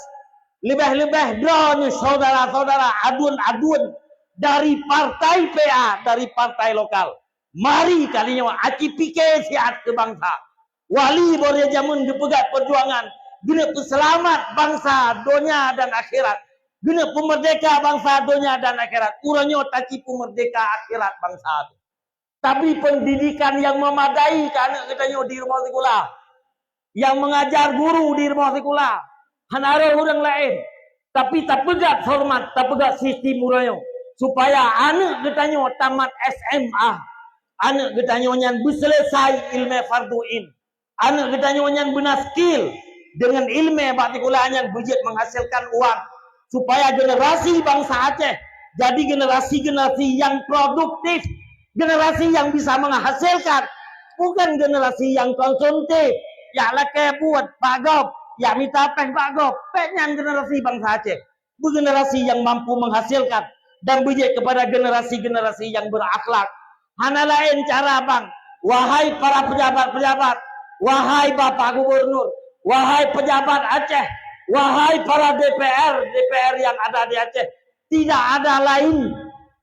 leubeh-leubeh droeneuh saudara-saudara aduen-aduen dari partai P A, dari partai lokal? Mari kali nyoe aci pike siat keu bansa. Wali Boré jameun geupeugét peujuangan geuneuk peuseulamat bansa donya dan akhirat. Geuneuk peumeurdeka bansa donya dan akhirat. Uroe nyoe taci peumeurdeka akhirat bansa tu. Tabri peundidikan nyang meumadai keu aneuk geutanyoe di rumoh sikula. Nyang meungajar guru di rumoh sikula. Hana roh ureuëng laén. Tapi tapeugah horeumat, tapeugah sistem uroe nyoe. Supaya aneuk geutanyoe tamat S M A. Aneuk geutanyoe nyan beuseuleusai ileumèe fardhu ain. Aneuk geutanyoe nyan beuna skill, deungon ileumèe bak sikula nyan beujeuet menghasilkan uang, supaya generasi bansa Aceh jadi generasi-generasi yang produktif, generasi yang bisa menghasilkan, bukan generasi yang konsumtif, jak lakèe buet bak gob, jak mita péng bak gob. Bèk nyan generasi bansa Aceh. Beugenerasi nyang mampu menghasilkan dan beujeuet keupada generasi-generasi nyang beurakhlak. Hana laén cara, bang. Wahai para pejabat-pejabat, wahai Bapak Gubernur, wahai pejabat Aceh, wahai para D P R, D P R yang ada di Aceh, tidak ada lain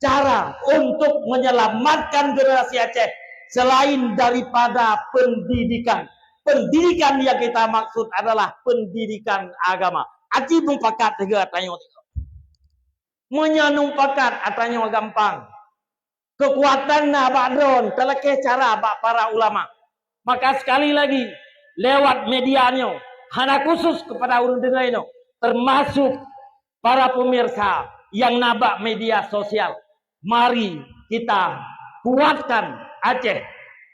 cara untuk menyelamatkan generasi Aceh selain daripada pendidikan. Pendidikan yang kita maksud adalah pendidikan agama. Aci mupakat tiga tanyoe. Meunyoe mupakat, atra nyoe gampang. Keukuatan na bak droe, talakèe cara bak para ulama. Maka sekali lagi, lewat media nyoe, hana khusus kepada ureuëng deungoe nyoe, termasuk para pemirsa yang na bak media sosial. Mari kita kuatkan Aceh,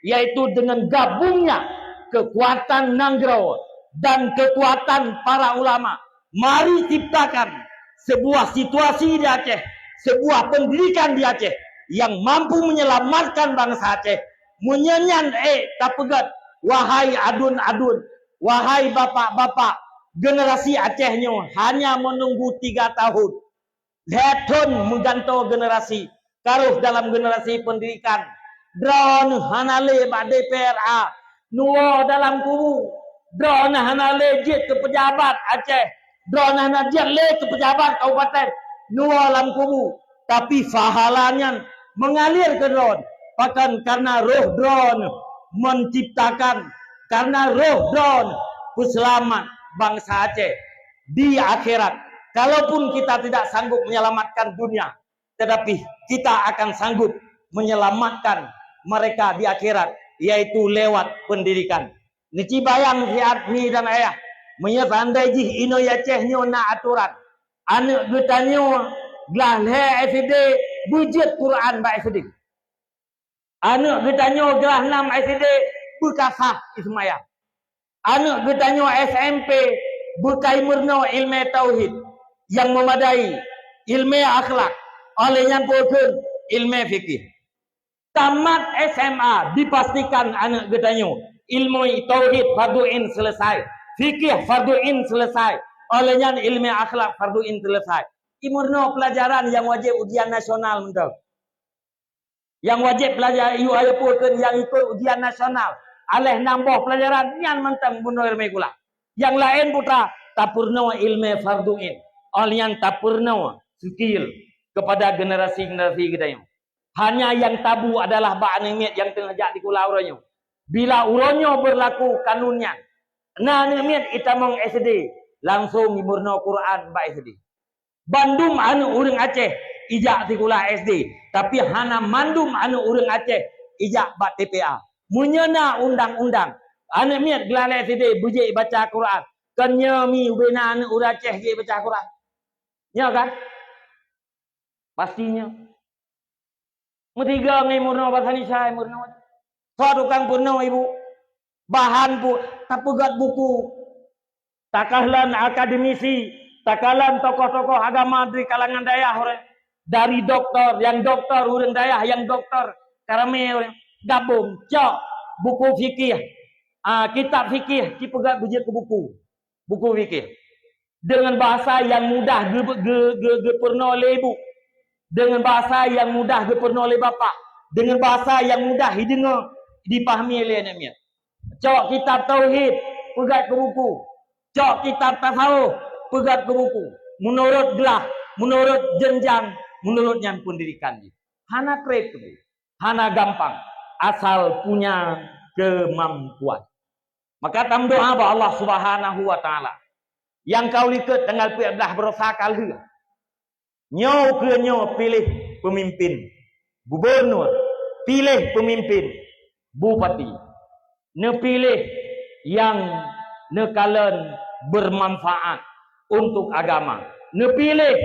yaitu dengan gabungnya kekuatan nanggroe dan kekuatan para ulama. Mari ciptakan sebuah situasi di Aceh, sebuah pendidikan di Aceh yang mampu menyelamatkan bangsa Aceh. Meunyoe nyan, eh, tapeugah, wahai aduen-aduen, wahai bapak-bapak, generasi Aceh nyoe hanya menunggu tiga tahun. Lhèe thon meugantoe generasi, ka rôh dalam generasi pendidikan. Droeneuh hana lé bak D P R A, neuwoe dalam kubu. Droeneuh hana lé jeuet keu pejabat Aceh, droeneuh hana jeuet lé keu pejabat kabupaten, neuwoe lam kubu. Tapi pahala nyan mengalir keu droeneuh, pakon, karena roh droeneuh menciptakan, karena roh droeneuh peuseulamat bansa Aceh di akhirat. Kalaupun kita tidak sanggup menyelamatkan dunia, tetapi kita akan sanggup menyelamatkan mereka di akhirat, yaitu lewat pendidikan. Neuci bayang siat mi dan ayah, meunyoe seandai jih inoe Aceh nyoe na aturan, aneuk geutanyoe glah lhèe S D beujeuet Quran bak S D. Aneuk geutanyoe glah nam S D beukasah ismaya. Aneuk geutanyoe S M P beukai meurunoe ilmèe tauhid nyang meumadai, ilmèe akhlak, óh lheueh nyan peue kheun ilmèe fikih. Tamat S M A dipastikan aneuk geutanyoe ilmu tauhid fardhu ain selesai, fikih fardhu ain selesai, óh lheueh nyan ilmèe akhlak fardhu ain selesai. Imeurunoe pelajaran nyang wajéb ujian nasional mantong. Nyang wajéb pelajar yue ayah pue kheun nyang ikot ujian nasional. Aléh nam boh pelajaran nyan mantong bunoe ilmèe gula. Nyang laén putra tapeurunoe ilmèe fardhu ain. Óh lheueh nyan tapeurunoe skill kepada generasi-generasi geutanyoe. Hanya nyang tabu adalah bak aneuk miet nyang teungoh jak sikula uroe nyoe. Bila uroe nyoe beurlaku kanun nyan, na aneuk miet itamong S D, langsong imeurunoe Quran bak S D. Bandum aneuk ureueng Aceh ijak sikula S D, tapi hana mandum aneuk ureueng Aceh ijak bak T P A. Meunyoe na undang-undang, aneuk miet geulalèe S D beujeuet baca Quran, kon nyoe mi ubena aneuk ureueng Aceh jeuet baca Quran. Nyoe kan? Pasti nyoe. Meusigoe ngon meurunoe basa Indonesia, meurunoe. Soe tukang peurunoe ibu? Bahan pu-, tapeugöt buku. Takalon akademisi, takalon tokoh-tokoh agama di kalangan dayah, dari doktor, nyang doktor, ureueng dayah nyang doktor, ka ramé ureueng gabong, cok buku fikih, ah, kitab fikih, cipeugöt beujeuet keu buku, buku fikih. Deungon bahasa nyang mudah geu-, geu-, geu-, geupeurunoe lé ibu, deungon bahasa nyang mudah geupeurunoe lé bapak, deungon bahasa nyang mudah jideungoe, jipahami lé aneuk miet. Cok kitab tauhid, peugöt keu buku. Cok kitab tasawuf, peugöt keu buku. Meunurot glah, meunurot jenjang, meunurot nyan pendidikan jih. Hana treb teuh, hana gampang, asal punya kemampuan. Maka tameudoa bak Allah Subhanahu wa Taala. Nyang ka u likot tanggal peuet blah baroesa ka lheueh. Nyoe ukeue nyoe piléh peumimpin gubunur, piléh peumimpin bupati. Neupiléh nyang neukalon beumanfaat untuk agama. Neupiléh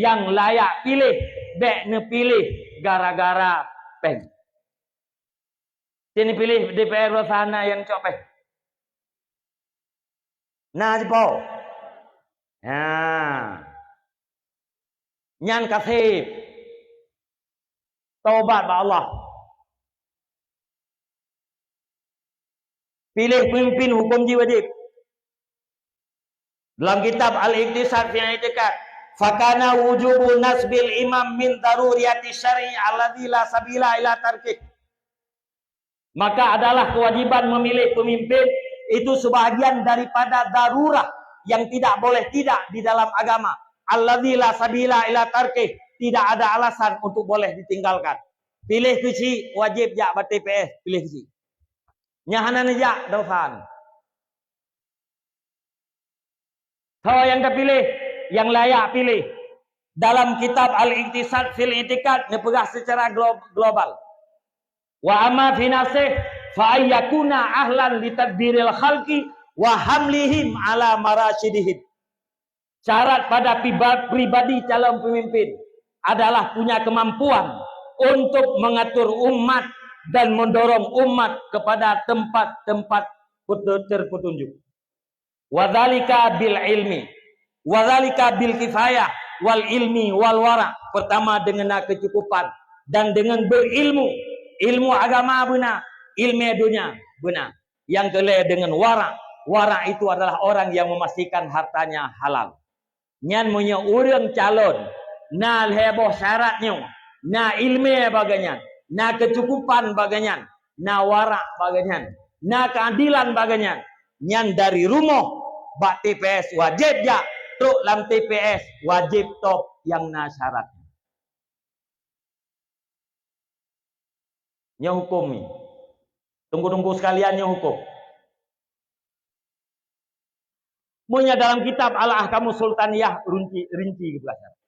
nyang layak piléh, bék neupiléh gara-gara péng. Ci neupiléh D P R roh sana nyang cok péng. Na jipo. Ha. Nyan ka sép. Tobat bak Allah. Piléh peumimpin huköm jih wajéb. Dalam kitab Al-Iqtisad fi I'tiqad, "Fakana wujubu nasbil imam min daruriyati syar'i alladzi la sabila ila tarkih." Maka adalah kewajiban memilih pemimpin itu sebahagian daripada darurah yang tidak boleh tidak di dalam agama. Alladzi la sabila ila tarkih, tidak ada alasan untuk boleh ditinggalkan. Piléh keuchik wajéb jak bak T P S, piléh keuchik. Nyang hana neujak dosa. Soe nyang tapiléh, nyang layak piléh. Dalam kitab Al-Iqtisad fil I'tiqad neupeugah secara glo-, global, "Wa amma fi nafsih fa ayyakuna ahlan li tadbiril khalqi wa hamlihim ala marasyidihim." Syarat pada piba-, pribadi calon pemimpin adalah punya kemampuan untuk mengatur umat dan mendorong umat kepada tempat-tempat petu-, terpetunjuk. Wadzalika bil ilmi, wadzalika bil kifayah wal ilmi wal wara. Pertama, dengan na kecukupan dan dengan berilmu. Ilmu agama beuna, ilmu dunia beuna. Yang keulhèe dengan wara. Wara itu adalah orang yang memastikan hartanya halal. Nyan meunyoe ureuëng calon na lhèe boh syarat nyoe, na iéleumé bak geuhnyan, na keucukupan bak geuhnyan, na warak bak geuhnyan, na keuadilan bak geuhnyan, nyan dari rumoh bak T P S wajéb jak, trok lam T P S wajéb top nyang na syarat. Nyoe huköm nyoe. Teungku-teungku sekalian, nyoe huköm. Meunyoe dalam kitab Al-Ahkamus Sultaniyah rinci, rinci geupeugah,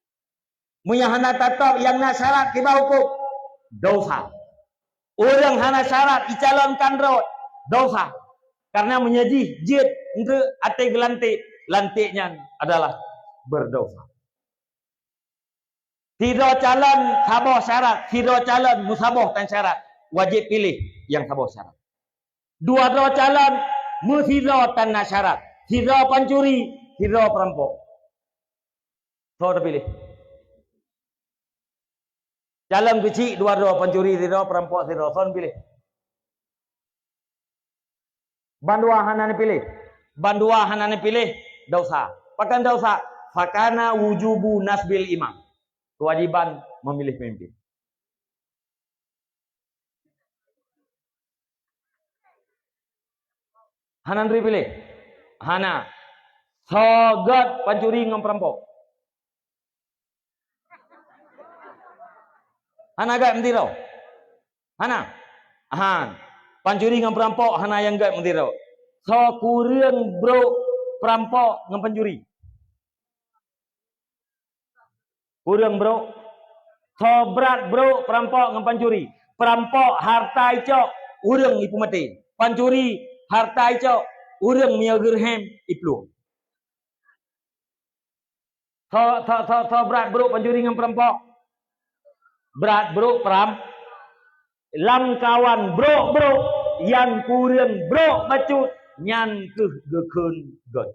meunyoe hana tatop nyang na syarat kiban huköm, dosa. Ureuëng hana syarat jicalonkan rot, dosa. Karena meunyoe jih jeuet eunteuk até geulanték, lanték nyan adalah berdosa. Sidroe calon saboh syarat, sidroe calon meusaboh tan syarat, wajéb piléh nyang saboh syarat. Dua droe calon meusidroe tan na syarat, sidroe pancuri, sidroe peurampok. Soe tapiléh? Calon keuchik dua droe, pancuri sidroe, peurampok sidroe, soe piléh? Bandua hana neupiléh. Bandua hana neupiléh, dosa. Pakon dosa? Fakana wujubu nasbil imam. Kewajiban memilih pemimpin. Hana neuturi piléh? Hana. Soe gét pancuri ngon peurampok? Hana gét meusidroe? Hana? Han. Pancuri ngon peurampok hana nyang gét meusidroe. Soe kureueng brok peurampok ngon pancuri? Kureueng brok. Soe brat brok peurampok ngon pancuri? Peurampok hareuta icok, ureuëng ipeumaté. Pancuri hareuta icok, ureuëng meunyoe geureuhem iplueng. Soe, soe, soe, soe brat brok pancuri ngon peurampok? Brat brok peuram-, lamkawan brok-brok nyang kureueng brok bacut, nyan kheueh geukheun gét.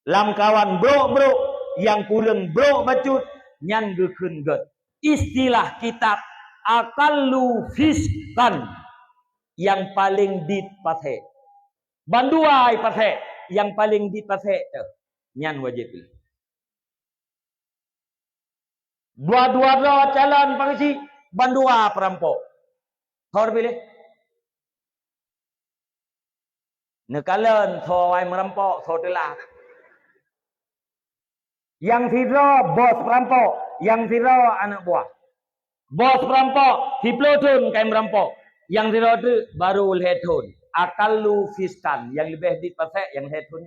Lamkawan brok-brok nyang kureueng brok bacut, nyan geukheun gét. Istilah kitab aqallu fisqan, nyang paleng dit pasék. Bandua pasék, nyang paleng dit pasék teuh, nyan wajéb piléh. Dua-dua droe calon pancuri, bandua peurampok. Soe piléh? Neukalon soe awai meurampok, soe teulah. Nyang sidroe bos peurampok, nyang sidroe aneuëk buah. Bos peurampok siplôh thon ka meurampok, nyang sidroe teuk barô lhèe thon. Aqallu fisqan, nyang leubeh dit pasék nyang lhèe thon.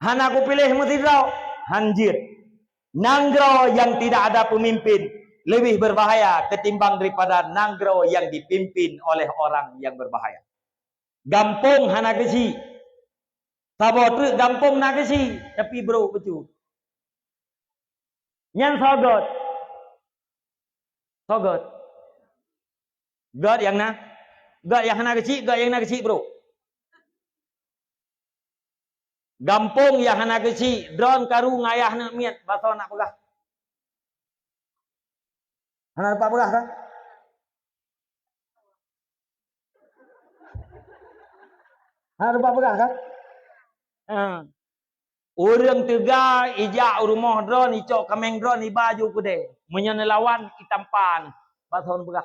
Hana kupiléh meusidroe, hanjeuet. Nanggroe nyang tidak ada peumimpin leubeh beubahaya keutimbang daripada nanggroe nyang dipimpin oleh orang nyang beubahaya. Gampông hana keuchik. Saboh treuk gampông na keuchik, tapi brôk bacut. Nyan soe gèt? Soe gèt? Gèt nyang na? Gèt nyang hana keuchik, gèt nyang na keuchik brôk. Gampông nyang hana keuchik, droeneuh karu ngon ayah aneuk miet, bah soe nak peugah? Hana teumpat peugah kan? Hana teumpat peugah kan? Ha. Ureueng teuga ijak u rumoh droeneuh, icok kaméng droeneuh, iba ju keudè. Meunyoe neulawan, itampa neuh. Bah soe neupeugah?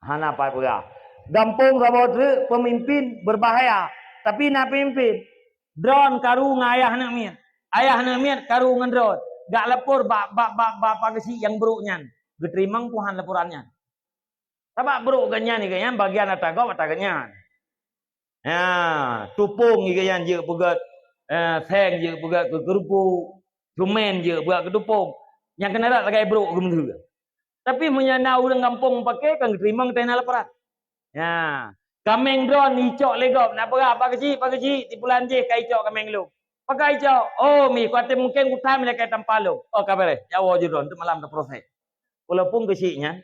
Hana pat peugah. Gampông saboh treuk peumimpin beubahaya, tapi na peumimpin. Droeneuh karu ngon ayah aneuk miet. Ayah aneuk miet karu ngon droeneuh. Geulapor bak, bak, bak, bak Pak Geuchik nyang brôk nyan. Geuteurimong peue han laporan nyan. Sabab brôk geuh nyan, geuh nyan bagian atra gob, atra geuh nyan. Ha, tupông geuh nyan jeuet peugèt, eh, seng jeuet peugèt keu keurupuk, seumén jeuet peugèt keu tupông. Nyang keuneuk rot sagai brôk geuh meuheueh. Tapi meunyoe na ureueng gampông pake, kan geuteurimong teuh na laporan. Ya, kaméng droeneuh icok lé gob, na peugah, "Pak Geuchik, Pak Geuchik, sipulan jih ka icok kaméng lôn." Pakon icok? "Oh, mi, kuaté mungken kutam ilakèe tampa lôn." Oh, ka bèrèh, nyawa jih droeneuh, teuk malam taproses. Walaupun Geuchik nyan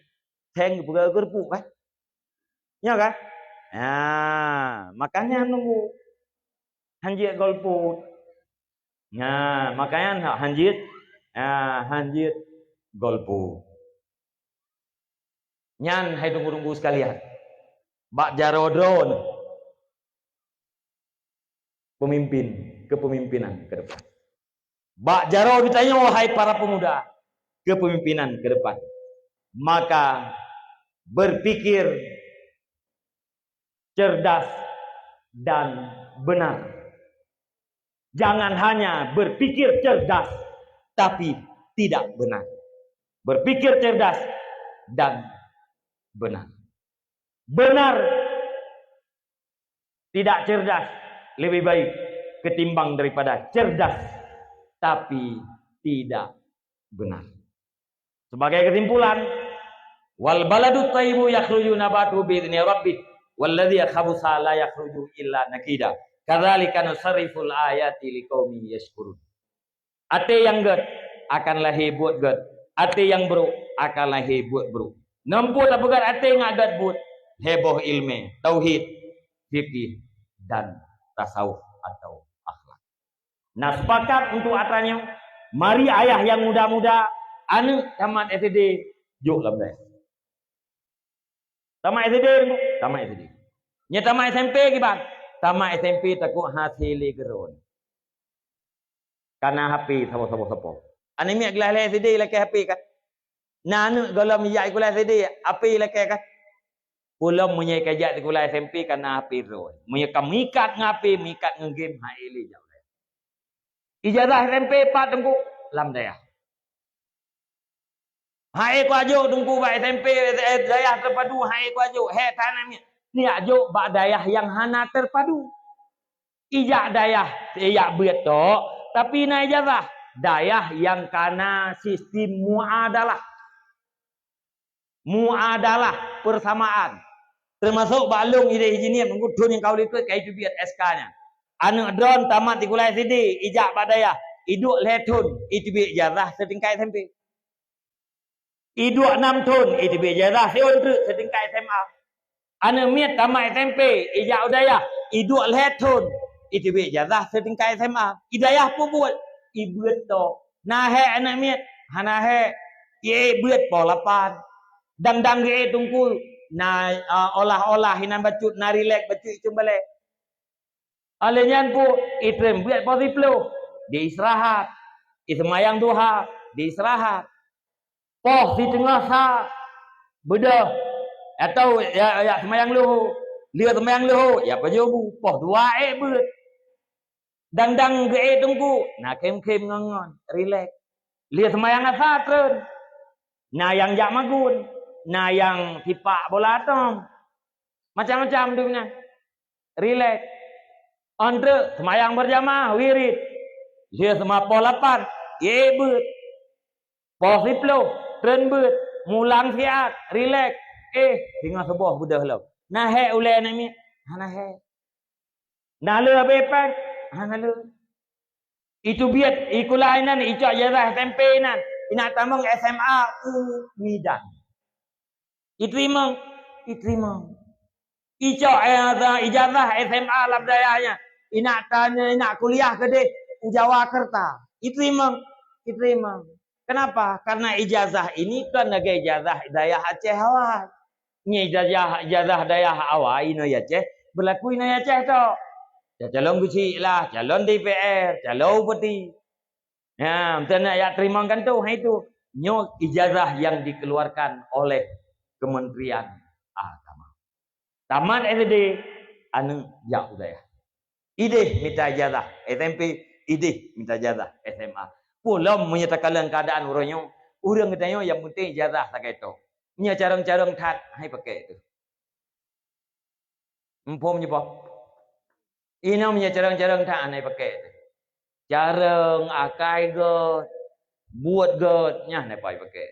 seng geupeugah keu keurupuk, kan? Nyo kan? Nah, makanya nunggu. Hanjeuet golput. Nah, makanya hanjeuet, nah, hanjeuet golput. Nyan hai teungku-teungku sekalian. Bak jaroe droeneuh pemimpin, kepemimpinan ke depan. Bak jaroe geutanyoe hai para pemuda, kepemimpinan ke depan. Maka berpikir cerdas dan benar. Jangan hanya berpikir cerdas, tapi tidak benar. Berpikir cerdas dan benar. Benar tidak cerdas lebih baik ketimbang daripada cerdas tapi tidak benar. Sebagai kesimpulan, "Wal baladut thayyibu yakhruju nabatuhu bi idzni rabbih, walladzi khabutha la yakhruju illa nakida. Kadzalika nusarriful ayati liqaumin yashkurun." Até nyang gèt akan lahé buet gèt, até nyang brôk akan lahé buet brôk. Nyoe peue tapeugèt até ngon gèt buet, lhèe boh ileumèe, tauhid, fikih, dan tasawuf atau akhlak. Nah, sepakat untuk atra nyoe, mari ayah nyang muda-muda, aneuk tamat S D, jok lam dayah. Tamat S D, tamat S D. Nyoe tamat S M P kiban? Tamat S M P takot hasé lé keudroe. Kana H P saboh-saboh sapo. Aneuk miet geulah lhèe S D lakèe H P kan? Na aneuk gohlom jak sikula S D, H P lakèe kan? Ulôn meunyoe ka jak sikula S M P kana H P droe. Meunyoe ka meuikat ngon H P, meuikat ngon game, hai lé jak. Ijazah S M P pat teungku? Lam dayah. Hai ku ajok teungku bak S M P, eh, dayah terpadu, hai ku ajok. Hèk that aneuk miet. Neujak jok bak dayah nyang hana terpadu. Ijak dayah, ijak beuet tok, tapi na ijazah. Dayah nyang kana sistem muadalah. Muadalah, persamaan. Teumasok bak lôn idéh jih nyan, meunyoe thôn nyang ka u likot ka iteubiet S K nyan. Aneuk droen tamat sikula S D, ijak bak dayah, iduek lhèe thôn, iteubiet ijazah seutingkat S M P. Iduek nam thôn, iteubiet ijazah siôn treuk seutingkat S M A. Aneuk miet tamat S M P, ijak u dayah, iduek lhèe thôn, iteubiet ijazah seutingkat S M A. I dayah peubuet, ibeuet tok. Na hèk aneuk miet, hana hèk, ié beuet poh lapan. Dang-dang geuék teungku, na, a, olah-olah inan bacut, na rilek bacut i cumbalek. Óh lheueh nyan peue? Itrém beuet poh siploh, diistirahat. Iseumayang duha, diistirahat. Poh siteungoh sa, beudôh. Atau ya, ya seumayang luho. Lheueh seumayang luho, ya pajoh bu. Poh dua ék beuet. Dang-dang geuék teungku, na khém-khém ngon-ngon, rilek. Lheueh seumayang asa treun. Na nyang jak magun, na nyang sipak bola atong. Macam-macam dum nyan. Rilek. Antreuk seumayang beurjamaah, wirid. Lheueh seumah poh lapan, ék beuet. Poh siploh, treun beuet. Mulang siat, rilek. Eh, singoh suboh beudôh lom. Na hék ulée aneuk miet? Hana hék. Na le abéh péng? Hana le. Itu biet, ikula inan, icok ijazah S M P inan. Inak tamong S M A u Medan. Iteurimong, iteurimong. Icok ijazah, ijazah S M A lam dayah nyan. Inak tanya, inak kuliah keudeh u Jawa Kerta. Iteurimong, iteurimong. Kenapa? Karena ijazah ini kan lagée ijazah dayah Aceh awai. Nyan ijazah, ijazah dayah awai inoe Aceh, berlaku inoe Aceh tok. Ya, calon geuchik lah, calon D P R, calon bupati. Ya, beutôi nak ya terima kan tu, hai tu. Nyoe ijazah yang dikeluarkan oleh Kementerian Agama. Tamat S D, aneuk jak u dayah. Ideh mita ijazah S M P, ideh mita ijazah S M A. Pulom meunyoe takalon keuadaan uroe nyoe, ureuëng geutanyoe nyang penting ijazah sagai tok. Nyoe carông-carông that, hai pakai tu. Muphom nyoe poh. Inoe meunyoe carông-carông that hana pakai. Carông, akai gét, buet gét, nyan hana pakai.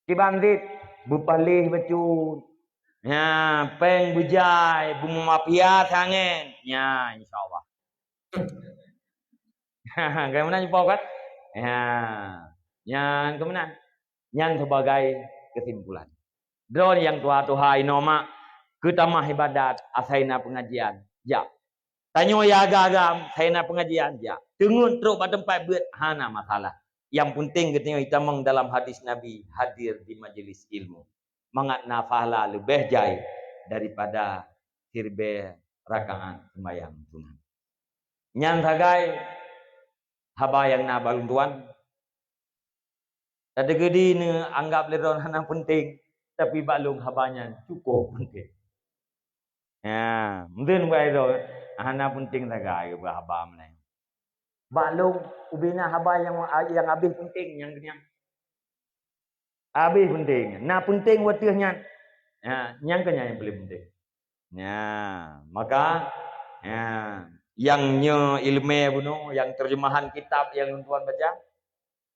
Kiban cit, beupaléh bacut. Nya, péng beujai, beumafia sangen. Nya, insya Allah. Keumeunang nyoe poh kan? Nya, nyan keumeunang. Nyan sebagai kesimpulan. Droe nyang tuha-tuha inoe mak, keu tamah ibadat, asai na pengajian, jak. Tanyoe nyang agam-agam, asai na pengajian, jak. Teungeut trok bak teumpat beuet, hana masalah. Nyang penting geutanyoe itamong dalam hadis Nabi, hadir di majelis ilmu. Mangat na pahala leubeh jai daripada siribée rakaat seumayang sunat. Nyan sagai haba nyang na bak lôn tuan. Teukeudi neuanggab lé droe hana penting, tapi bak lôn haba nyan cukup penting. Ya, mungkin buat itu hana penting sagai buat haba meunan. Bak lôn ubena haba yang yang habéh penting nyang keunyan. Habéh penting. Na penting watée nyan. Ya, nyang keunyan yang paling penting. Ya, maka ya, yang nyoe ilmu bunoe, yang terjemahan kitab yang lôn tuan baca,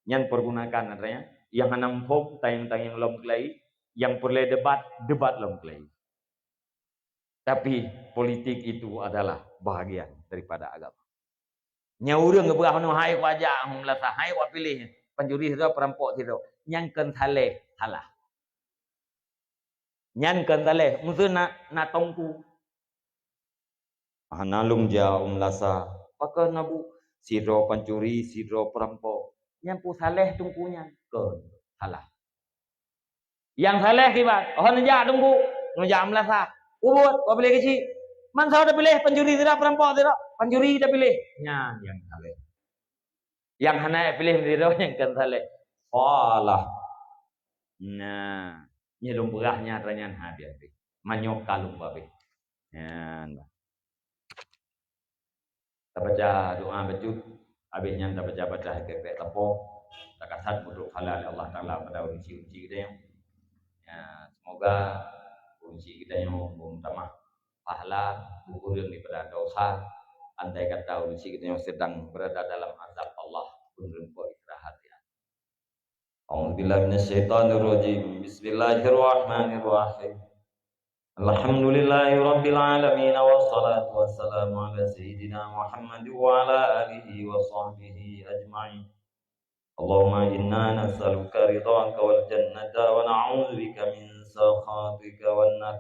nyan pergunakan artinya. Yang hana muphom tayang-tayang lom keulai, yang peureulée debat, debat lom keulai. Tapi politik itu adalah bahagian daripada agama. Nyoe ureuëng geupeugah nyoe hai kuajak hom lasa, hai kupiléh pancuri sidroe, perampok sidroe. Nyan kon saleh, salah. Nyan kon saleh, meuseu na, na tongku. Hana lôn jak u meulasa, pakon na bu sidroe pancuri, sidroe perampok. Nyan peue saleh tongku nyan? Kon, salah. Nyang saleh kiban, oh neujak tongku, neujak meulasa. Ubot, wapiléh keuchik. Mansoe tapiléh pancuri sidroe, perampok sidroe, pancuri tapiléh. Nyan nyang saleh. Nyang hana piléh sidroe nyang kon saleh. Salah. Nah, nyoe lôn peugah nyan, nyan habéh-habéh. Manyoe ka lôn babéh. Nyan. Tabaca doa bacut, habéh nyan tabaca-baca keu-keu tapo, takasat meutrok pahala lé Allah Taala pada ureuëng chik-chik geutanyoe. Ya, semoga ureuëng chik geutanyoe beutamah pahala, beukureueng daripada dosa, andai kata ureuëng chik geutanyoe sedang berada dalam azab Allah, pun reumpok istirahat ya. A'udzubillahi minasyaitonirrajim. Bismillahirrahmanirrahim. Alhamdulillahirabbil alamin, wassalatu wassalamu ala sayyidina Muhammad wa ala alihi wa sahbihi ajma'in. Allahumma inna nas'aluka ridhaka wal jannata wa na'udzubika min sakhatika wan nar.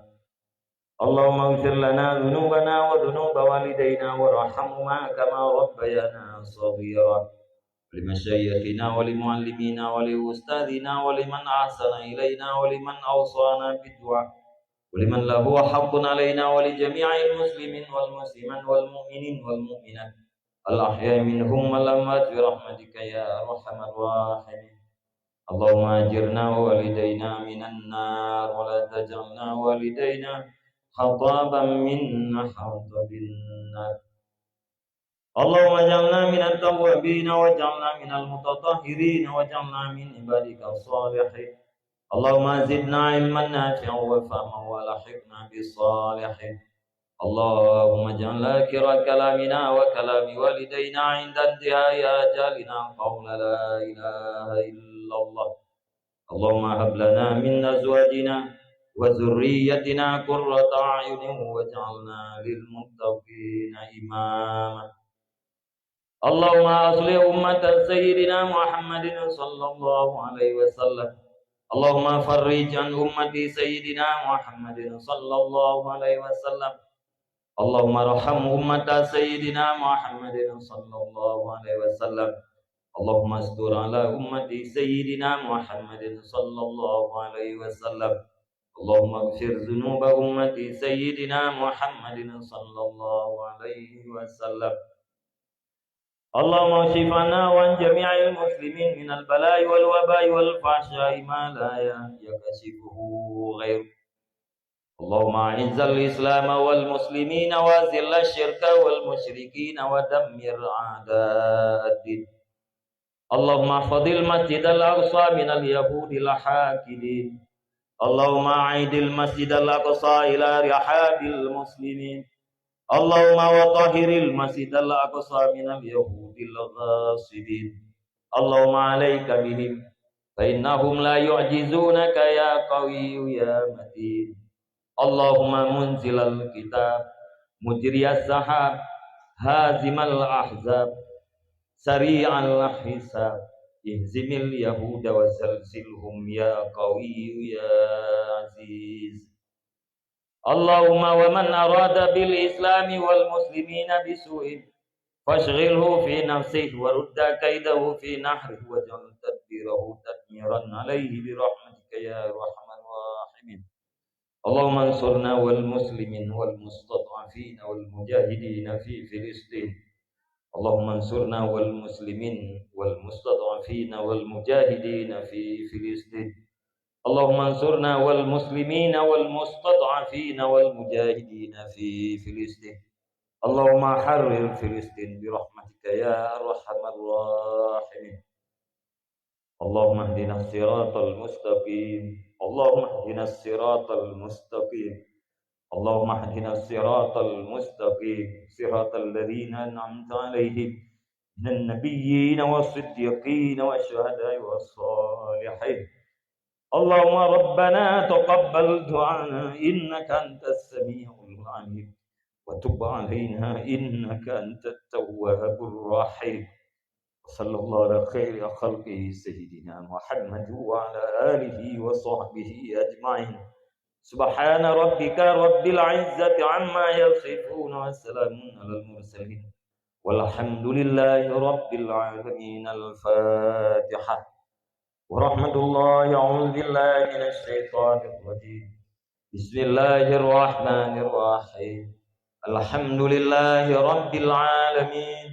اللهم اغفر لنا ذنوبنا وذنوب والدينا وارحمهما كما ربيانا صغيرا. ولمشايخنا ولمعلمينا ولأستاذنا ولمن أحسن إلينا ولمن أوصانا بالدعاء ولمن له حق علينا ولجميع المسلمين والمسلمات والمؤمنين والمؤمنات الأحياء منهم والأموات برحمتك يا أرحم الراحمين. اللهم أجرنا ووالدينا من النار ولا تجعلنا ووالدينا حطبا من حطب النار. اللهم اجعلنا من التوابين واجعلنا من المتطهرين واجعلنا من عبادك الصالحين. اللهم زدنا علما نافعا وفهما وألحقنا بالصالحين. اللهم اجعل آخر كلامنا وكلام والدينا عند انتهاء آجالنا قول لا إله إلا الله. اللهم هب لنا من أزواجنا وذريتنا قرة أعين واجعلنا للمتقين إماما. اللهم أصلح أمة سيدنا محمد صلى الله عليه وسلم. اللهم فرج عن أمة سيدنا محمد صلى الله عليه وسلم. اللهم ارحم أمة سيدنا محمد صلى الله عليه وسلم. اللهم استر على أمة سيدنا محمد صلى الله عليه وسلم. اللهم اغفر ذنوب أمة سيدنا محمد صلى الله عليه وسلم. اللهم اكشف عنا وعن جميع المسلمين من البلاء والوباء والفحشاء ما لا يكشفه غيرك. اللهم أعز الإسلام والمسلمين وأذل الشرك والمشركين ودمر أعداء الدين. اللهم احفظ المسجد الأقصى من اليهود الحاقدين. اللهم أعد المسجد الأقصى إلى رحاب المسلمين. اللهم وطهر المسجد الأقصى من اليهود الغاصبين. اللهم عليك بهم فإنهم لا يعجزونك يا قوي يا متين. اللهم منزل الكتاب، مجري السحاب، هازم الأحزاب، سريع الحساب، اهزم اليهود وزلزلهم يا قوي يا عزيز. اللهم ومن أراد بالإسلام والمسلمين بسوء فاشغله في نفسه ورد كيده في نحره واجعل تدبيره تدميرا عليه برحمتك يا أرحم الراحمين. اللهم انصرنا والمسلمين والمستضعفين والمجاهدين في فلسطين. اللهم انصرنا والمسلمين والمستضعفين والمجاهدين في فلسطين. اللهم انصرنا والمسلمين والمستضعفين والمجاهدين في فلسطين. اللهم حرر فلسطين برحمتك يا أرحم الراحمين. اللهم اهدنا الصراط المستقيم. اللهم اهدنا الصراط المستقيم. اللهم اهدنا الصراط المستقيم، صراط الذين أنعمت عليهم من النبيين والصديقين والشهداء والصالحين. اللهم ربنا تقبل دعانا إنك أنت السميع العليم وتب علينا إنك أنت التواب الرحيم. وصلى الله على خير خلقه سيدنا محمد وعلى آله وصحبه أجمعين. سبحان ربك رب العزة عما يصفون وسلام على المرسلين والحمد لله رب العالمين. الفاتحة. ورحمة الله. أعوذ بالله من الشيطان الرجيم. بسم الله الرحمن الرحيم. الحمد لله رب العالمين.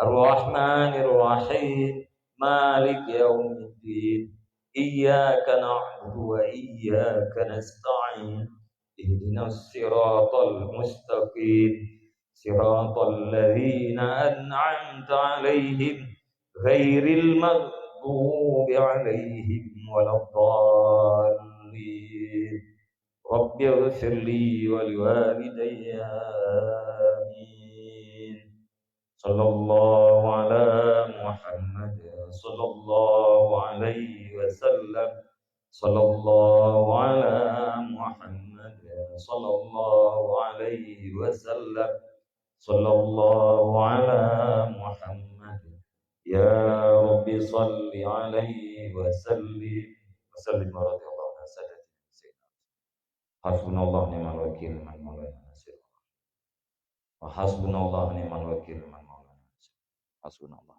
الرحمن الرحيم. مالك يوم الدين. إياك نعبد وإياك نستعين. اهدنا الصراط المستقيم. صراط الذين أنعمت عليهم غير المغضوب عليهم ولا الضالين. رب اغفر لي ولوالدي. آمين. صلى الله على محمد صلى الله عليه وسلم. صلى الله على محمد صلى الله عليه وسلم. صلى الله على محمد. يا رب صل عليه وسلم. وسلم ورضي الله عن سادتنا سيدنا. حسبنا الله ونعم الوكيل، نعم المولى ونعم النصير. وحسبنا الله ونعم الوكيل، نعم المولى ونعم النصير. حسبنا الله.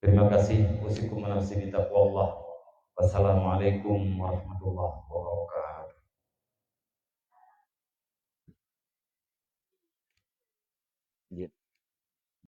Terima kasih. Usikum wa nafsi bitaqwallah. Wassalamualaikum warahmatullahi wabarakatuh.